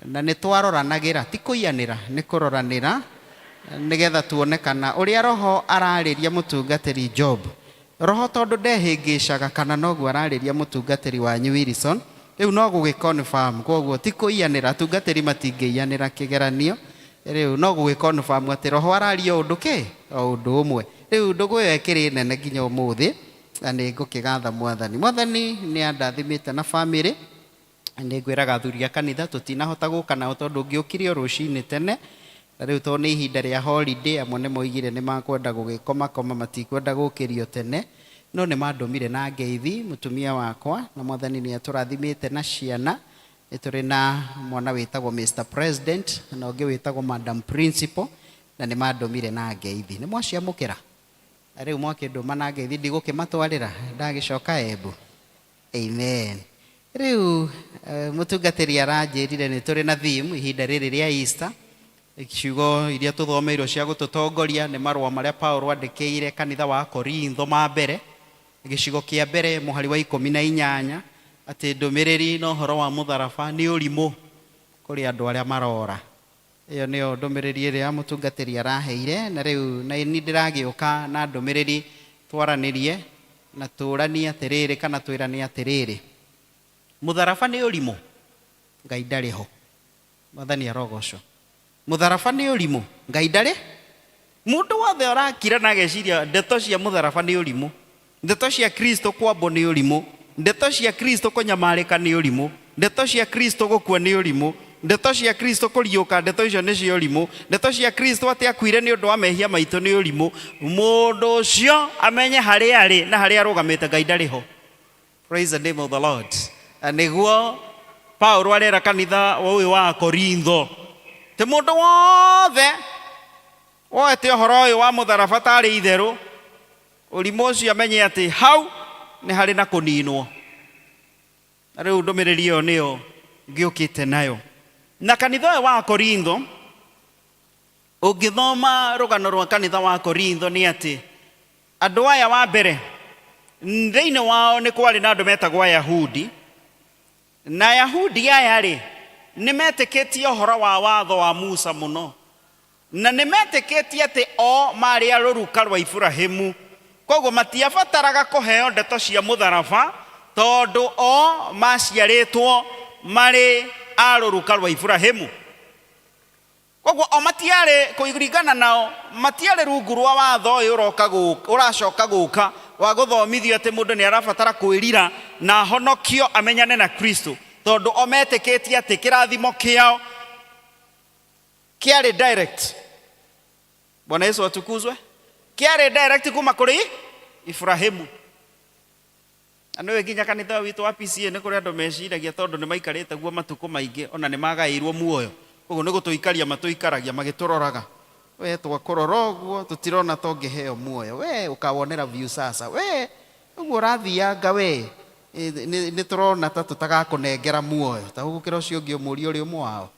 na nĩ twaroranagĩra, ti kũiyanĩra, nĩ kũroranĩra nĩgetha tuone kana ũrĩa roho ararĩria mũtungatĩri Job, roho tondũ ndehĩngĩcaga kana noguo ararĩria mũtungatĩri wanyu Wilson. Rĩu no gũgĩ confirm, koguo ti kũiyanĩra, atungatĩri matingĩiyanĩra kĩgeranio. Rĩu no gũgĩ confirm atĩ roho araria o ũndũ kĩ o ũndũ ũmwe. Rĩu ndũgũ ĩyo ĩkĩrĩ nene nginya ũmũthĩ, na nĩ ngũkĩgatha Mwathani. Mwathani nĩ andathimĩte na bamĩrĩ. Nĩ ngwĩraga athuri a kanitha tũtinahota gũka nao tondũ ngĩũkire o rũcinĩ tene, na rĩu tondũ nĩ ihinda rĩa holiday, amwe nĩ moigire nĩ makwenda gũgĩkomakoma, matikwenda gũkĩrio tene, no nĩ mandũmire na ngeithi mũtumia wakwa, na Mwathani nĩ atũrathimĩte na ciana. Nĩ tũrĩ na mwana wĩtagwo Mr President na ũngĩ wĩtagwo Madam Principal, na nĩ mandũmire na ngeithi. Nĩ mwaciamũkĩra? Na rĩu mwakĩndũma na ngeithi ndigũkĩmatwarĩra ndagĩcoka Embu. Amen. Rĩu mũtungatĩri aranjĩrire nĩ tũrĩ na theme ihinda rĩrĩ rĩa Easter. Ciugo iria tũthomeirwo cia gũtũtongoria nĩ marũa marĩa Paulo andĩkĩire kanitha wa Korintho ma mbere, gĩcigo kĩa mbere mũhari wa 18, atĩ ndũmĩrĩri na ũhoro wa mũtharaba nĩ ũrimũ kũrĩ andũ arĩa marora. Ĩyo nĩyo ndũmĩrĩri ĩrĩa mũtungatĩri araheire, na rĩu na niĩ ndĩragĩũka na ndũmĩrĩri twaranĩrie na tũranie atĩrĩrĩ kana twĩrane atĩrĩrĩ, mũtharaba nĩ ũrimũ, Ngai ndarĩ ho. Mwathani arogocwo. Mũtharaba nĩ ũrimũ, Ngai ndarĩ. Mũndũ wothe ũrakira na ageciria ndeto cia mũtharaba nĩ ũrimũ, ndeto cia Kristo kwambwo nĩ ũrimũ, ndeto cia Kristo kũnyamarĩka nĩ ũrimũ, ndeto cia Kristo gũkua nĩ ũrimũ, ndeto cia Kristo kũriũka, ndeto icio nĩ cia ũrimũ, ndeto cia Kristo atĩ akuire nĩ ũndũ wa mehia maitũ nĩ ũrimũ, mũndũ ũcio amenye harĩa arĩ na harĩa arũgamĩte, Ngai ndarĩ ho. Praise the name of the Lord. Na nĩguo Paulo arera kanitha ũyũ wa Korintho, ti mũndũ wothe woete ũhoro ũyũ wa mũtharaba tarĩ itherũ, ũrimũ ũcio amenye atĩ hau nĩ harĩ na kũninwo. Na rĩu ndũmĩrĩri ĩyo nĩyo ngĩũkĩte nayo. Na kanitha ũyũ wa Korintho, ũngĩthoma rũgano rwa kanitha wa Korintho nĩ atĩ andũ aya wa mbere thĩinĩ wao nĩ kwarĩ na andũ metagwo Ayahudi, na Ayahudi aya rĩ nĩ metĩkĩtie ũhoro wa watho wa Musa mũno, na nĩ metĩkĩtie atĩ o marĩ a rũruka rwa Iburahĩmu, koguo matiabataraga kũheo ndeto cia mũtharaba tondũ o maciarĩtwo marĩ a rũruka rwa Iburahĩmu. Koguo o matiarĩ, kũringana nao, matiarĩ rungu rwa watho ũyũ ũroka gũka, ũracoka gũka wa gũthomithio atĩ mũndũ nĩ arabatara kwĩrira na ahonokio amenyane na Kristo, tondũ o metĩkĩtie atĩ kĩrathimo kĩao kĩarĩ direct. Bwana Yesu atukuzwe. Kĩarĩ direct kuma kũrĩ Ibrahimu. Na nĩũĩ nginya kanitha witũ wa PCA nĩ kũrĩ andũ meciragia tondũ nĩ maikarĩte guo matukũ maingĩ ona nĩ magaĩirwo muoyo, koguo nĩ gũtũikaria matũikaragia magĩtũroraga. We twakũrora ũguo tũtirona ta ũngĩheo muoyo, we ũkawonera Viusasa, we ũguo ũrathianga we nĩ tũrona ta tũtagakũnengera muoyo, ta ũgũkĩra ũcio ũngĩ ũmũrie ũrĩ ũmwe wao.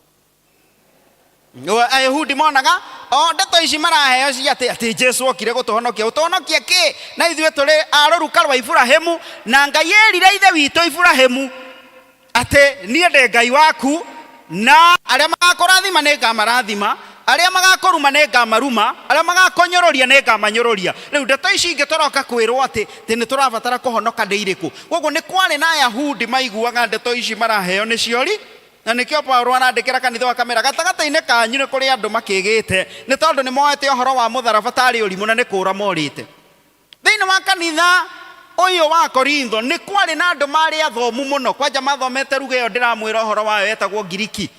Ayahudi monaga o ndeto ici maraheo cia atĩ atĩ Jesu okire gũtũhonokia, gũtũhonokia kĩ? Na ithuĩ tũrĩ a rũruka rwa Iburahĩmu, na Ngai erire ithe witũ Iburahĩmu atĩ niĩ ndĩ Ngai waku, na arĩa magakũrathima nĩ ngamarathima, arĩa magakũruma nĩ ngamaruma, arĩa magakũnyũrũria nĩ ngamanyũrũria. Rĩu ndeto ici ingĩ tũroka kwĩrwo atĩ atĩ nĩ tũrabatara kũhonoka nĩ irĩkũ? Koguo nĩ kwarĩ na Ayahudi maiguaga ndeto ici maraheo nĩ ciori. Na nĩkĩo Paulo arandĩkĩra kanitha wa kamera, gatagatĩ-inĩ kanyu nĩ kũrĩ andũ makĩgĩte nĩ tondũ nĩ moete ũhoro wa mũtharaba tarĩ ũrimũ na nĩ kũũra morĩte. Thĩinĩ wa kanitha ũyũ wa Korintho nĩ kwarĩ na andũ marĩ athomu mũno, kwanja mathomete ruga ĩyo ndĩramwĩra ũhoro wayo yetagwo Ngiriki,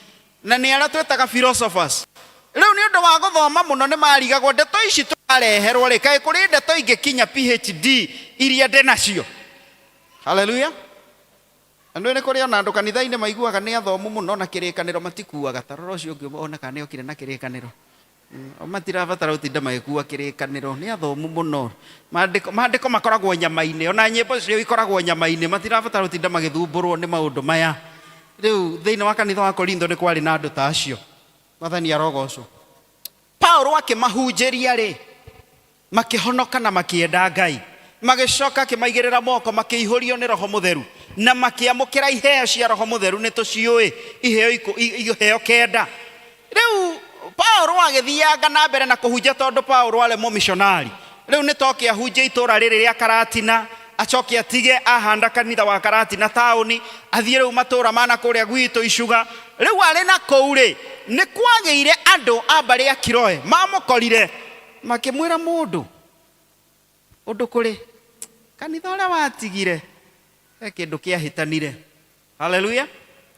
na nĩ arĩa twĩtaga philosophers. Rĩu nĩ ũndũ wa gũthoma mũno nĩ marigagwo ndeto ici tũrareherwo rĩ, kaĩ kũrĩ ndeto ingĩkinya PhD iria ndĩ nacio? Hallelujah. Na nĩũĩ nĩ kũrĩ ona andũ kanitha-inĩ maiguaga nĩ athomu mũno na kĩrĩkanĩro matikuaga. Ta rora ũcio ũngĩ one kana nĩ okire na kĩrĩkanĩro. O matirabatara gũtinda magĩkua kĩrĩkanĩro, nĩ athomu mũno. Maandĩko, maandĩko makoragwo nyama-inĩ, ona nyĩmbo ciao ikoragwo nyama-inĩ, matirabatara gũtinda magĩthumbũrwo nĩ maũndũ maya. Rĩu thĩinĩ wa kanitha wa Korintho nĩ kwarĩ na andũ ta acio. Mwathani arogocwo. Paulo akĩmahunjĩria rĩ, makĩhonoka na makĩenda Ngai. Magĩcoka akĩmaigĩrĩra moko, makĩihũrio nĩ Roho Mũtheru na makĩamũkĩra iheo cia Roho Mũtheru. Nĩ tũciũĩ iheo iheo 9. Rĩu Paulo agĩthianga na mbere na kũhunjia, tondũ Paulo arĩ mũmishonari. Rĩu nĩ toke ahunjie itũra rĩrĩ rĩa Karatina, acoke atige ahanda kanitha wa Karatina taũni, athiĩ rĩu matũra mana kũrĩa gwitũ Icuga. Rĩu arĩ na kũu rĩ, nĩ kwagĩire andũ a mbarĩ ya Kiroe mamũkorire, makĩmwĩra, mũndũ ũndũ kũrĩ kanitha ũrĩa watigire he kĩndũ kĩahĩtanire. Haleluya!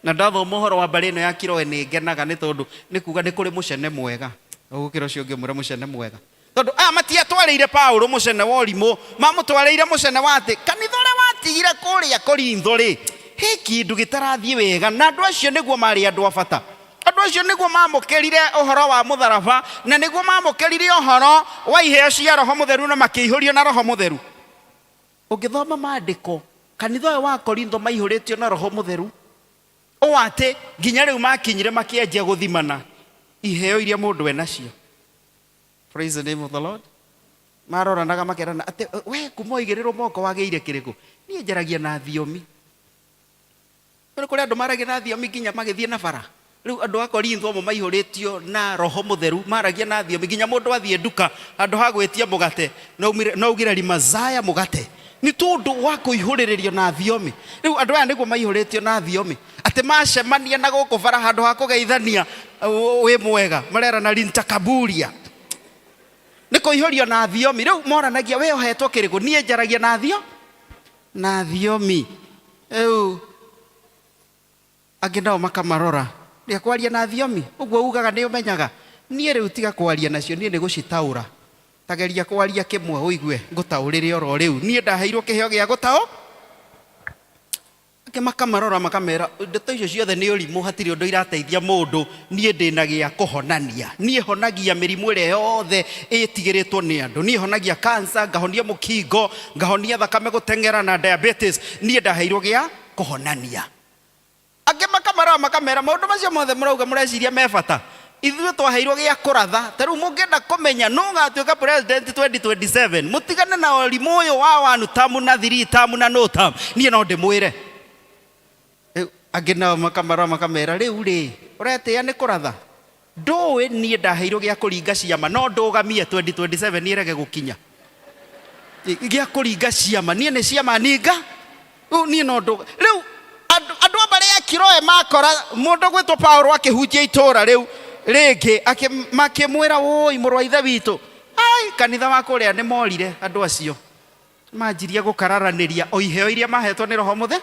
Na ndathoma ũhoro wa mbarĩ ĩno ya Kiroe nĩ ngenaga, nĩ tondũ nĩ kuga nĩ kũrĩ mũcene mwega ũgũkĩra ũcio ũngĩ. Mwĩra mũcene mwega, tondũ aya matiatwarĩire Paulo mũcene wa ũrimũ, mamũtwarĩire mũcene wa atĩ kanitha ũrĩa watigire kũrĩa Korintho rĩ, he kĩndũ gĩtarathiĩ wega. Na andũ acio nĩguo marĩ andũ a bata. Andũ acio nĩguo mamũkĩrire ũhoro wa mũtharaba, na nĩguo mamũkĩrire ũhoro wa iheo cia Roho Mũtheru, na makĩihũrio na Roho Mũtheru. Ũngĩthoma maandĩko, kanitha ũyũ wa Korintho maihũrĩtio na Roho Mũtheru ũũ atĩ nginya rĩu makinyire makĩanjia gũthimana iheo iria mũndũ enacio. Praise the name of the Lord. Maroranaga makerana atĩ, we kuma ũigĩrĩrwo moko wagĩire kĩrĩkũ? Niĩ njaragia na thiomi. Nĩ kũrĩ andũ maragia na thiomi nginya magĩthiĩ na bara. Rĩu andũ a Korintho amwe maihũrĩtio na Roho Mũtheru maragia na thiomi nginya mũndũ athiĩ nduka, handũ ha gwĩtia mũgate no augire rimazaya mũgate, nĩ tondũ wa kũihũrĩrĩrio na thiomi. Rĩu andũ aya nĩguo maihũrĩtio na thiomi, atĩ macemania na gũkũ bara, handũ ha kũgeithania wĩ mwega, marerana rintakaburia, nĩ kũihũrio na thiomi. Rĩu moranagia, we ũhetwo kĩrĩkũ? Niĩ njaragia na thiomi. Rĩu angĩ nao makamarora, rĩa kwaria na thiomi ũguo ugaga nĩ ũmenyaga? Niĩ rĩu tiga kwaria nacio, niĩ nĩ gũcitaũra. Tageria kwaria kĩmwe ũigue ngũtaũrĩre oro rĩu. Niĩ ndaheirwo kĩheo gĩa gũtaũ. Angĩ makamarora makamera, ndeto icio ciothe nĩ ũrimũ, hatirĩ ũndũ irateithia mũndũ. Niĩ ndĩna gĩa kũhonania, niĩ honagia mĩrimũ ĩrĩa yothe ĩtigĩrĩtwo nĩ andũ. Niĩ honagia cancer, ngahonia mũkingo, ngahonia thakame gũteng'era na diabetes. Niĩ ndaheirwo gĩa kũhonania. Angĩ makamarora makamera, maũndũ macio mothe mũrauga mũreciria me bata? Ithuĩ twaheirwo gĩa kũratha. Ta rĩu mũngĩenda kũmenya nũ ũgatuĩka president 2027, mũtigane na ũrimũ ũyũ wa one term na three term na no term, niĩ no ndĩmwĩre. Rĩu angĩ nao makamarora makamera, rĩu rĩ, ũretĩĩa nĩ kũratha? Ndũĩ niĩ ndaheirwo gĩa kũringa ciama, no ndũgamie 2027 ĩrege gũkinya. Gĩa kũringa ciama, niĩ nĩ ciama ninga. Rĩu niĩ no ndũga. Rĩu andũ a mbarĩ ya Kiroe makora mũndũ gwĩtwo Paulo akĩhunjia itũũra rĩu rĩngĩ, makĩmwĩra, wũi mũrũ wa ithe witũ, ai kanitha wa kũrĩa nĩ morire. Andũ acio manjirie gũkararanĩria o iheo iria mahetwo nĩ Roho Mũtheru,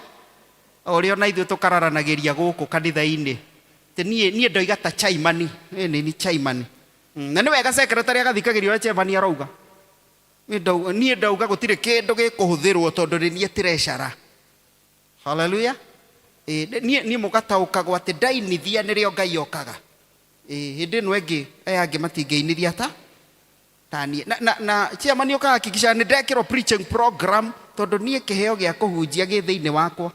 o ũrĩa ona ithuĩ tũkararanagĩria gũkũ kanitha-inĩ. Atĩ niĩ ndoiga ta chairman, niĩ nĩ ni chairman. Na nĩ wega secretary agathikagĩria ũrĩa chairman arauga. Niĩ ndauga gũtirĩ kĩndũ gĩkũhũthĩrwo tondũ nĩ niĩ treasurer. Haleluya! Niĩ mũgataũkagwo atĩ ndainithia nĩrĩo Ngai okaga. Hĩndĩ ĩno ĩngĩ aya angĩ matingĩinithia ta niĩ. Na chairman ũkahakikisha nĩ ndekĩrwo preaching program, tondũ niĩ kĩheo gĩa kũhunjia gĩ thĩinĩ wakwa.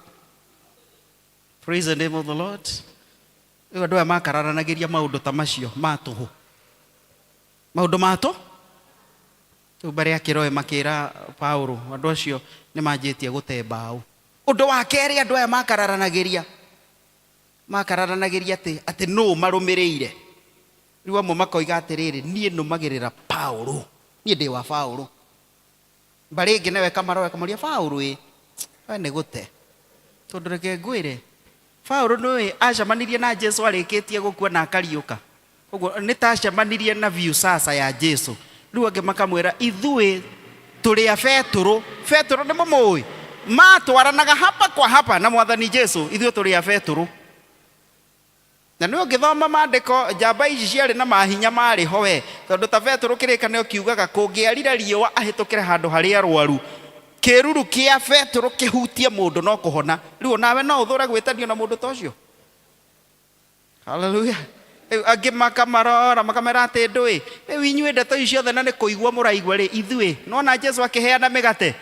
Praise the name of the Lord. Rĩu andũ aya makararanagĩria maũndũ ta macio ma tũhũ, maũndũ ma tũ. Rĩu mbarĩ ya Kĩroe makĩra Paulo, andũ acio nĩ manjĩtie gũte mbaũ. Ũndũ wa kerĩ, andũ aya makararanagĩria atĩ nũ marũmĩrĩire. Rĩu amwe makoiga atĩrĩrĩ, niĩ nũmagĩrĩra Paulo, niĩ ndĩ wa Paulo. Mbarĩ ĩngĩ nayo ĩkamarora ĩkamoria, Paulo ĩ we nĩ gũte, tondũ reke ngwĩre, Paulo nĩwe acemanirie na Jesu arĩkĩtie gũkua na akariũka, ũguo nĩ ta acemanirie na view sasa ya Jesu. Rĩu angĩ makamwĩra, ithuĩ tũrĩ a Betũrũ. Betũrũ nĩ mũmũĩ, matwaranaga hapa kwa hapa na Mwathani Jesu. Ithuĩ tũrĩ a Betũrũ. Na nĩ ũngĩthoma maandĩko, njamba ici ciarĩ na mahinya marĩ ho we, tondũ ta Betũrũ kĩrĩkanĩro kiugaga kũngĩarire riũa ahĩtũkĩre handũ harĩa arwaru, kĩruru kĩa Betũrũ kĩhutie mũndũ no kũhona. Rĩu onawe no ũthũre gwĩtanio na mũndũ ta ũcio. Haleluya! Rĩu angĩ makamarora makamera atĩ ndũĩ, rĩu inyuĩ ndeto ici ciothe na nĩ kũigua mũraigua rĩ, ithuĩ nona Jesu akĩheana mĩgate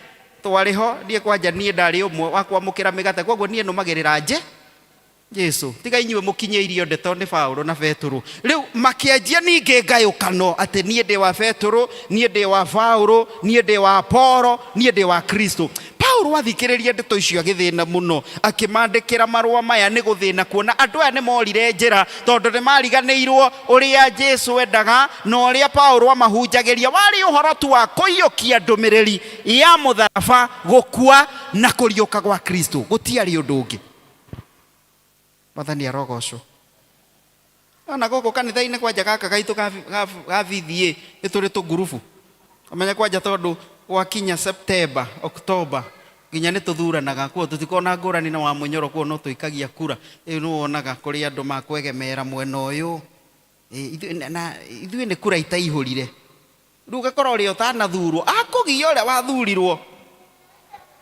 twarĩ ho. Niĩ kwanja niĩ ndarĩ ũmwe wa kwamũkĩra mĩgate, koguo niĩ nũmagĩrĩra nje. Jesu tiga inyuĩ mũkinyĩirio ndeto nĩ Paũlũ na Betũrũ. Rĩu makĩanjia ningĩ ngayũkano atĩ niĩ ndĩ wa Betũrũ, niĩ ndĩ wa Paũlũ, niĩ ndĩ wa Apolo, niĩ ndĩ wa Kristo. Paũlũ athikĩrĩria ndeto icio agĩthĩna mũno, akĩmandĩkĩra marũa maya nĩ gũthĩna kuona andũ aya nĩ morire njĩra tondũ nĩ mariganĩirwo ũrĩa Jesu endaga na ũrĩa Paũlũ amahunjagĩria warĩ ũhoro tu wa kũiyũkia ndũmĩrĩri ya mũtharaba, gũkua na kũriũka gwa Kristo, gũtiarĩ ũndũ ũngĩ. Mwathani arogocwo. Ona gũkũ kanitha-inĩ kwanja gaka gaitũ ga VDA nĩ tũrĩ tũngurubu. Ũmenye kwanja tondũ gwakinya September, October nginya nĩ tũthuranaga kuo tũtikoragwo na ngũrani na wa mũnyoro kuo no tũikagia kura. Rĩu nĩ wonaga kũrĩ andũ makwegemera mwena ũyũ. Na ithuĩ nĩ kura itaihũrire. Rĩu ũgakora ũrĩa ũtanathurwo akũgia ũrĩa wathurirwo.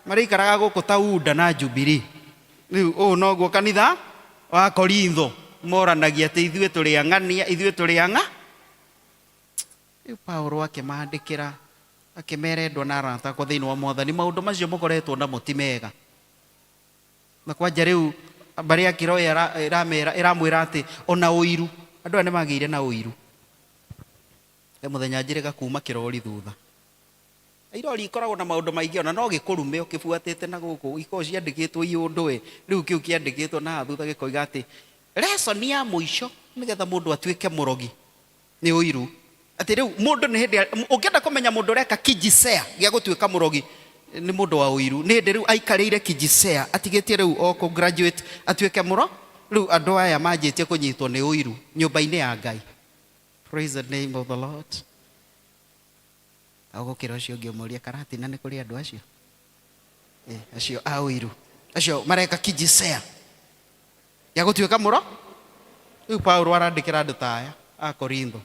Marĩikaraga gũkũ ta UDA na Jubilee. Rĩu ũũ noguo kanitha wa Korintho moranagia atĩ ithuĩ tũrĩ ang'ania, ithuĩ tũrĩ ang'a. Rĩu Paulo akĩmandĩkĩra akĩmera endwa na arata akwa thĩinĩ wa Mwathani, maũndũ macio mũkoretwo namo ti mega. Na kwanja rĩu mbarĩ ya Kiroya ĩramwĩra atĩ ona ũiru, andũ aya nĩ magĩire na ũiru. He mũthenya njĩrĩga kuma kĩrori thutha. Irori ikoragwo na maũndũ maingĩ ona no gĩkũrume ũkĩbuatĩte na gũkũ ikoragwo ciandĩkĩtwo iũndũ ĩ. Rĩu kĩu kĩandĩkĩtwo na haha thutha gĩkoiga atĩ lesson ya mũico nĩgetha mũndũ atuĩke mũrogi nĩ ũiru. Atĩ rĩu mũndũ nĩ hĩndĩ ũngĩenda kũmenya mũndũ ũreka kijisea gĩa gũtuĩka mũrogi nĩ mũndũ wa ũiru. Nĩ hĩndĩ rĩu aikarĩire kijisea atigĩtie rĩu o kũ graduate atuĩke mũro. Rĩu andũ aya manjĩtie kũnyitwo nĩ ũiru nyũmba-inĩ ya Ngai. Praise the name of the Lord. Agũkĩra ũcio ũngĩ ũmũrie Karatina nĩ kũrĩ andũ acio? Acio a ũiru. Acio mareka kijisea gĩa gũtuĩka mũro. Rĩu Paulo arandĩkĩra andũ ta aya a Korintho.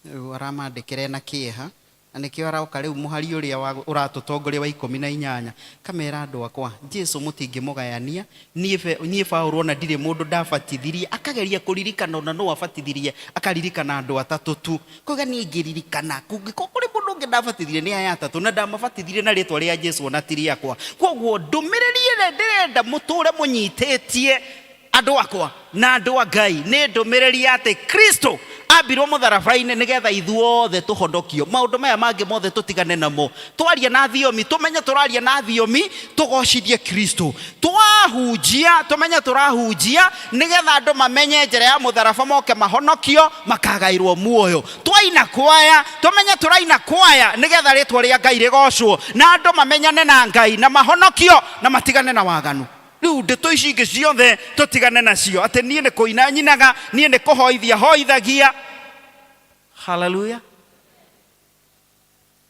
Rĩu aramandĩkĩra ena kĩeha na nĩkĩo aroka rĩu mũhari ũrĩa ũratũtongoria wa 18 kamera andũ akwa Jesu mũtingĩmũgayania niĩ Paulo ona ndirĩ mũndũ ndabatithirie akageria kũririkana ona no abatithirie akaririkana andũ atatũ tu koiga niĩ ngĩririkana kũngĩkorwo kũrĩ mũndũ ũngĩ ndabatithirie nĩ aya atatũ na ndamabatithirie na rĩtwa rĩa Jesu ona ti rĩakwa. Koguo ndũmĩrĩri ĩrĩa ndĩrenda mũtũre mũnyitĩtie andũ akwa na andũ a Ngai nĩ ndũmĩrĩri ya atĩ Kristo ambirwo mũtharaba-inĩ nĩgetha ithuothe tũhonokio. Maũndũ maya mangĩ mothe tũtigane namo. Twaria na thiomi tũmenye tũraria na thiomi tũgocithie Kristo. Twahunjia tũmenye tũrahunjia nĩgetha andũ mamenye njĩra ya mũtharaba moke mahonokio makagaĩrwo muoyo. Twaina kwaya tũmenye tũraina kwaya nĩgetha rĩtwa rĩa Ngai rĩgocwo na andũ mamenyane na Ngai na mahonokio na matigane na waganu. Rĩu ndeto ici ingĩ ciothe tũtigane nacio atĩ niĩ nĩ kũina nyinaga, niĩ nĩ kũhoithia hoithagia. Hallelujah.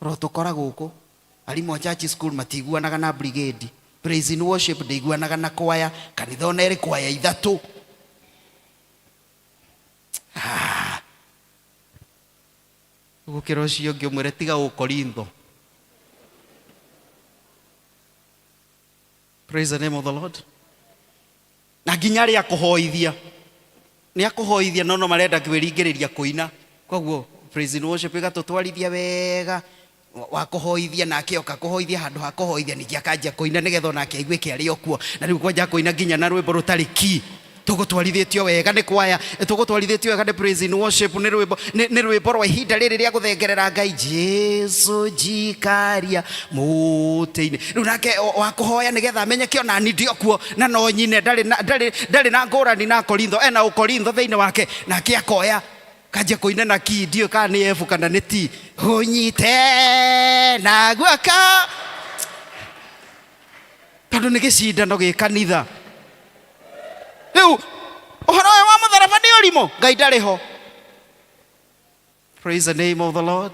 Ro tũkora gũkũ arimũ a church school matiguanaga na brigade, praise and worship ndĩiguanaga na kwaya, kanitha ona ĩrĩ kwaya ithatũ. Gũkĩra ũcio ũngĩ ũmwĩre tiga ũkorintho. Praise the name of the Lord. Na nginya arĩa akũhoithia nĩ akũhoithia no no marenda kwĩringĩrĩria kũina. Koguo praise and worship ĩgatũtwarithia wega wa kũhoithia nake oka kũhoithia handũ ha kũhoithia ningĩ akanjia kũina nĩgetha onake aiguĩke arĩ o kuo. Na rĩu kwanja kũina nginya na rwĩmbo rũtarĩ ki. Tũgũtwarithĩtio wega nĩ kwaya, tũgũtwarithĩtio wega nĩ praise and worship, nĩ rwĩmbo, nĩ rwĩmbo rwa ihinda rĩrĩ rĩa gũthengerera Ngai. Jesu njikaria mũtĩ-inĩ. Rĩu nake wa kũhoya nĩgetha amenyeke ona ni ndĩ o kuo na no nyine, ndarĩ na ngũrani na Korintho, ena ũkorintho thĩinĩ wake, nake akoya kanjia kũina na ki, ndiũĩ kana nĩ F kana nĩ T, ũnyite na guoko, tondũ nĩ gĩcindano gĩ kanitha. Rĩu ũhoro ũyũ wa mũtharaba nĩ ũrimũ, Ngai ndarĩ ho. Praise the name of the Lord.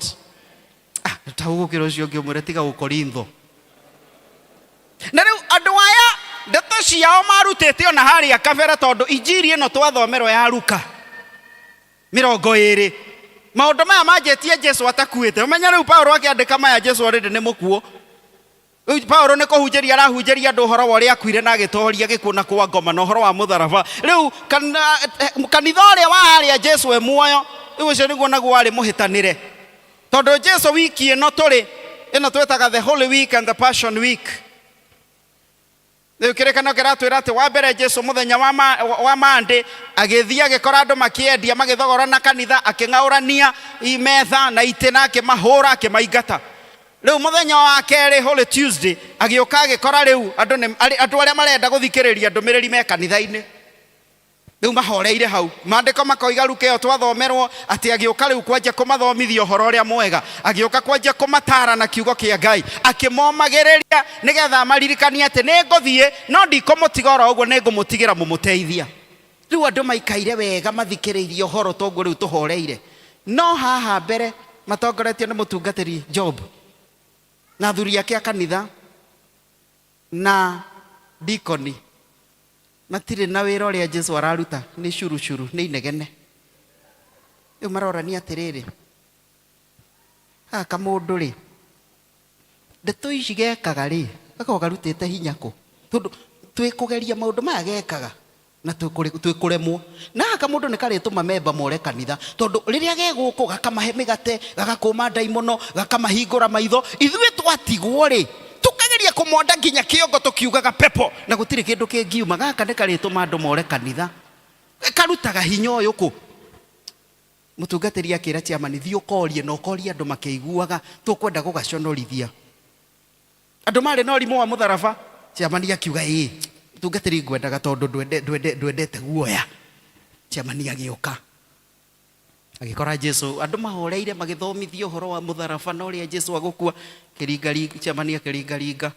Ta ũgũkĩra ũcio ũngĩ ũmwĩre tiga ũkorintho. Na rĩu andũ aya ndeto ciao marutĩte ona harĩa kabere, tondũ injiri ĩno twathomerwo ya Luka 20, maũndũ maya manjĩtie Jesu atakuĩte. Ũmenye rĩu Paulo akĩandĩka maya Jesu already nĩ mũkuũ. Rĩu Paulo nĩ kũhunjĩria arahunjĩria andũ ũhoro wa ũrĩa akuire na agĩtoria gĩkuũ na kwa ngoma na ũhoro wa mũtharaba. Rĩu kanitha ũrĩa wa harĩa Jesu e muoyo, rĩu ũcio nĩguo naguo warĩ mũhĩtanĩre. Tondũ Jesu wiki ĩno tũrĩ, ĩno twĩtaga the Holy Week and the Passion Week. Rĩu kĩrĩkanĩro kĩratwĩra atĩ wa mbere Jesu mũthenya wa, ma, wa Monday agĩthiĩ agĩkora andũ makĩendia magĩthogorana kanitha akĩng'aũrania metha na itĩ na akĩmahũra akĩmaingata. Rĩu mũthenya wa kerĩ Holy Tuesday agĩũka agĩkora rĩu andũ nĩ andũ arĩa marenda gũthikĩrĩria ndũmĩrĩri me kanitha-inĩ. Rĩu mahoreire hau. Maandĩko makoiga Luka ĩyo twathomerwo atĩ agĩũka rĩu kwanjia kũmathomithia ũhoro ũrĩa mwega, agĩũka kwanjia kũmataara na kiugo kĩa Ngai, akĩmomagĩrĩria nĩgetha amaririkanie atĩ nĩ ngũthiĩ no ndikũmũtiga oro ũguo, nĩ ngũmũtigĩra mũmũteithia. Rĩu andũ maikaire wega mathikĩrĩirie ũhoro toguo rĩu tũhoreire. No haha mbere matongoretio nĩ mũtungatĩri Job na athuri ake a kanitha na dikoni matirĩ na wĩra ũrĩa Jesu araruta, nĩ curucuru, nĩ inegene. Rĩu marorania atĩrĩrĩ, gaka kamũndũ rĩ, ndeto ici gekaga rĩ, gakoragwo garutĩte hinya kũ? Tondũ twĩkũgeria maũndũ maya gekaga na twĩkũremwo. Na gaka kamũndũ nĩ karĩtũma memba more kanitha, tondũ rĩrĩa ge gũkũ gakamahe mĩgate, gagakũma ndaimono, gakamahingũra maitho. Ithuĩ twatigwo rĩ, tũkageria kũmonda nginya kĩongo tũkiugaga pepo, na gũtirĩ kĩndũ kĩngiuma. Gaka nĩ karĩtũma andũ more kanitha. Karutaga hinya ũyũ kũ? Mũtungatĩri akĩra chairman, thiĩ ũkorie na ũkorie andũ makĩiguaga, tũkwenda gũgaconorithia. Andũ marĩ na ũrimũ wa mũtharaba. Chairman akiuga, ĩĩ mũtungatĩri ngwendaga tondũ ndwendete guoya. Chairman agĩũka agĩkora Jesu andũ mahoreire magĩthomithio ũhoro wa mũtharaba na ũrĩa Jesu agũkua. Kĩringaringa, chairman akĩringaringa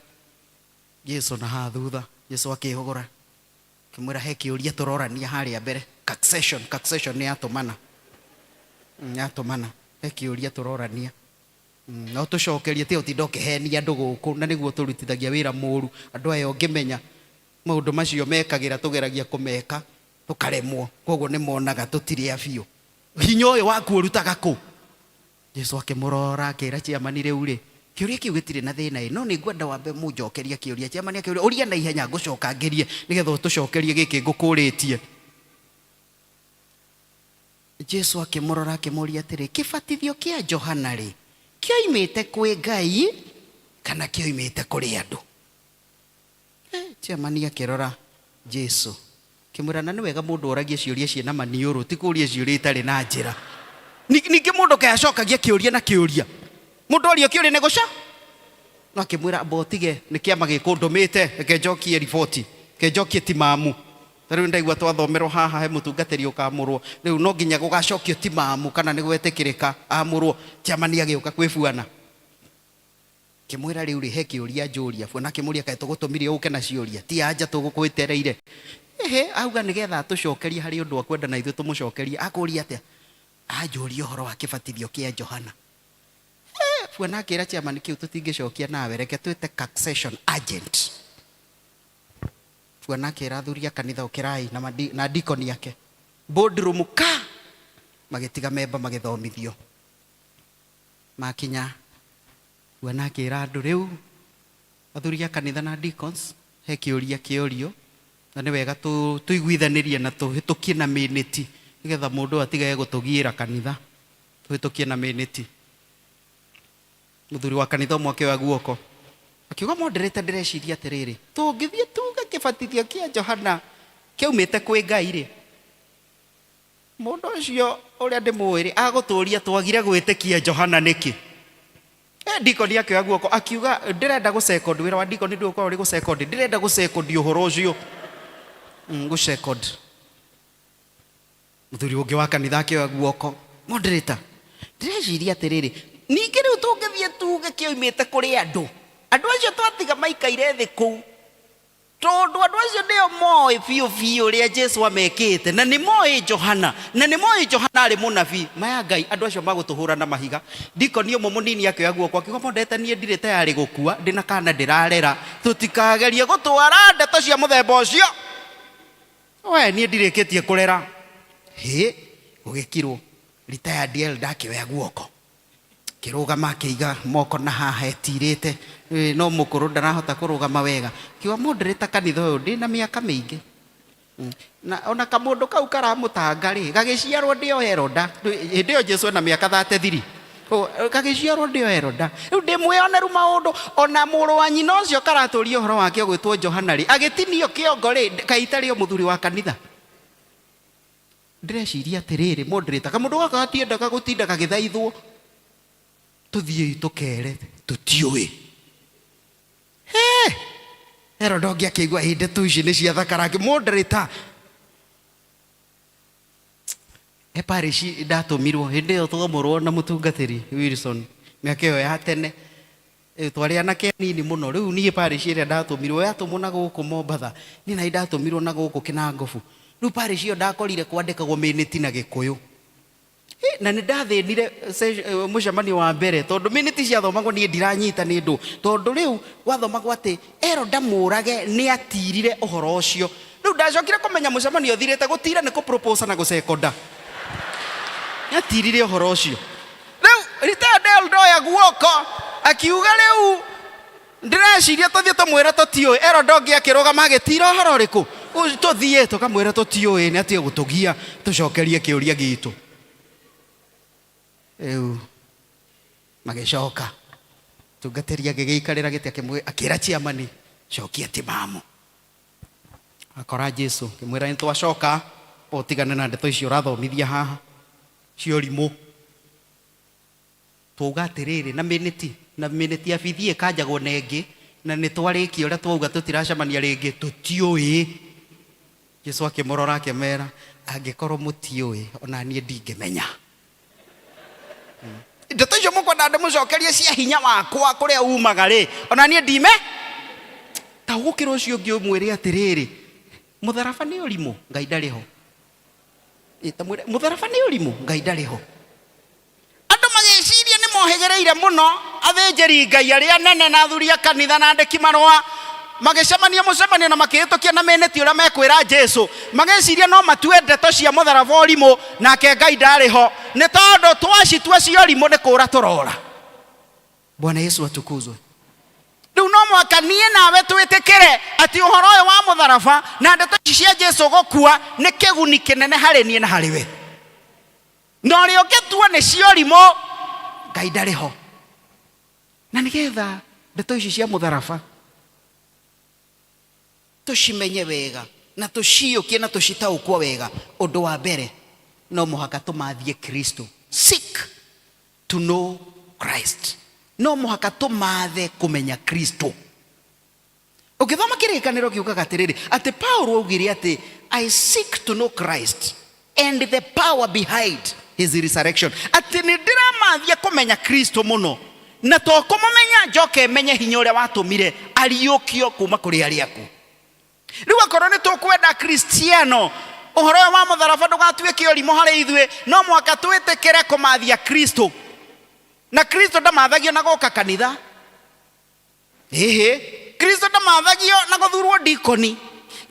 Jesu na haha thutha. Jesu akĩhũgũra akĩmwĩra, he kĩũria tũrorania harĩa mbere. Succession, succession nĩ yatũmana, yatũmana. He kĩũria tũrorania no tũcokerie, tiga ũtinda ũkĩhenia andũ gũkũ, na nĩguo tũrutithagia wĩra mũru andũ aya. Ũngĩmenya maũndũ macio mekagĩra, tũgeragia kũmeka tũkaremwo, koguo nĩ monaga tũtirĩ a biũ. Hinya ũyũ waku ũrutaga kũ? Jesu akĩmũrora akĩra chairman, rĩu rĩ, kĩũria kĩu gĩtirĩ na thĩna ĩ, no nĩ ngwenda wambe mũnjokerie kĩũria. Chairman akĩũria, ũria na ihenya, ngũcoka ngerie nĩgetha ũtũcokerie gĩkĩ ngũkũrĩtie. Jesu akĩmũrora akĩmũria atĩrĩ, kĩbatithio kĩa Johana rĩ, kĩoimĩte kwĩ Ngai kana kĩoimĩte kũrĩ andũ? Chairman akĩrora Jesu akĩmwĩra, na nĩ wega mũndũ oragie ciũria ciĩna maniũrũ, ti kũria ciũria itarĩ na njĩra. Ningĩ mũndũ kaĩ acokagia kĩũria na kĩũria, mũndũ orio kĩũria nĩ gũca. No akĩmwĩra, amba ũtige, nĩ kĩama gĩkũndũmĩte, reke njokie riboti, reke njokie timamu. Ta rĩu ndaigua twathomerwo haha he mũtungatĩri ũkamũrwo, rĩu no nginya gũgacokio timamu kana nĩ gwetĩkĩrĩka amũrwo. Chairman agĩũka kwĩ buana akĩmwĩra, rĩu rĩ, he kĩũria njũria. Buana akĩmũria, kaĩ tũgũtũmire ũke na ciũria? Ti anja tũgũkwĩtereire. Ehe, auga nĩgetha atũcokerie harĩ ũndũ akwenda na ithuĩ tũmũcokerie. Akũria atĩa? Anjũria ũhoro wa kĩbatithio kĩa Johana. Buana akĩra chairman, kĩu tũtingĩcokia nawe, reke twĩte succession agent. Buana akĩra athuri a kanitha, ũkĩrai na, na dikoni ake boardroom ka magĩtiga memba magĩthomithio. Makinya, buana akĩra andũ, rĩu athuri a kanitha na deacons, he kĩũria kĩorio na nĩ wega tũiguithanĩrie na tũhĩtũkie na mĩnĩti nĩgetha mũndũ atigage gũtũgiĩra kanitha, tũhĩtũkie na mĩnĩti. Mũthuri wa kanitha ũmwe akĩoya guoko akiuga, moderator, ndĩreciria atĩrĩrĩ, tũngĩthiĩ tuge kĩbatithio kĩa Johana kĩaumĩte kwĩ Ngai rĩ, mũndũ ũcio ũrĩa ndĩmũĩ rĩ, agũtũria twagire gwĩtĩkia Johana nĩkĩ? Dikoni akĩoya guoko akiuga, ndĩrenda gũcekondi wĩra wa dikoni ndũgũkorwo ũrĩ gũcekondi, ndĩrenda gũcekondi ũhoro ũcio, gũcekondi. Mũthuri ũngĩ wa kanitha akĩoya guoko, moderator, ndĩreciria atĩrĩrĩ, ningĩ rĩu tũngĩthiĩ tuge kĩoimĩte kũrĩ andũ, andũ acio twatiga maikaire thĩ kũu, tondũ andũ acio nĩo moĩ biũ biũ ũrĩa Jesu amekĩte, na nĩ moĩ Johana, na nĩ moĩ Johana arĩ mũnabii. Maya Ngai, andũ acio magũtũhũra na mahiga. Dikoni ũmwe mũnini akĩoya guoko akiuga, moderator, niĩ ndirĩ tayarĩ gũkua, ndĩna kana ndĩrarera, tũtikagerie gũtwara ndeto cia mũthemba ũcio. We niĩ ndirĩkĩtie kũrera. Hĩ, gũgĩkirwo. Retired elder akĩoya guoko kĩrũgama akĩiga moko na haha etirĩte, no mũkũrũ ndarahota kũrũgama wega. Kiuga, moderator, kanitha ũyũ ndĩna mĩaka mĩingĩ, na ona kamũndũ kau karamũtanga rĩ, gagĩciarwo ndĩ o elder. Hĩndĩ ĩyo Jesu ena mĩaka 33. Gagĩciarwo ndĩ o Eroda. Rĩu ndĩ mwĩoneru maũndũ ona mũrũ wa nyina ũcio karatũria ũhoro wake ũgwĩtwo Johana rĩ, agĩtinio kĩongo rĩ, kaĩ itarĩ o mũthuri wa kanitha. Ndĩreciria atĩrĩrĩ, moderator, kamũndũ gaka gatiendaga gũtinda gagĩthaithwo, tũthiĩi tũkere tũtiũĩ. He! Herode ũngĩ akĩigua ĩ ndeto ici nĩ ciathakara, moderator. He parish ndatũmirwo hĩndĩ ĩyo twamũrwo na mũtungatĩri Wilson mĩaka ĩyo ya tene. Twarĩ anake anini mũno. Rĩu niĩ parish ĩrĩa ndatũmirwo yatũmwo na gũkũ Mombatha, niĩ nani ndatũmirwo na gũkũ Kinangobu. Rĩu parish ĩyo ndakorire kwandĩkagwo minute na Gĩkũyũ. Na nĩ ndathĩnire mũcemanio wa mbere tondũ minute ciathomagwo niĩ ndiranyita nĩ ndũ, tondũ rĩu gwathomagwo atĩ Eroda mũrage nĩ atirire ũhoro ũcio. Rĩu ndacokire kũmenya mũcemanio ũthirĩte, gũtira nĩ kũ-propose na gũcekonda. Nĩ atirire ũhoro ũcio. Rĩu retired elder oya guoko akiuga rĩu ndĩreciria tũthiĩ tũmwĩre tũtiũĩ. Elder ũngĩ akĩrũgama agĩtira ũhoro ũrĩkũ? Tũthiĩ tũkamwĩre tũtiũĩ, nĩ atige gũtũgia tũcokerie kĩũria gitũ. Rĩu magĩcoka tungatĩri agĩgĩikarĩra gĩtĩ akĩra chairman cokia timamu. Akora Jesu akĩmwĩra nĩ twacoka, ũtigane na ndeto icio ũrathomithia haha cia ũrimũ. Twauga atĩrĩrĩ na minute, na minute ya bithi ĩkanjagwo na ĩngĩ, na nĩ twarĩkia ũrĩa twauga tũtiracemania rĩngĩ, tũtiũĩ. Jesu akĩmũrora akĩmera, angĩkorwo mũtiũĩ, ona niĩ ndingĩmenya. Ndeto icio mũkwenda ndĩmũcokerie cia hinya wakwa kũrĩa umaga rĩ, ona niĩ ndime. Ta ũgũkĩra ũcio ũngĩ ũmwĩre atĩrĩrĩ, mũtharaba nĩ ũrimũ, Ngai ndarĩ ho. Ta mwĩre, mũtharaba nĩ ũrimũ, Ngai ndarĩ ho. Andũ magĩciria nĩ mohĩgĩrĩire mũno, athĩnjĩri Ngai arĩa anene na athuri a kanitha na andĩki marũa magĩcemania mũcemanio na makĩhĩtũkia na mĩnĩti ũrĩa mekwĩra Jesu. Magĩciria no matue ndeto cia mũtharaba ũrimũ, nake Ngai ndarĩ ho, nĩ tondũ twacitua cia ũrimũ nĩ kũra tũrora. Bwana Yesu atukuzwe. Rĩu no mũhaka niĩ nawe twĩtĩkĩre atĩ ũhoro ũyũ wa mũtharaba na ndeto ici cia Jesu gũkua nĩ kĩguni kĩnene harĩ niĩ na harĩ we. Na ũrĩa ũngĩtua nĩ cia ũrimũ, Ngai ndarĩ ho. Na nĩgetha ndeto ici cia mũtharaba tũcimenye wega na tũciyũkie na tũcitaũkwo wega, ũndũ wa mbere no mũhaka tũmathie Kristo. Seek to know Christ. No mũhaka tũmathe kũmenya Kristo. Ũngĩthoma kĩrĩkanĩro kiugaga atĩrĩrĩ, atĩ Paulo augire atĩ I seek to know Christ and the power behind his resurrection. Atĩ nĩ ndĩramathia kũmenya Kristo mũno, na to kũmũmenya njoke menye hinya ũrĩa watũmire ariũkio kuma kũrĩ arĩa akuũ. Rĩu akorwo nĩ tũkwenda Kristiano, ũhoro ũyũ wa mũtharaba ndũgatuĩke ũrimũ harĩ ithuĩ, no mũhaka twĩtĩkĩre kũmathia Kristo. Na Kristo ndamathagio na gũka kanitha. Ĩhĩ, Kristo ndamathagio na gũthurwo dikoni.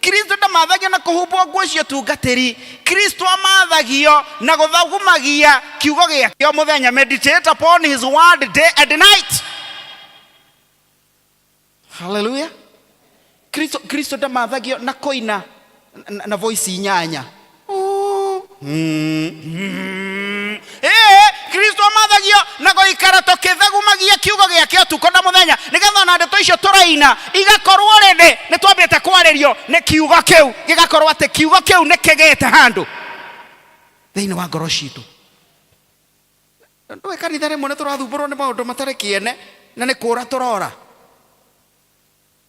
Kristo ndamathagio na kũhumbwo nguo cia ũtungatĩri. Kristo amathagio na gũthagumagia kiugo gĩake o mũthenya. Meditate upon his word day and night. Hallelujah. Kristo ndamathagio na kũina na voice inyanya. Kristo amathagio na gũikara tũkĩthagumagia kiugo gĩake ũtukũ na mũthenya, nĩgetha ona ndeto icio tũraina igakorwo rĩndĩ nĩ twambĩte kwarĩrio nĩ kiugo kĩu, gĩgakorwo atĩ kiugo kĩu nĩ kĩgĩte handũ thĩinĩ wa ngoro citũ. Ndũĩ kanitha rĩmwe nĩ tũrathumbũrwo nĩ maũndũ matarĩ kĩene na nĩ kũra tũrora.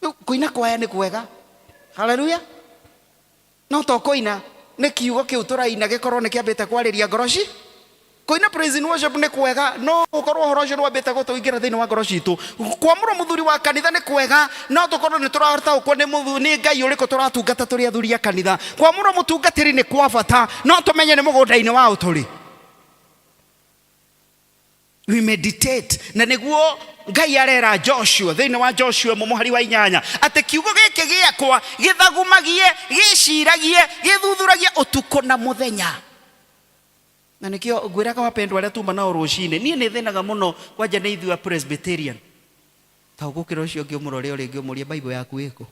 Rĩu kũina kwaya nĩ kwega. Hallelujah. No to kũina, nĩ kiugo kĩu tũraina gĩkorwo nĩ kĩambĩte kwarĩria ngoro ci. Kũina praise and worship nĩ kwega, no gũkorwo ũhoro ũcio nĩwambĩte gũtũingĩra thĩinĩ wa ngoro citũ. Kwamũrwo mũthuri wa kanitha nĩ kwega, no tũkorwo nĩ tũrataũkwo nĩ nĩ Ngai ũrĩkũ tũratungata tũrĩ athuri a kanitha. Kwamũrwo mũtungatĩri nĩ kwa bata, no tũmenye nĩ mũgũnda-inĩ wa ũ tũrĩ. We meditate. Na nĩguo Ngai arera Joshua thĩinĩ wa Joshua mũhari wa 8 atĩ kiugo gĩkĩ gĩakwa gĩthagumagie, gĩciragie, gĩthuthuragie ũtukũ na mũthenya. Na nĩkĩo ngwĩraga wapendwa arĩa tuma nao rũcinĩ, niĩ nĩ thĩnaga mũno kwanja nĩ ithuĩ a Presbyterian. Ta ũgũkĩra ũcio ũngĩ ũmũrore o rĩngĩ ũmũrie Bible yaku ĩkũ.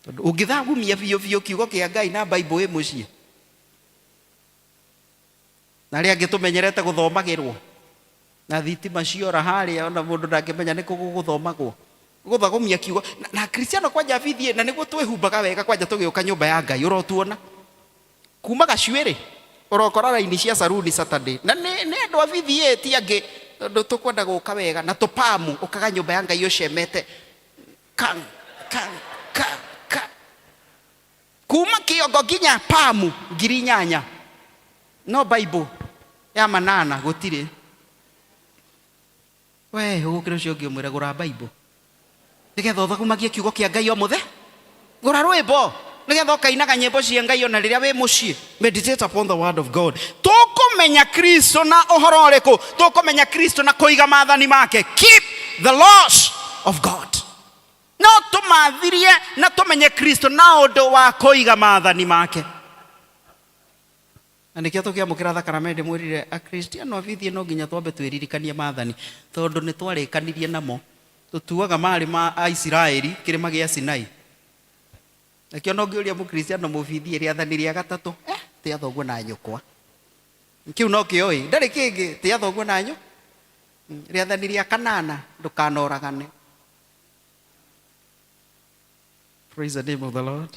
Tondũ ũngĩthagumia biũ biũ kiugo kĩa Ngai na Bible ĩ mũciĩ. Na arĩa angĩ tũmenyerete gũthomagĩrwo na thitima ciora harĩa, ona mũndũ ndangĩmenya nĩ kũ gũgũthomagwo, gũthagũmia kiugo na Kristiano kwanja bithie, na nĩguo twĩhumbaga wega kwanja tũgĩũka nyũmba ya Ngai. Ũrotuona kuma gacuĩrĩ, ũrokora raini cia saruni Saturday, na nĩ andũ a bithie ti angĩ, tondũ tũkwenda gũka wega na tũpamu. Ũkaga nyũmba ya Ngai ũcemete kang kang kang kang, kuma kĩongo nginya pamu 8,000, no Bible ya manana gũtirĩ. We ũgũkĩra ũcio ũngĩ ũmwĩre, "Gũra Bible nĩgetha ũthagumagie kiugo kĩa Ngai o mũthe, gũra rwĩmbo nĩgetha ũkainaga nyĩmbo cia Ngai ona rĩrĩa wĩ mũciĩ." Meditate upon the word of God. Tũkũmenya Kristo na ũhoro ũrĩkũ? Tũkũmenya Kristo na kũiga maathani make. Keep the laws of God. No tũmathirie na tũmenye Kristo na ũndũ wa kũiga maathani make. Na nĩkĩo tũkĩamũkĩra thakaramende mwĩrire Akristiano abithie no nginya twambe twĩririkanie maathani, tondũ nĩ twarĩkanirie namo. Tũtuaga marĩ ma Aisiraeli kĩrĩma gĩa Sinai. Nakĩo no ngĩũria mũkristiano mũbithie, rĩathani rĩa gatatũ, tĩa thoguo na nyũkwa, kĩu no kĩoĩ, ndarĩ kĩngĩ, tĩa thoguo na nyũ. Rĩathani rĩa kanana, ndũkanoragane. Praise the name of the Lord.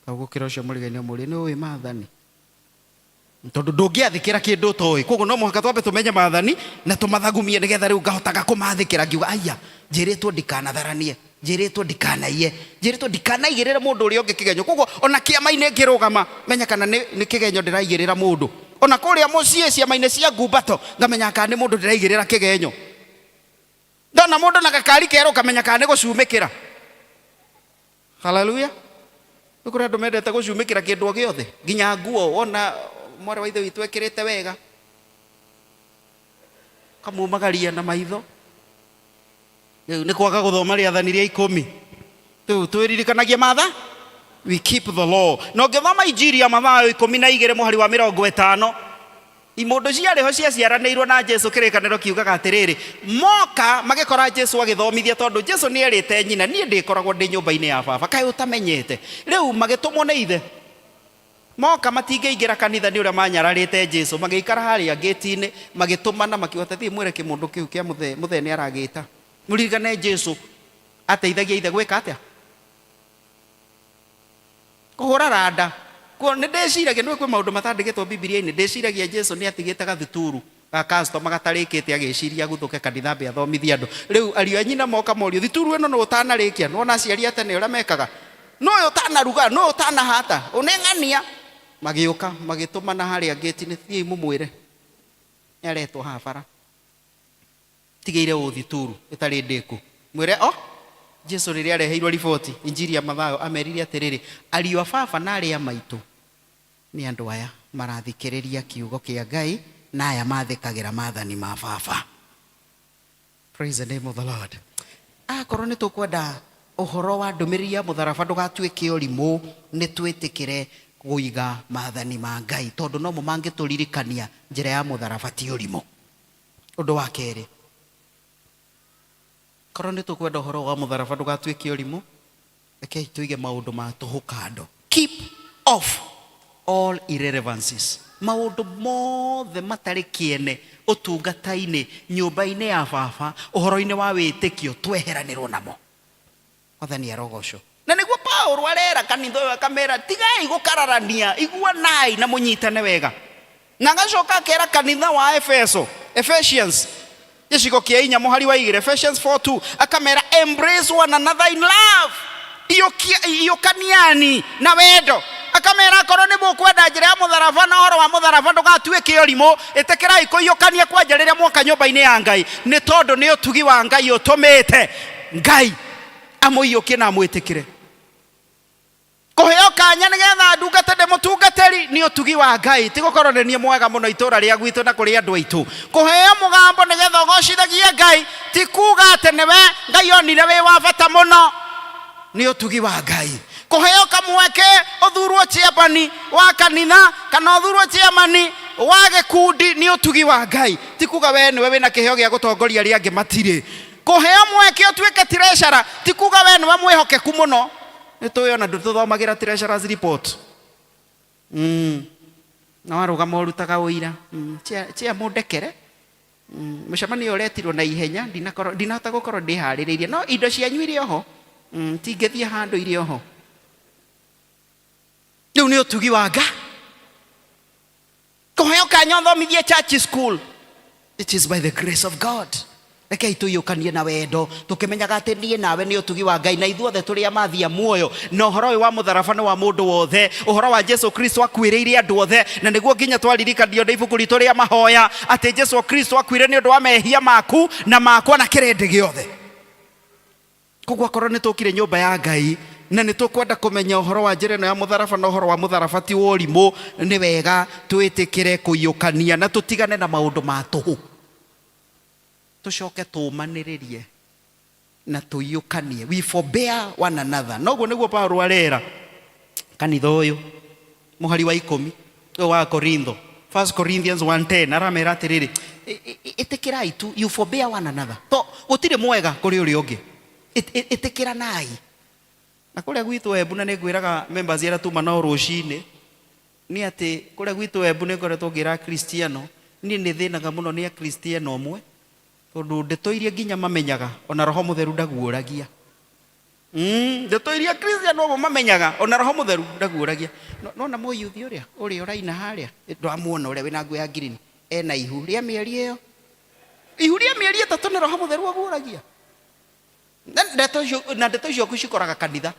Gũkĩra ũcio mũrigainĩ ũmũrie, "Nĩ ũĩ maathani?" Tondũ ndũngĩathĩkĩra kĩndũ ũtoĩ. Koguo no mũhaka twambe tũmenye maathani na tũmathagumie, nĩgetha rĩu ngahotaga kũmathĩkĩra, ngiuga, "Aya, njĩrĩtwo ndikanatharanie, njĩrĩtwo ndikanaiye, njĩrĩtwo ndikanaigĩrĩre mũndũ ũrĩa ũngĩ kĩgenyo." Koguo ona kĩama-inĩ ngĩrũgama, menya kana nĩ kĩgenyo ndĩraigĩrĩra mũndũ. Ona kũrĩa mũciĩ ciama-inĩ cia ngumbato, ngamenya kana nĩ mũndũ ndĩraigĩrĩra kĩgenyo. Ndona mũndũ na gakari kerũ, ngamenya kana nĩ gũcumĩkĩra. Haleluya! Nĩ kũrĩ andũ mendete gũcumĩkĩra kĩndũ o gĩothe, nginya nguo. Wona mwarĩ wa ithe witũ ekĩrĩte wega, kamumagaria na maitho. Rĩu nĩ kwaga gũthoma rĩathani rĩa 10. Rĩu twĩririkanagie matha, we keep the law. Na ũngĩthoma Injiri ya Mathayo 12 mũhari wa 50, imũndũ ciarĩ ho ciaciaranĩirwo na Jesu, kĩrĩkanĩro kiugaga atĩrĩrĩ, moka magĩkora Jesu agĩthomithia, tondũ Jesu nĩ erĩte nyina, "Niĩ ndĩkoragwo ndĩ nyũmba-inĩ ya baba, kaĩ ũtamenyete?" Rĩu magĩtũmwo nĩ ithe, moka matingĩingĩra kanitha nĩ ũrĩa manyararĩte Jesu, magĩikara harĩa ngĩti-inĩ, magĩtũmana makiuga, "Tathiĩ mwĩre kĩmũndũ kĩu kĩa mũthee, mũthee nĩ aragĩta." Mũririkane Jesu ateithagia ithe gwĩka atĩa? Kũhũra randa. Kuo nĩ ndĩciragia nĩ kwĩ maũndũ matandĩkĩtwo Bibilia-inĩ. Ndĩciragia Jesu nĩ atigĩte gathuturu ga customer gatarĩkĩte, agĩciria aguthũke kanitha ambe athomithie andũ. Rĩu ariũ a nyina moka morio, "Thituru ĩno nũ ũtanarĩkia?" Nĩwona aciari a tene ũrĩa mekaga, "Nũ ũyũ ũtanaruga? Nũ ũyũ ũtanahata ũneng'ania?" Magĩũka magĩtũmana harĩa ngĩti-inĩ, "Thiĩi mũmwĩre nĩ aretwo haha bara, tigĩire ũ thituru ĩtarĩ ndĩku, mwĩre o." Jesu rĩrĩa areheirwo riboti, Injiri ya Mathayo, amerire atĩrĩrĩ, "Ariũ a baba na arĩa maitũ nĩ andũ aya marathikĩrĩria kiugo kĩa Ngai na aya mathĩkagĩra maathani ma baba." Praise the name of the Lord. Akorwo nĩ tũkwenda ũhoro wa ndũmĩrĩri ya mũtharaba ndũgatuĩke ũrimũ, nĩ twĩtĩkĩre kũiga maathani ma Ngai, tondũ nomo mangĩtũririkania njĩra ya mũtharaba ti ũrimũ. Ũndũ wa kerĩ, korwo nĩ tũkwenda ũhoro wa mũtharaba ndũgatuĩke ũrimũ, rekei tũige maũndũ ma tũhũ kando. Keep off all irrelevancies. Maũndũ mothe matarĩ kĩene ũtungata-inĩ, nyũmba-inĩ ya baba, ũhoro-inĩ wa wĩtĩkio, tweheranĩrwo namo. Mwathani arogocwo. Na nĩguo Paulo arera kanitha ũyũ, akamera, "Tigai gũkararania, iguanai na mũnyitane wega." Na agacoka akera kanitha wa Efeso, Ephesians gĩcigo kĩa 4 mũhari wa 2, Ephesians 4:2, akamera, "Embrace one another in love." Iyũkaniani na wendo. Akamera, akorwo nĩ mũkwenda njĩra ya mũtharaba na ũhoro wa mũtharaba ndũgatuĩke ũrimũ, ĩtĩkĩrai kũiyũkania kwanja rĩrĩa mwoka nyũmba-inĩ ya Ngai, nĩ tondũ nĩ ũtugi wa Ngai ũtũmĩte Ngai amũiyũkie na amwĩtĩkĩre. Kũheo kanya nĩgetha ndungate ndĩ mũtungatĩri nĩ ũtugi wa Ngai, ti gũkorwo nĩ niĩ mwega mũno itũra rĩa gwitũ na kũrĩ andũ aitũ. Kũheo mũgambo nĩgetha ũgocithagie Ngai ti kuga atĩ nĩwe Ngai onire wĩ wa bata mũno, nĩ ũtugi wa Ngai. Kũheo kamweke ũthurwo chairman wa kanitha kana ũthurwo chairman wa gĩkundi nĩ ũtugi wa Ngai, ti kuga we nĩwe wĩna kĩheo gĩa gũtongoria, arĩa angĩ matirĩ. Kũheo mweke ũtuĩke treasurer ti kuga we nĩwe mwĩhokeku mũno. Nĩ tũĩ ona ndũtũthomagĩra treasurer's report. Na warũgama ũrutaga ũira. Chia mũndekere. Mũcemanio ũretirwo na ihenya, ndinahota gũkorwo ndĩharĩrĩirie. No indo cianyu irĩ oho. Tingĩthiĩ handũ irĩ oho. Rĩu nĩ ũtugi wa Ngai. Kũheo kanya ũthomithie church school. It is by the grace of God. Rekei tũiyũkanie na wendo tũkĩmenyaga atĩ niĩ nawe nĩ ũtugi wa Ngai na ithuothe tũrĩ amathi a muoyo, na ũhoro ũyũ wa mũtharaba nĩ wa mũndũ wothe. Ũhoro wa Jesu Kristo akuĩrĩire andũ othe, na nĩguo nginya twaririkanio nĩ ibuku ritũ rĩa mahoya atĩ Jesu Kristo akuire nĩ ũndũ wa mehia maku na makwa na kĩrĩndĩ gĩothe. Koguo akorwo nĩ tũkire nyũmba ya Ngai na nĩ tũkwenda kũmenya ũhoro wa njĩra ĩno ya mũtharaba na ũhoro wa mũtharaba ti wa ũrimũ, nĩ wega twĩtĩkĩre kũiyũkania na tũtigane na maũndũ ma tũhũ. Tũcoke tũũmanĩrĩrie na tũiyũkanie. We forbear one another. Na ũguo nĩguo Paulo arera kanitha ũyũ, mũhari wa ikũmi ũyũ wa Korintho, 1 Corinthians 1:10, aramera atĩrĩrĩ, ĩtĩkĩrai tu, you forbear one another. To gũtirĩ mwega kũrĩ ũrĩa ũngĩ. Ĩtĩkĩranai. Na kũrĩa gwitũ Embu, na nĩngwĩraga members arĩa tuma nao rũcinĩ, nĩ atĩ kũrĩa gwitũ Embu nĩ ngoretwo ngĩra Akristiano, niĩ nĩ thĩnaga mũno nĩ Akristiano amwe, tondũ ndeto iria nginya mamenyaga, ona Roho Mũtheru ndaguũragia. Ndeto iria Akristiano amwe mamenyaga, ona Roho Mũtheru ndaguũragia. Nona mũyuthi ũrĩa, ũrĩa ũraina harĩa, ndwamuona ũrĩa wĩna nguo ya green, ena ihu rĩa mĩeri ĩyo. Ihu rĩa mĩeri 3 nĩ Roho Mũtheru aguũragia. Na ndeto icio, na ndeto icio cikoraga kanitha.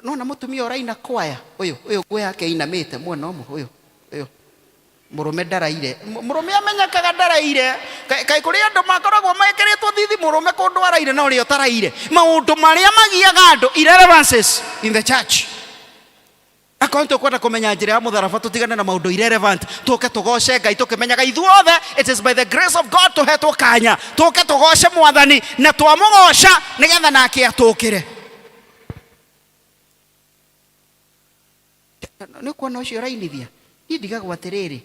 Nona mũtumia ũraina kwaya, ũyũ, ũyũ nguo yake ĩinamĩte mwena ũmwe, ũyũ, ũyũ. Mũrũme ndaraire. Mũrũme amenyekaga ndaraire. Kaĩ kũrĩ andũ makoragwo mekĩrĩtwo thithi mũrũme kũndũ araire na ũrĩa ũtaraire. Maũndũ marĩa magiaga andũ irrelevances in the church. Akorwo nĩtũkwenda kũmenya njĩra ya mũtharaba, tũtigane na maũndũ irrelevant, tũke tũgoce Ngai tũkĩmenyaga ithuothe it is by the grace of God tũhetwo kanya, tũke tũgoce Mwathani na twamũgoca nĩgetha nake atũkĩre. Nĩ ũkuona ũcio ũrainithia? Niĩ ndigagwo atĩrĩrĩ,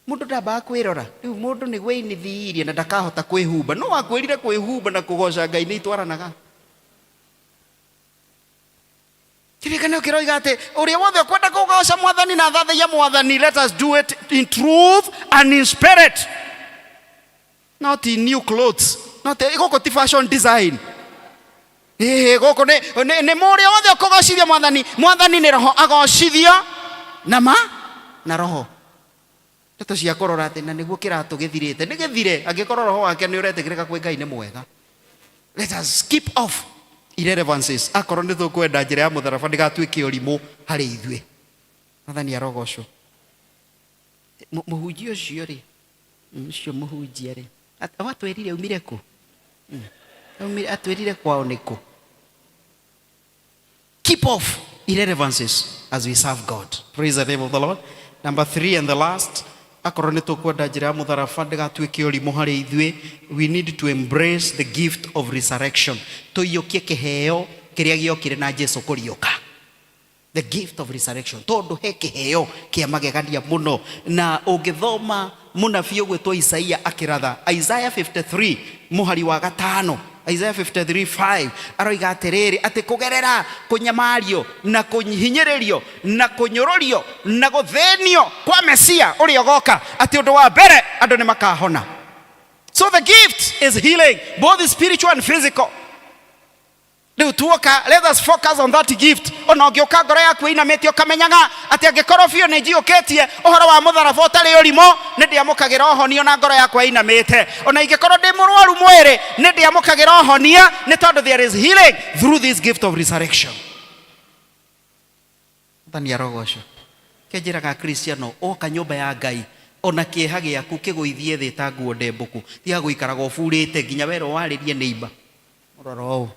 mũndũ ndambaga kwĩrora. Rĩu mũndũ nĩ gwĩinithirie na ndakahota kwĩhumba. No wakwĩrire kwĩhumba na kũgoca Ngai nĩ itwaranaga. Kĩrĩkanĩro kĩroiga atĩ ũrĩa wothe ũkwenda kũgoca Mwathani na athathaiya Mwathani, let us do it in truth and in spirit, not in new clothes, not gũkũ ti fashion design. Ĩĩ, gũkũ nĩ mũrĩa wothe ũkũgocithia Mwathani. Mwathani nĩ roho, agocithio na ma na roho. Ndeto cia kũrora atĩ na nĩguo kĩratũ gĩthirĩte, nĩ gĩthire angĩkorwo roho wake nĩ ũretĩkĩrĩka kwĩ Ngai nĩ mwega. Let us keep off irrelevances akorwo nĩ tũkwenda njĩra ya mũtharaba ndĩgatuĩke ũrimũ harĩ ithuĩ. Mwathani arogocwo. Mũhunjia ũcio rĩ, ũcio mũhunjia rĩ, watwĩrire aumire kũ? Aumire, atwĩrire kwao nĩ kũ? Keep off irrelevances as we serve God. Praise the name of the Lord. Number 3 and the last, akorwo nĩ tũkwenda njĩra ya mũtharaba ndĩgatuĩke ũrimũ harĩ ithuĩ, we need to embrace the gift of resurrection. Tũiyũkie kĩheo kĩrĩa gĩokire na Jesu kũriũka. The gift of resurrection. Tondũ he kĩheo kĩa magegania mũno, na ũngĩthoma mũnabii ũgwĩtwo Isaia akĩratha, Isaiah 53 mũhari wa gatano, Isaiah 53:5, aroiga atĩrĩrĩ, atĩ kũgerera kũnyamario na kũhinyĩrĩrio na kũnyũrũrio na gũthĩnio kwa Mesia ũrĩa ũgoka, atĩ ũndũ wa mbere andũ nĩ makahona. So the gift is healing, both spiritual and physical. Rĩu tuoka, let us focus on that gift. Ona ũngĩũka ngoro yaku ĩinamĩte ũkamenyaga atĩ angĩkorwo biũ nĩ njiyũkĩtie ũhoro wa mũtharaba ũtarĩ ũrimũ, nĩ ndĩamũkagĩra ũhonio na ngoro yakwa ĩinamĩte. Ona ingĩkorwo ndĩ mũrwaru mwĩrĩ, nĩ ndĩamũkagĩra ũhonia, nĩ tondũ there is healing through this gift of resurrection. Mwathani arogocwo. Ke njĩraga Akristiano, woka nyũmba ya Ngai, ona kĩeha gĩaku kĩgũithie thĩ ta nguo ndembũku. Tiga gũikaraga ũburĩte nginya werwo warĩrie neighbor. Mũrora ũũ.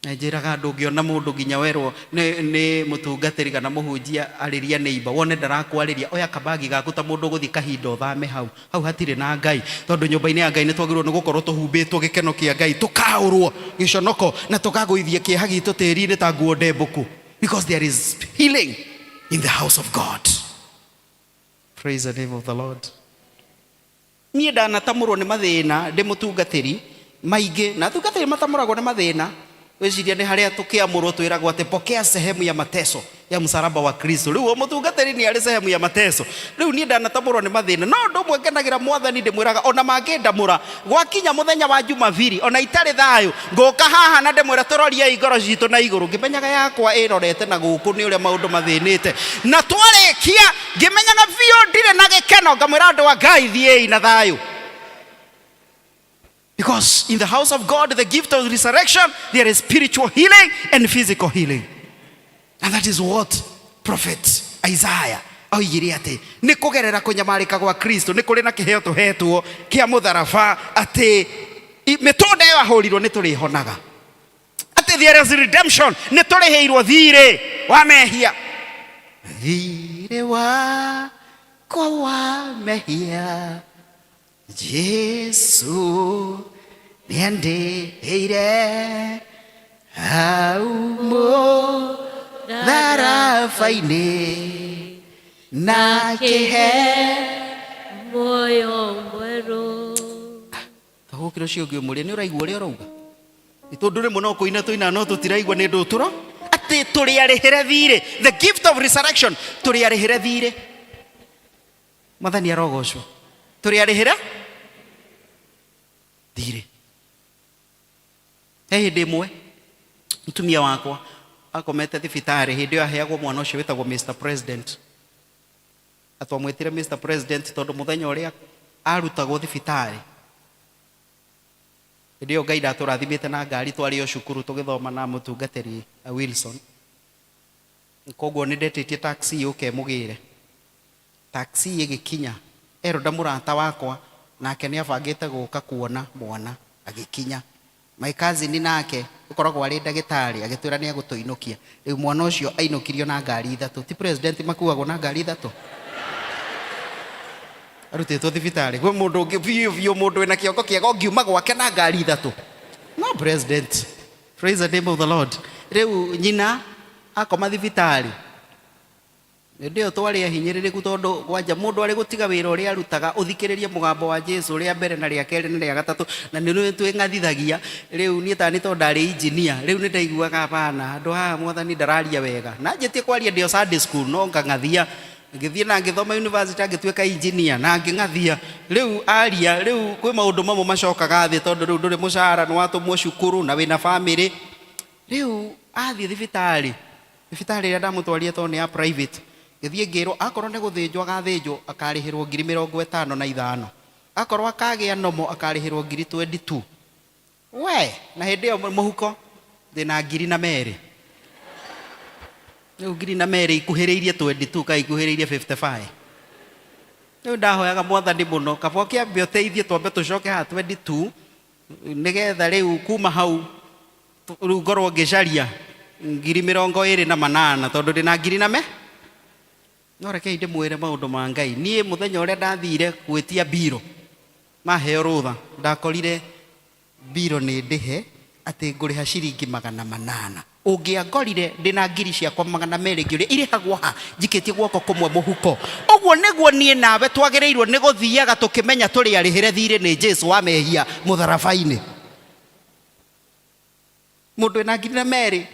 Na njĩraga andũ ũngĩona mũndũ nginya werwo nĩ mũtungatĩri kana mũhunjia arĩria neighbor, wone ndarakwarĩria, oya kabagi gaku ta mũndũ ũgũthiĩ kahinda ũthame hau. Hau hatirĩ na Ngai, tondũ nyũmba-inĩ ya Ngai nĩ twagĩrĩirwo nĩ gũkorwo tũhumbĩtwo gĩkeno kĩa Ngai, tũkaũrwo gĩconoko na tũkagũithia kĩeha gitũ tĩri-inĩ ta nguo ndembũku, because there is healing in the house of God. Praise the name of the Lord. Niĩ ndanatamũrwo nĩ mathĩna ndĩ mũtungatĩri maingĩ, na atungatĩri matamũragwo nĩ mathĩna. Wĩciria nĩ harĩa tũkĩamũrwo twĩragwo atĩ pokea sehemu ya mateso. Ya msalaba wa Kristo. Rĩu o mũtungatĩri nĩ arĩ sehemu ya mateso. Rĩu niĩ ndanatamũrwo nĩ mathĩna, no ũndũ ũmwe ngenagĩra Mwathani, ndĩmwĩraga ona mangĩndamũra gwakinya mũthenya wa Jumabiri, ona itarĩ thayũ, ngũka haha na ndĩmwĩra tũroriei ngoro citũ na igũrũ, ngĩmenyaga yakwa ĩrorete na gũkũ nĩ ũrĩa maũndũ mathĩnĩte. Na twarĩkia ngĩmenyaga biũ ndirĩ na gĩkeno, ngamwĩra andũ a Ngai, thiĩi na thayũ. Because in the house of God, the gift of resurrection, there is spiritual healing and physical healing. And that is what Prophet Isaiah oigire atĩ nĩ kũgerera kũnyamarĩka gwa Kristo nĩ kũrĩ na kĩheo tũhetwo kĩa mũtharaba, atĩ mĩtũnda ĩyo ahũrirwo nĩ tũrĩhonaga, atĩ there is redemption, nĩ tũrĩhĩirwo thirĩ wa mehia, thirĩ wakwa wa mehia Jesu nĩandĩhĩire hau mũtharaba-inĩ na kĩhe muoyo mwerũ. Tagũkĩra ũcio ũngĩ ũmũrĩe, nĩ ũraigua ũrĩa ũrauga? Nĩ tondũ rĩmwe no kũina tũina no tũtiraigua nĩ ndũ tũro atĩ tũrĩ arĩhĩre thirĩ, the gift of resurrection, tũrĩ arĩhĩre thirĩ. Mwathani arogocwo. Tũrĩ arĩhĩre thirĩ. He hĩndĩ ĩmwe mũtumia wakwa akomete thibitarĩ, hĩndĩ ĩyo aheagwo mwana ũcio wĩtagwo Mr President. Atwamwĩtire Mr President tondũ mũthenya ũrĩa arutagwo thibitarĩ, hĩndĩ ĩyo Ngai ndatũrathimĩte na ngari, twarĩ o cukuru tũgĩthoma na mũtungatĩri Wilson, koguo nĩ ndetĩtie taxi yũke ĩmũgĩre. Taxi ĩgĩkinya, Elda mũrata wakwa nake nĩ abangĩte gũka kuona mwana agĩkinya. My cousin nake ũkoragwo arĩ ndagĩtarĩ agĩtwĩra nĩ egũtũinũkia. Rĩu mwana ũcio ainũkirio na ngari ithatũ. Ti president makuagwo na ngari ithatũ? Arutĩtwo thibitarĩ. Gwĩ mũndũ ũngĩ biũ biũ, mũndũ wĩna kĩongo kĩega ũngiuma gwake na ngari ithatũ? No president. Praise the name of the Lord. Rĩu nyina akoma thibitarĩ, hĩndĩ ĩyo twarĩ ahinyĩrĩrĩku, tondũ kwanja mũndũ arĩ gũtiga wĩra ũrĩa arutaga ũthikĩrĩrie mũgambo wa Jesu rĩa mbere na rĩa kerĩ na rĩa gatatũ, na nĩ twĩng'athithagia. Rĩu niĩ tani tondũ ndarĩ engineer, rĩu nĩ ndaiguaga hapana, handũ haha Mwathani ndararia wega, na njĩtie kwaria ndĩ o Sunday school no ngang'athia. Ngĩthiĩ na ngĩthoma university, ngĩtuĩka engineer na ngĩng'athia. Rĩu aria, rĩu kwĩ maũndũ mamwe macokaga thĩ, tondũ rĩu ndũrĩ mũcara, nĩ watũmwo cukuru na wĩna family. Rĩu athiĩ thibitarĩ, thibitarĩ ĩrĩa ndamũtwarire tondũ nĩ ya private, ngĩthiĩ ngĩrwo akorwo nĩ gũthĩnjwo agathĩnjwo akarĩhĩrwo 55,000, akorwo akagĩa nomo akarĩhĩrwo 22,000. We na hĩndĩ ĩyo mũhuko ndĩna 2,002. Rĩu 2,002 ikuhĩrĩirie 22 ka ikuhĩrĩirie 55. Rĩu ndahoyaga Mwathani mũno, kaba ũkĩambe ũteithie twambe tũcoke haha 22, nĩgetha rĩu kuma hau rĩu ngorwo ngĩcaria 28,000, tondũ ndĩna ngiri na me. No rekei ndĩmwĩre maũndũ ma Ngai. Niĩ mũthenya ũrĩa ndathire gwĩtia mbiro maheo rũtha, ndakorire mbiro nĩ ndĩhe atĩ ngũrĩha ciringi 800. Ũngĩangorire ndĩna 200,000 ngĩũria irĩhagwo ha, njikĩtie guoko kũmwe mũhuko. Ũguo nĩguo niĩ nawe twagĩrĩirwo nĩ gũthiaga tũkĩmenya tũrĩ arĩhĩre thirĩ nĩ Jesu wa mehia mũtharaba-inĩ. Mũndũ wĩna 2,000,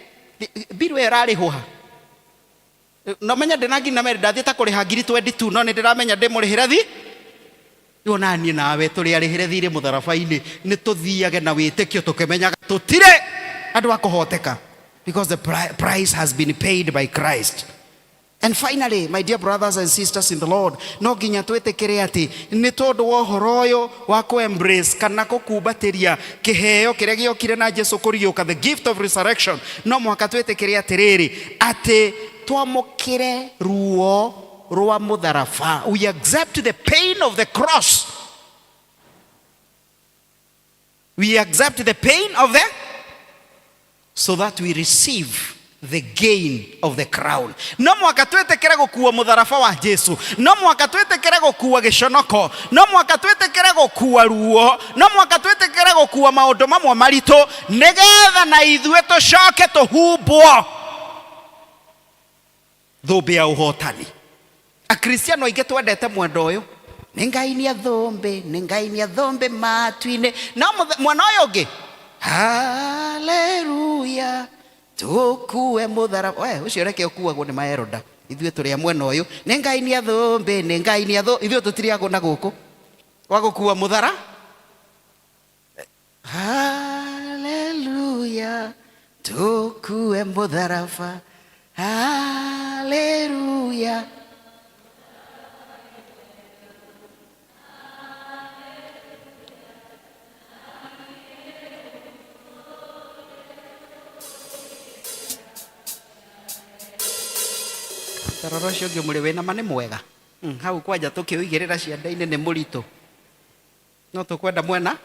mbiro ĩyo ĩrarĩhwo ha? No menya ndĩna 2,000, ndathiĩte kũrĩha 22,000, no nĩ ndĩramenya ndĩmũrĩhĩre thi. Rĩu ona niĩ nawe tũrĩ arĩhĩre thirĩ mũtharaba-inĩ, nĩ tũthiage na wĩtĩkio tũkĩmenyaga tũtirĩ andũ a kũhoteka, because the price has been paid by Christ. And finally, my dear brothers and sisters in the Lord, no nginya twĩtĩkĩre atĩ nĩ tondũ wa ũhoro ũyũ wa kũ-embrace kana kũkumbatĩria kĩheo kĩrĩa gĩokire na Jesu kũriũka, the gift of resurrection, no mũhaka twĩtĩkĩre atĩrĩrĩ, atĩ twamũkĩre ruo rwa mũtharaba. We accept the pain of the cross. We accept the pain of the, so that we receive the gain of the crown. No mũhaka twĩtĩkĩre gũkua mũtharaba wa Jesu, no mũhaka twĩtĩkĩre gũkua gĩconoko, no mũhaka twĩtĩkĩre gũkua ruo, no mũhaka twĩtĩkĩre gũkua maũndũ mamwe maritũ, nĩgetha na ithuĩ tũcoke tũhumbwo thũmbĩ ya ũhotani. Akristiano aingĩ twendete mwendo ũyũ, nĩ ngainia thũmbĩ, nĩ ngainia thũmbĩ matu-inĩ, no mwena ũyũ ũngĩ, haleluya. Tũkue mũtharaba. We, ũcio reke ũkuagwo nĩ maeroda. Ithuĩ tũrĩ a mwena ũyũ. Nĩ Ngai nĩ athũmbĩ, nĩ Ngai nĩ athũ. Ithuĩ tũtirĩ a na gũkũ. Wa gũkua mũthara. Haleluya. Tũkue mũtharaba. Haleluya. Tarora ũcio ũngĩ mũrĩ wĩna ma nĩ mwega. Hau kwanja tũkĩũigĩrĩra ciande-inĩ nĩ mũritũ. No tũkwenda mwena.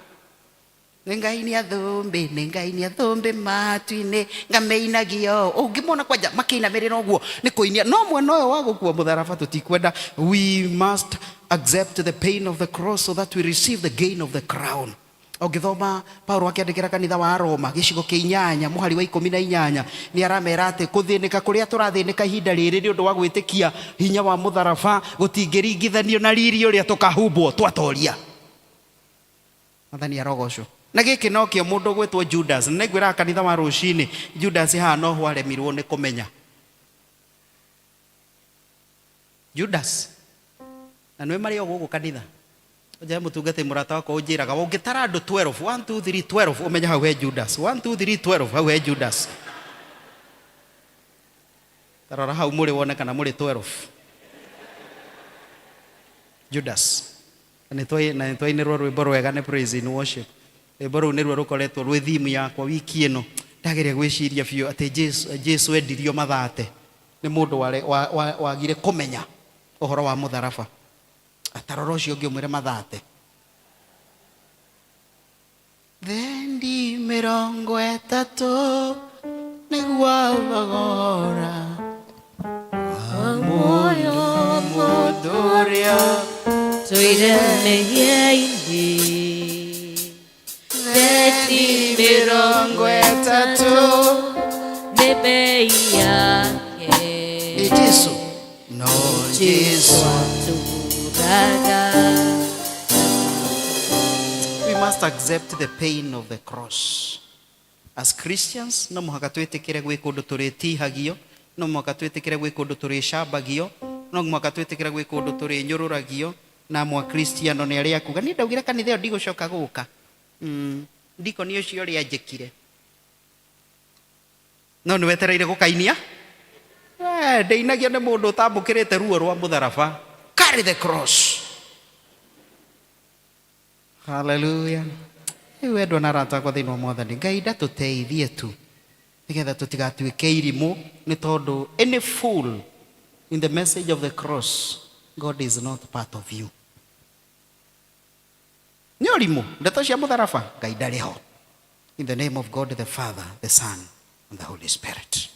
Nĩ Ngai nĩ athũmbĩ, nĩ Ngai nĩ athũmbĩ matu-inĩ, ngamĩinagio. Ũngĩmona kwanja makĩinamĩrĩra ũguo nĩ kũinia. No mwena ũyũ wa gũkua mũtharaba tũtikwenda. We must accept the pain of the cross so that we receive the gain of the crown. Ũngĩthoma Paulo akĩandĩkĩra kanitha wa Roma gĩcigo kĩa inyanya mũhari wa ikũmi na inyanya nĩ aramera atĩ kũthĩnĩka kũrĩa tũrathĩnĩka ihinda rĩrĩ nĩ ũndũ wa gwĩtĩkia hinya wa mũtharaba gũtingĩringithanio na riri ũrĩa tũkahumbwo twatoria. Mwathani arogocwo. Na gĩkĩ nokĩo mũndũ ũgwĩtwo Judas, na nĩngwĩraga kanitha wa rũcinĩ, Judas haha noho aremirwo nĩ kũmenya. Judas, na nĩwe marĩ o gũkũ kanitha. Nja mũtungatĩri mũrata wakwa ũnjĩraga ũngĩtara andũ 12, 1 2 3 12 ũmenye hau he Judas. 1 2 3 12 hau he Judas. Tarora hau mũrĩ wone kana mũrĩ 12. Judas. Na nĩtwainĩrwo rwĩmbo rwega nĩ Praise in Worship. Rwĩmbo rũu nĩruo rũkoretwo rwĩ theme yakwa wiki ĩno. Ndageria gwĩciria biũ atĩ Jesu endirio mathate nĩ mũndũ wagire kũmenya ũhoro wa mũtharaba. Atarora ũcio ũngĩ ũmwĩre mathate. Thendi mĩrongo ĩtatũ nĩguo thogora wa muoyo mũndũ ũrĩa tũire mehia-inĩ. Thendi mĩrongo ĩtatũ nĩ bei yake. Nĩ Jesu. No Jesu atũgũraga. We must accept the pain of the cross. As Christians, no mũhaka twĩtĩkĩre gwĩ kũndũ tũrĩtihagio, no mũhaka twĩtĩkĩre gwĩ kũndũ tũrĩcambagio, no mũhaka twĩtĩkĩre gwĩ kũndũ tũrĩnyũrũragio, na amwe Akristiano nĩ arĩa akuga, niĩ ndaugire kanitha ĩyo ndigũcoka gũka. Ndikoni ũcio ũrĩa anjĩkire. No nĩ wetereire gũkainia? We, ndĩinagio nĩ mũndũ ũtambũkĩrĩte ruo rwa mũtharaba. Carry the cross. Hallelujah. Rĩu wendwa na arata akwa thĩinĩ wa Mwathani, Ngai ndatũteithie tu nĩgetha tũtigatuĩke irimũ, nĩ tondũ any fool in the message of the cross, God is not part of you. Nĩ ũrimũ, ndeto cia mũtharaba, Ngai ndarĩ ho. In the name of God the Father, the Son, and the Holy Spirit.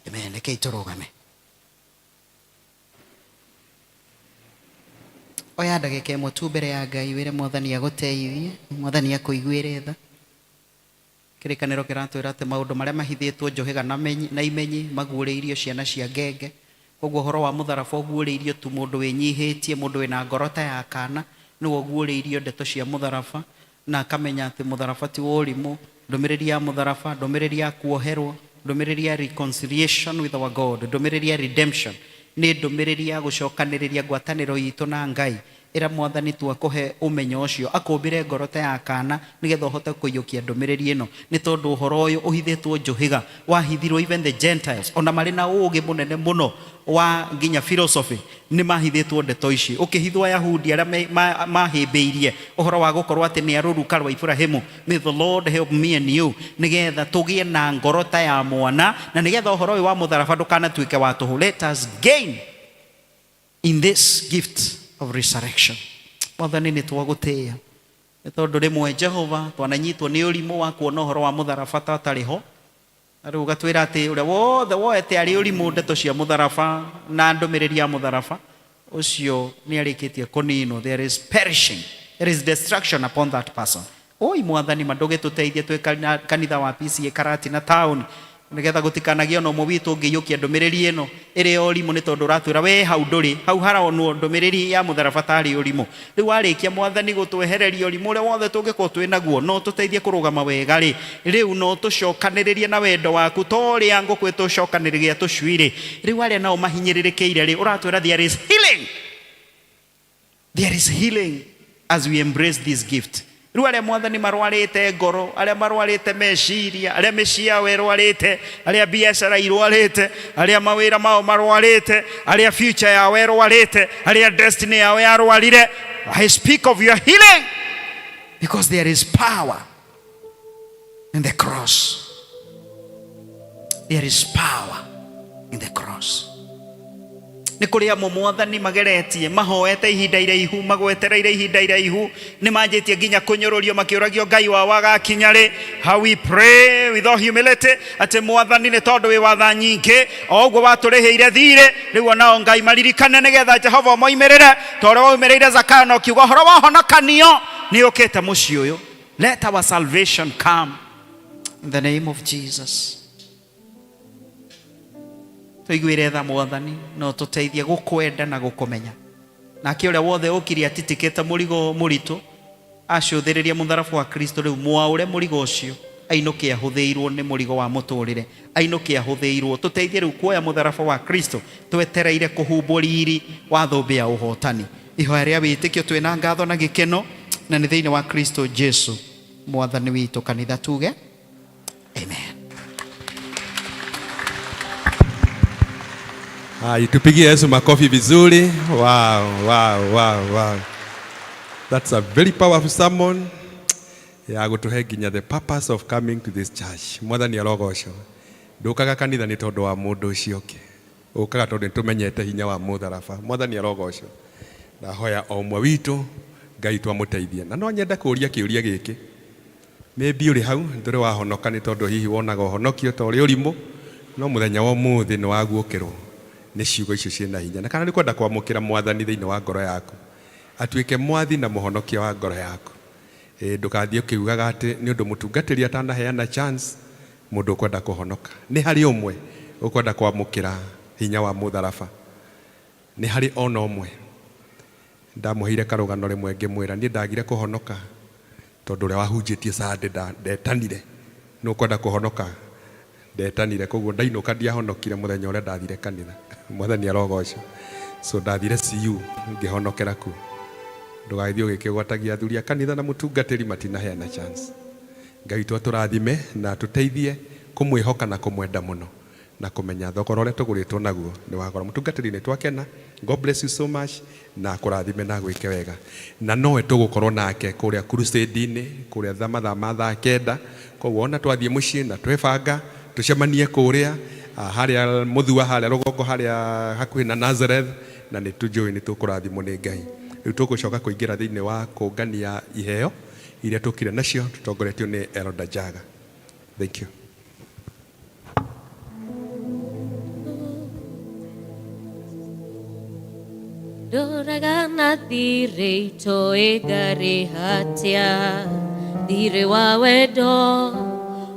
Amen. Rekei tũrũgame. Oya ndagĩka ĩmwe tu mbere ya Ngai wĩre Mwathani agũteithie, Mwathani akũiguĩre tha. Kĩrĩkanĩro kĩratwĩra atĩ maũndũ marĩa mahithĩtwo njũhĩga na imenyi maguũrĩirio ciana cia ngenge. Koguo ũhoro wa mũtharaba ũguũrĩirio tu mũndũ wĩnyihĩtie, mũndũ wĩna ngoro ta ya kana, nĩwe ũguũrĩirio ndeto cia mũtharaba, na akamenya atĩ mũtharaba ti wa ũrimũ, ndũmĩrĩri ya mũtharaba, ndũmĩrĩri ya kuoherwo, ndũmĩrĩri ya reconciliation with our God, ndũmĩrĩri ya redemption, nĩ ndũmĩrĩri ya gũcokanĩrĩria ngwatanĩro itũ na Ngai. Ĩra Mwathani tu akũhe ũmenyo ũcio, akũmbĩre ngoro ta ya kana, nĩgetha ũhote kũiyũkia ndũmĩrĩri ĩno. Nĩ tondũ ũhoro ũyũ ũhithĩtwo njũhĩga, wahithirwo even the Gentiles, ona marĩ na ũũgĩ mũnene mũno wa nginya philosophy, nĩ mahithĩtwo ndeto ici. Ũkĩhithwo Ayahudi arĩa mahĩmbĩirie ũhoro wa gũkorwo atĩ nĩ a rũruka rwa Iburahĩmu. May the Lord help me and you, nĩgetha tũgĩe na ngoro ta ya mwana, na nĩgetha ũhoro ũyũ wa mũtharaba ndũkanatuĩke wa tũhũ. Let us gain in this gift of resurrection. Mwathani, nĩ twagũtĩĩa nĩ tondũ rĩmwe Jehova twananyitwo nĩ ũrimũ wa kuona ũhoro wa mũtharaba ta ũtarĩ ho, na rĩu ũgatwĩra atĩ ũrĩa wothe woete arĩ ũrimũ ndeto cia mũtharaba na ndũmĩrĩri ya mũtharaba, ũcio nĩ arĩkĩtie kũninwo. There is perishing, there is destruction upon that person. Oi Mwathani, ma ndũgĩtũteithie twĩ kanitha wa PCEA Karatina town, Nĩgetha gũtikanagie ona ũmwe witũ ũngĩiyũkia ndũmĩrĩri ĩno ĩrĩ ya ũrimũ, nĩ tondũ ũratwĩra we hau ndũrĩ, hau haronwo ndũmĩrĩri ya mũtharaba tarĩ ũrimũ. Rĩu warĩkia Mwathani gũtwehereria ũrimũ ũrĩa wothe tũngĩkorwo twĩ naguo, no ũtũteithie kũrũgama wega rĩ, rĩu no ũtũcokanĩrĩrie na wendo waku ta ũrĩa ngũkũ ĩtũcokanĩrĩria tũcui rĩ. Rĩu arĩa nao mahinyĩrĩrĩkĩire rĩ, ũratwĩra there is healing. There is healing as we embrace this gift. Rĩu arĩa Mwathani marwarĩte ngoro, arĩa marwarĩte meciria, arĩa mĩciĩ yao ĩrwarĩte, arĩa biacara irwarĩte, arĩa mawĩra mao marwarĩte, arĩa future yao ĩrwarĩte, arĩa destiny yao yarwarire, I speak of your healing because there is power in the cross. There is power in the cross. Nĩ kũrĩ amwe Mwathani mageretie, mahoete ihinda iraihu, magwetereire ihinda iraihu, nĩ manjĩtie nginya kũnyũrũrio makĩũragio Ngai wao agakinya rĩ. How we pray with all humility atĩ Mwathani, nĩ tondũ wĩ watha nyingĩ, o ũguo watũrĩhĩire thirĩ, rĩu onao Ngai maririkane, nĩgetha Jehova ũmoimĩrĩre ta ũrĩa waumĩrĩire Zakayo na ũkiuga ũhoro wa ũhonokanio nĩ ũkĩte mũciĩ ũyũ. Let our salvation come in the name of Jesus. Tũiguĩre tha Mwathani, no tũteithie gũkwenda na gũkũmenya. Nake ũrĩa wothe ũkire atitikĩte mũrigo mũritũ, acũthĩrĩria mũtharaba wa Kristo, rĩu mwaũre mũrigo ũcio, ainũke ahũthĩirwo nĩ mũrigo wa mũtũrĩre, ainũke ahũthĩirwo. Tũteithie rĩu kuoya mũtharaba wa Kristo, twetereire kũhumbwo riri wa thũmbĩ ya ũhotani. Ihoya rĩa wĩtĩkio twĩna ngatho na gĩkeno, na nĩ thĩinĩ wa Kristo Jesu Mwathani witũ. Kanitha tuge amen. Hai, tupigie Yesu makofi vizuri. Wow. That's a very powerful sermon ya gũtũhe nginya the purpose of coming to this church. Mwathani arogocwo. Ndũkaga kanitha nĩ tondũ wa mũndũ ũcio ũngĩ, ũkaga tondũ nĩ tũmenyete hinya wa mũtharaba. Mwathani arogocwo. Ndahoya o ũmwe witũ Ngai twamũteithie. Na no nyende kũũria kĩũria gĩkĩ, maybe ũrĩ hau ndũrĩ wahonoka, nĩ tondũ hihi wonaga ũhonokio ta ũrĩ ũrimũ, no mũthenya wa ũmũthĩ nĩ waguũkĩrwo nĩ ciugo icio ciĩna hinya, na kana nĩ kwenda kwamũkĩra Mwathani thĩinĩ wa ngoro yaku, atuĩke mwathi na mũhonokia wa ngoro yaku. Ĩ ndũgathiĩ ũkiugaga atĩ nĩ ũndũ mũtungatĩri atanaheana chance mũndũ ũkwenda kũhonoka. Nĩ harĩ ũmwe ũkwenda kwamũkĩra hinya wa mũtharaba? Nĩ harĩ ona ũmwe? Ndamũheire karũgano rĩmwe ngĩmwĩra niĩ ndagire kũhonoka tondũ ũrĩa wahunjĩtie Sunday ndetanire nĩ ũkwenda kũhonoka, ndetanire. Koguo ndainũka ndiahonokire mũthenya ũrĩa ndathire kanitha. Mwathani arogocwo. So ndathire CU ngĩhonokera kuo. Ndũgagĩthiĩ ũgĩkĩgwatagia athuri a kanitha na mũtungatĩri matinaheana chance. Ngai witũ atũrathime na atũteithie kũmwĩhoka na kũmwenda mũno na kũmenya thogora ũrĩa tũgũrĩtwo naguo nĩ wa goro. Mũtungatĩri, nĩ twakena. God bless you so much na kũrathime na gwĩke wega. Na nowe tũgũkorwo nake kũrĩa crusade-inĩ kũrĩa mathaa ma thaa 9. Koguo ona twathiĩ mũciĩ na twebanga tũcemanie kũrĩa harĩa mũthua, harĩa rũgongo, harĩa hakuhĩ na Nazareth, na nĩ tũnjũĩ nĩ tũkũrathimwo nĩ Ngai. Rĩu tũgũcoka kũingĩra thĩinĩ wa kũngania iheo iria tũkire nacio, tũtongoretio nĩ Elder Jaga. Thank you. Ndoraga na thirĩ itoĩ ngarĩha atĩa, thirĩ wa wendo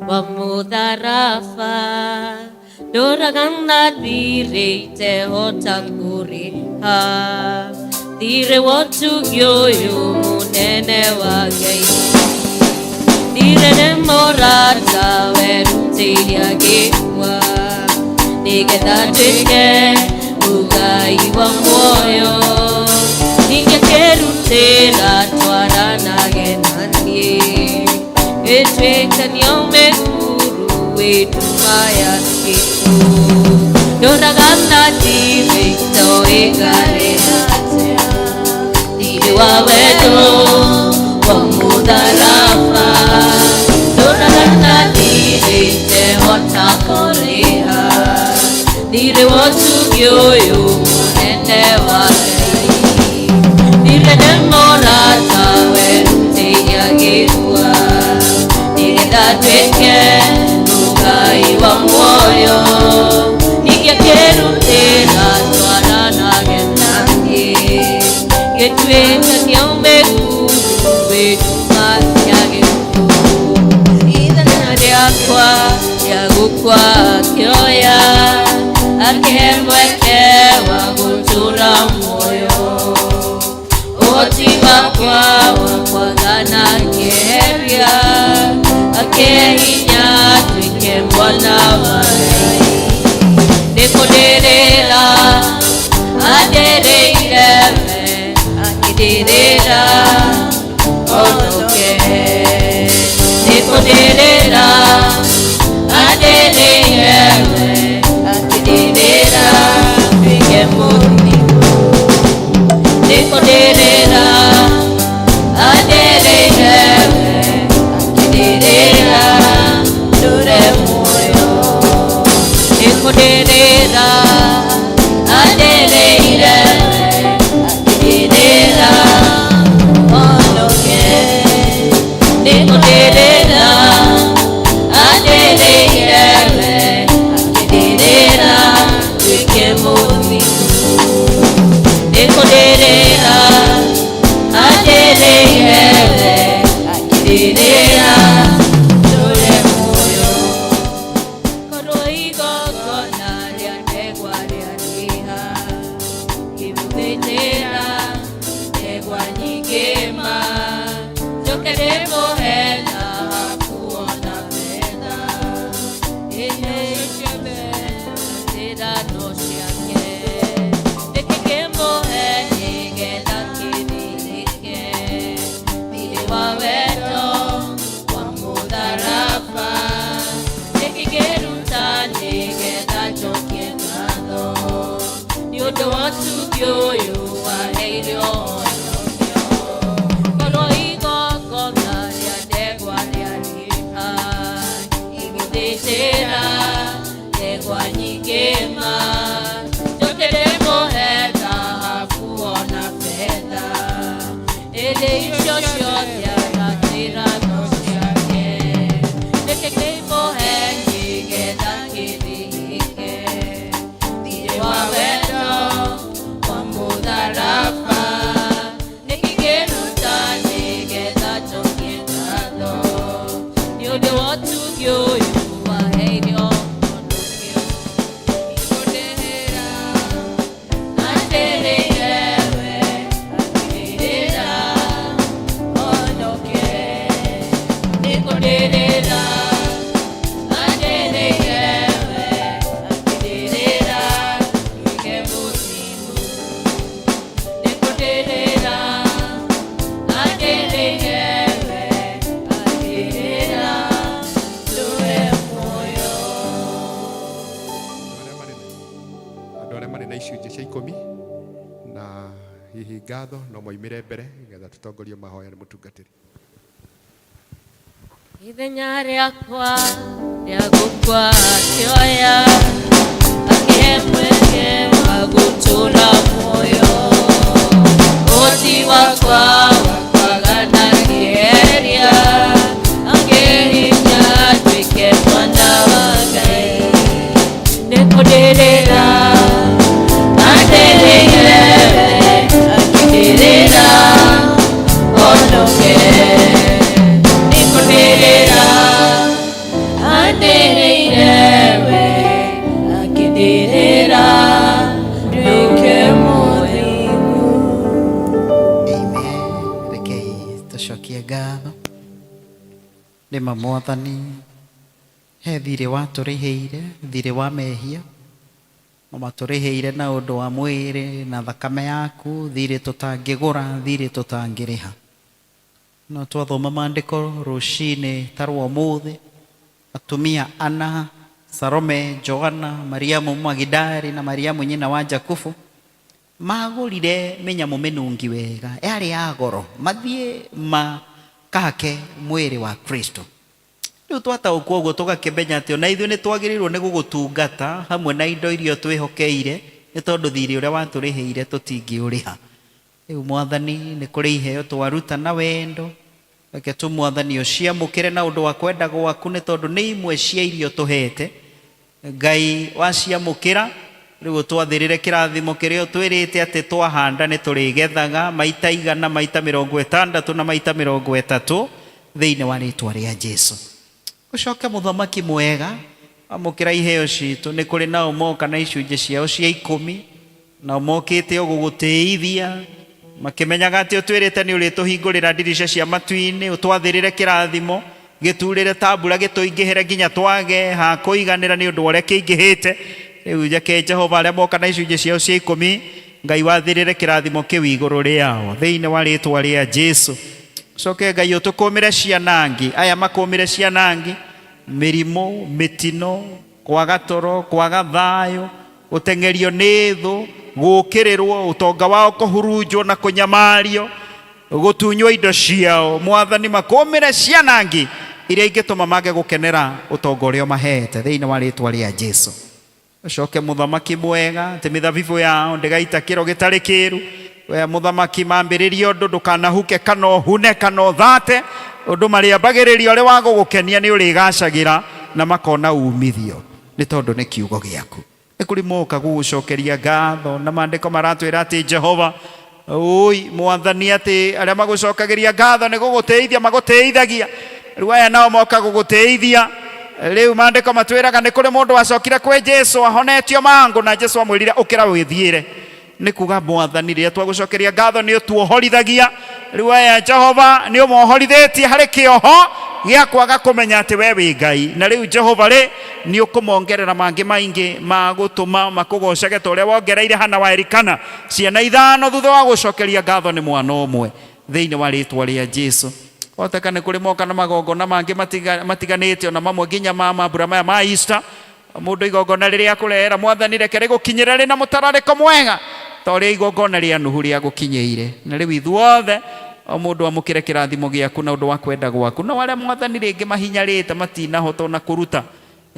wa mũtharaba. Ndoraga na thirĩ itehota kũrĩha, thirĩ wa ũtugi ũyũ mũnene wa Ngai. Thirĩ nĩ mũrata werutĩire agĩkua, nĩgetha nduĩke mũgai wa muoyo. Ningĩkĩrutĩra twaranage na niĩ, gĩtuĩka nĩaume huru wĩ nduma ya gĩkuũ. Ndoraga na thirĩ itoĩ ngarĩha atĩa, thirĩ wa wendo wa mũtharaba. Ndoraga na thirĩ itehota kũrĩha, thirĩ wa ũtugi ũyũ mũnene wa Ngai. Thirĩ nĩ mũrata werutĩire agĩkua, nĩgetha nduĩke mũgai wa muoyo. Ningĩkĩrutĩra twaranage na niĩ, gĩtuĩka nĩaume huru wĩ nduma ya gĩkuũ. Ithenya rĩakwa. rĩa gũkua akĩoya akĩhe mweke wa gũtũũra muoyo ũhoti wakwa wa kwathana akĩeheria akĩhe hinya nduĩke mwana wa Ngai nĩkũndĩrĩra andĩrĩire we akĩndĩrĩra honoke nĩkũndĩrĩra andĩrĩire we akĩndĩrĩra nduĩke mũthingu nĩkũndĩrĩra andĩrĩire we akĩndĩrĩra ndũre muoyo nĩkũndĩrĩra andĩrĩire we akĩndĩrĩra honoke nĩkũndĩrĩra andĩrĩire we akĩndĩrĩra nduĩke mũthingu nĩkũndĩrĩra andĩrĩire we akĩndĩrĩra ndũre muoyo korwo igongona rĩa ndegwa rĩarĩha ngĩmũthĩnjĩra ndegwa nyingĩ ma njoke ndĩmũhe thahabu ona betha ĩno ciothe njĩrano ciake nĩkĩ ngĩmũhe nĩgetha kĩririke thirĩ wa wendo wa mũtharaba nĩkĩ ngĩruta nĩgetha njokie ngatho nĩ ũndũ wa ũtugi ũyũ waheire ũhonokio korwo igongona rĩa ndegwa rĩarĩha igũthĩnjĩra ndegwa nyingĩ ma njoke ndĩmũhe thahabu ona betha ĩndĩ icio ciothe agatĩrano ciake nĩkĩ ngĩmũhe nĩgetha kĩrĩhĩke thirĩ wa wendo wa mũtharaba nĩkĩ ngĩruta nĩgetha njokie ngatho nĩ ũndũ wa ũtugi ũyũ waheire ũhonokio nĩkũndĩhĩra andĩrĩire we akĩndĩrĩra honoke nĩkũndĩrĩra andĩrĩire we akĩndĩrĩra nduĩke mũthingu nĩkũndĩrĩra andĩrĩire we akĩndĩrĩra ndũre muoyo. Andũ arĩa marĩ na icunjĩ cia ikũmi na hihi ngatho no moimĩre mbere nĩgetha tũtongorie mahoya nĩ mũtungatĩri. Ithenya rĩakwa rĩa gũkua akĩoya akĩhe mweke wa gũtũũra muoyo ũhoti wakwa wa kwagana akĩeheria akĩhe hinya nduĩke mwana wa Ngai nĩkũndĩrĩra andĩrĩire we akĩndĩrĩra honoke nĩkũndĩrĩra andĩrĩire we akĩndĩrĩra nduĩke mũthingu. Rekei tũcokie ngatho nĩ ma mwathani he thirĩ watũrĩhĩire thirĩ wa mehia na matũrĩhĩire na ũndũ wa mwĩrĩ na thakame yaku thirĩ tũtangĩgũra thirĩ tũtangĩrĩha no twathoma maandĩko rũcinĩ ta rwa ũmũthĩ atumia ana Salome, Joana, Mariamu Magidari na Mariamu nyina wa Jakubu magũrire mĩnyamũ mĩnungi wega yarĩ ya goro mathiĩ makahake mwĩrĩ wa Kristo rĩu twataũkwo ũguo tũgakĩmenya atĩ ona ithuĩ nĩ twagĩrĩirwo nĩ gũgũtungata hamwe na indo iria twĩhokeire nĩ tondũ thirĩ ũrĩa watũrĩhĩire tũtingĩũrĩha rĩu mwathani nĩ kũrĩ iheo twaruta na wendo reke tu mwathani ũciamũkĩre na ũndũ wa kwenda gwaku nĩ tondũ nĩ imwe cia irio tũhete Ngai waciamũkĩra rĩu ũtwathĩrĩre kĩrathimo kĩrĩa ũtwĩrĩte atĩ twahanda nĩ tũrĩgethaga maita igana maita mĩrongo ĩtandatũ na maita mĩrongo ĩtatũ thĩinĩ wa rĩtwa rĩa Jesu. Ũcoke mũthamaki mwega Amũkĩra iheo citũ. Nĩ kũrĩ nao moka na icunjĩ ciao cia ikũmi, nao mokĩte o gũgũtĩithia makĩmenyaga atĩ ũtwĩrĩte nĩ ũrĩtũhingũrĩra ndirica cia matu-inĩ, ũtwathĩrĩre kĩrathimo gĩturĩre ta mbura, gĩtũingĩhĩre nginya twage ha kũiganĩra nĩ ũndũ wa ũrĩa kĩingĩhĩte. Rĩu reke Jehova arĩa moka na icunjĩ ciao cia ikũmi, Ngai wathĩrĩre kĩrathimo kĩu igũrũ rĩao thĩinĩ wa rĩtwa rĩa Jesu. Coke Ngai ũtũkũmĩre ciana ngĩ, aya makũmĩre ciana ngĩ, mĩrimũ, mĩtino, kwaga toro, kwaga thayũ, gũteng'erio nĩ thũ, gũũkĩrĩrwo, ũtonga wao kũhurunjwo na kũnyamario, gũtunywo indo ciao. Mwathani makũmĩre ciana ngĩ iria ingĩtũma mage gũkenera ũtonga ũrĩa ũmahete thĩinĩ wa rĩtwa rĩa Jesu. Ũcoke mũthamaki mwega atĩ mĩthabibũ yao ndĩgaita kĩro gĩtarĩ kĩru. We mũthamaki mambĩrĩrie ũndũ ndũkanahuke kana ũhune kana ũthate, ũndũ marĩambagĩrĩria ũrĩ wa gũgũkenia nĩ ũrĩgacagĩra na makona umithio nĩ tondũ nĩ kiugo gĩaku. Nĩ kũrĩ moka gũgũcokeria ngatho, na maandĩko maratwĩra atĩ Jehova ũi mwathani atĩ arĩa magũcokagĩria ngatho nĩ gũgũtĩithia magũtĩithagia. Rĩu aya nao moka gũgũtĩithia. Rĩu maandĩko matwĩraga nĩ kũrĩ mũndũ wacokire kwĩ Jesu ahonetio mangũ, na Jesu amwĩrire ũkĩra wĩthiĩre. Nĩ kuga mwathani rĩrĩa twagũcokeria ngatho nĩ ũtuohorithagia. Rĩu aya Jehova nĩ ũmohorithĩtie harĩ kĩoho gĩa kwaga kũmenya atĩ we wĩ Ngai, na rĩu Jehova rĩ nĩ ũkũmongerera mangĩ maingĩ ma gũtũma makũgocage ta ũrĩa wongereire Hana wa Elikana ciana ithano thutha wa gũcokeria ngatho nĩ mwana ũmwe thĩinĩ wa rĩtwa rĩa Jesu. Hoteka nĩ kũrĩ moka na magongona mangĩ matiganĩte, ona mamwe nginya ma mambura maya ma Easter. Mũndũ igongona rĩrĩa akũrehera mwathani reke rĩgũkinyĩre rĩna mũtararĩko mwega ta ũrĩa igongona rĩa Nuhu rĩagũkinyĩire. Na rĩu ithuothe o mũndũ amũkĩre kĩrathimo gĩaku na ũndũ wa kwenda gwaku. No arĩa mwathani rĩngĩ mahinyarĩte matinahota ona kũruta,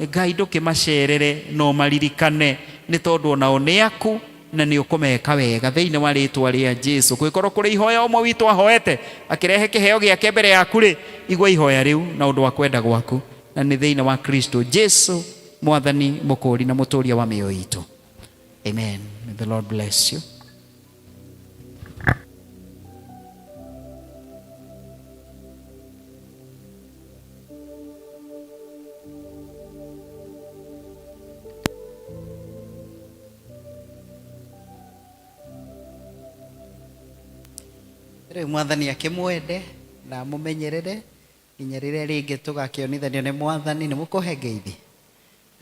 Ngai ndũkĩmacerere no maririkane nĩ tondũ onao nĩ aku na nĩ ũkũmeka wega thĩinĩ wa rĩtwa rĩa Jesu. Kũngĩkorwo kũrĩ ihoya ũmwe witũ ahoete akĩrehe kĩheo gĩake mbere yaku rĩ, igua ihoya rĩu na ũndũ wa kwenda gwaku, na nĩ thĩinĩ wa Kristo Jesu mwathani mũkũũri na mũtũũria wa mĩoyo itũ. Amen. May the Lord bless you. Rĩu mwathani akĩmwende na amũmenyerere nginya rĩrĩa rĩngĩ tũgakĩonithanio nĩ mwathani. Nĩ mũkũhe ngeithi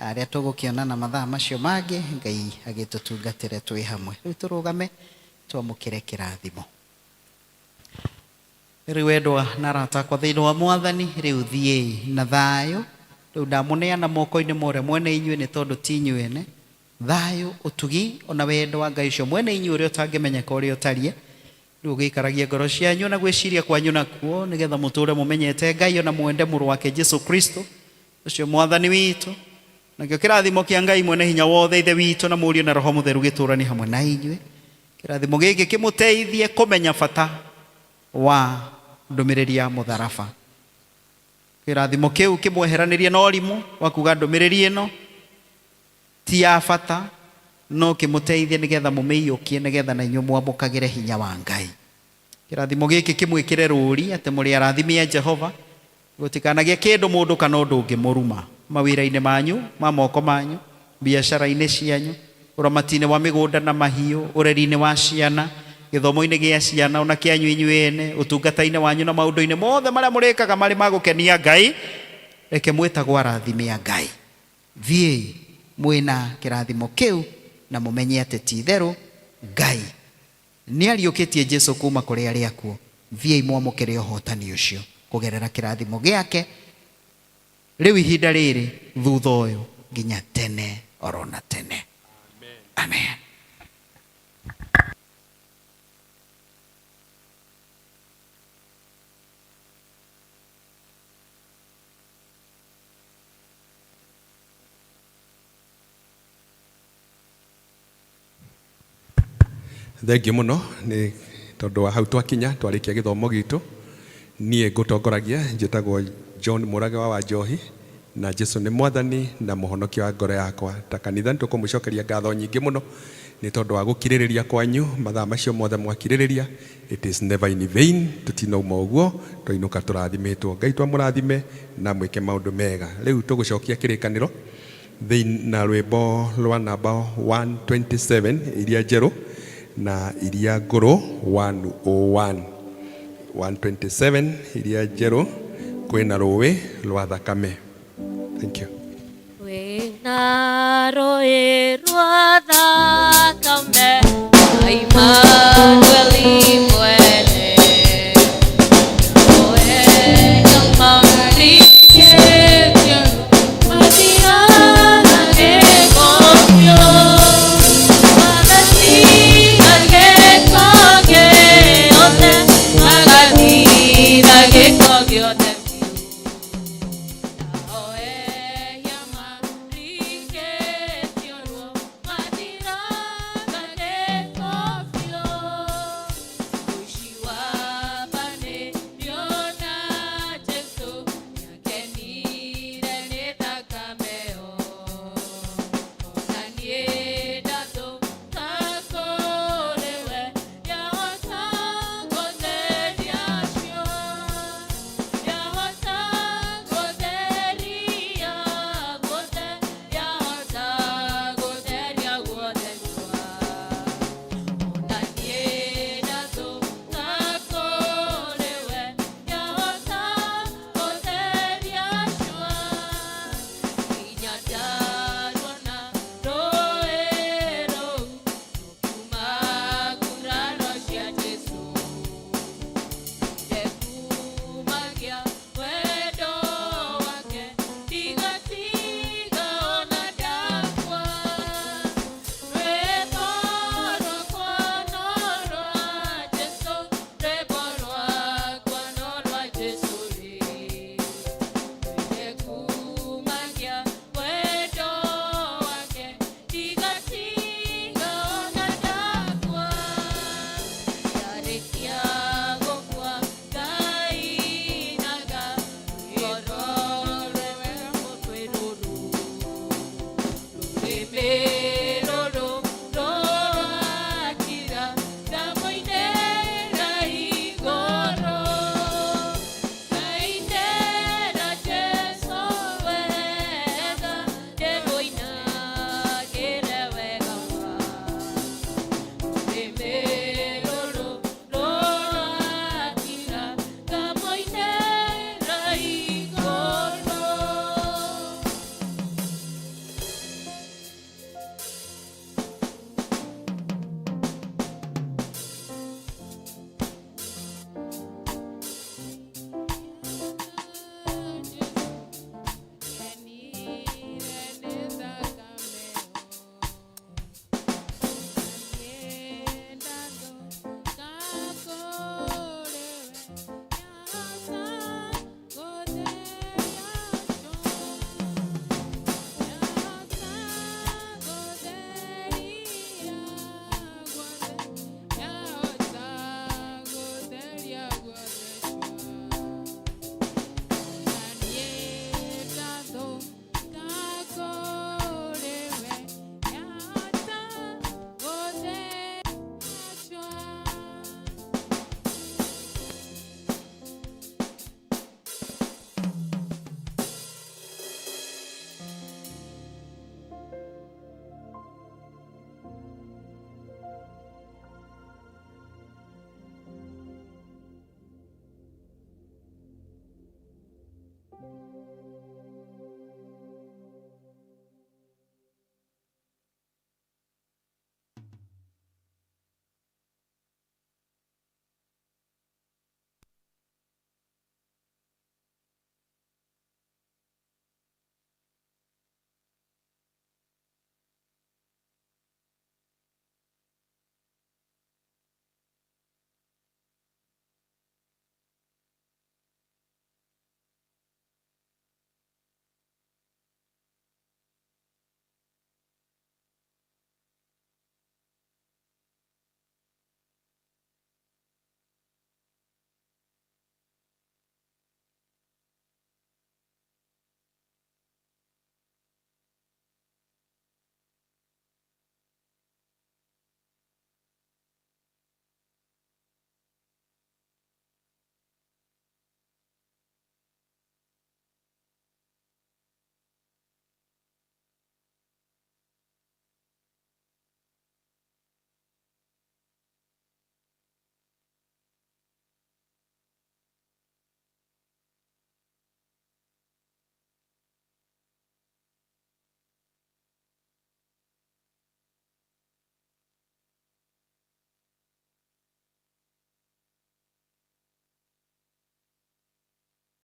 arĩa tũgũkĩonana mathaa macio mangĩ, Ngai agĩtũtungatĩre twĩ hamwe. Rĩu tũrũgame twamũkĩre kĩrathimo. Rĩu endwa na arata akwa thĩinĩ wa mwathani, rĩu thiĩi na thayũ. Rĩu ndamũneana moko-inĩ ma ũrĩa mwene inyuĩ, nĩ tondũ ti inyuĩ ene. Thayũ, ũtugi, ona wendo wa Ngai ũcio mwene inyuĩ ũrĩa ũtangĩmenyeka ũrĩa ũtariĩ, rĩu ũgĩikaragie ngoro cianyu na gwĩciria kwanyu nakuo, nĩgetha mũtũũre mũmenyete Ngai ona mwende mũrũ wake Jesu Kristo, ũcio mwathani witũ. Nakĩo kĩrathimo kĩa Ngai mwene hinya wothe, Ithe witũ na Mũriũ na Roho Mũtheru gĩtũũranie hamwe na inyuĩ. Kĩrathimo gĩkĩ kĩmũteithie kũmenya bata wa ndũmĩrĩri ya mũtharaba. Kĩrathimo kĩu kĩmweheranĩrie na ũrimũ wa kuga ndũmĩrĩri ĩno ti ya bata, no kĩmũteithie nĩgetha mũmĩiyũkie, nĩgetha na inyuĩ mwamũkagĩre hinya wa Ngai. Kĩrathimo gĩkĩ kĩmwĩkĩre rũũri atĩ mũrĩ arathime a Jehova, gũtikanagĩe kĩndũ mũndũ kana ũndũ ũngĩmũruma mawĩra-inĩ manyu ma moko manyu, biacara-inĩ cianyu, ũramati-inĩ wa mĩgũnda na mahiũ, ũreri-inĩ wa ciana, gĩthomo-inĩ gĩa ciana ona kĩanyu inyuĩ ene, ũtungata-inĩ wanyu na maũndũ-inĩ mothe marĩa mũrĩkaga marĩ ma gũkenia Ngai. Reke mwĩtagwo arathime a Ngai. Thiĩi mwĩna kĩrathimo kĩu na mũmenye atĩ ti itherũ Ngai nĩ ariũkĩtie Jesu kuma kũrĩ arĩa akuũ. Thiĩi mwamũkĩre ũhotani ũcio kũgerera kĩrathimo gĩake rĩu ihinda rĩrĩ thutha ũyũ nginya tene oro na tene. Amen. Thengiũ mũno nĩ tondũ wa hau twakinya twarĩkia gĩthomo gitũ. Niĩ ngũtongoragia njĩtagwo John Mũrage wa Wanjohi, na Jesu nĩ mwathani na mũhonokia wa ngoro yakwa. Ta kanitha nĩ tũkũmũcokeria ngatho nyingĩ mũno nĩ tondũ wa gũkirĩrĩria kwanyu mathaa macio mothe mwakirĩrĩria. It is never in vain, tũtinauma ũguo twainũka tũrathimĩtwo. Ngai twamũrathime na mwĩke maũndũ mega. Rĩu tũgũcokia kĩrĩkanĩro. Na rwĩmbo rwa namba 127 iria njerũ na iria ngũrũ 101. 127 iria njerũ, kwĩna rũĩ rwa thakame. Thank you. Wĩna rũĩ rwa thakame, Immanueli.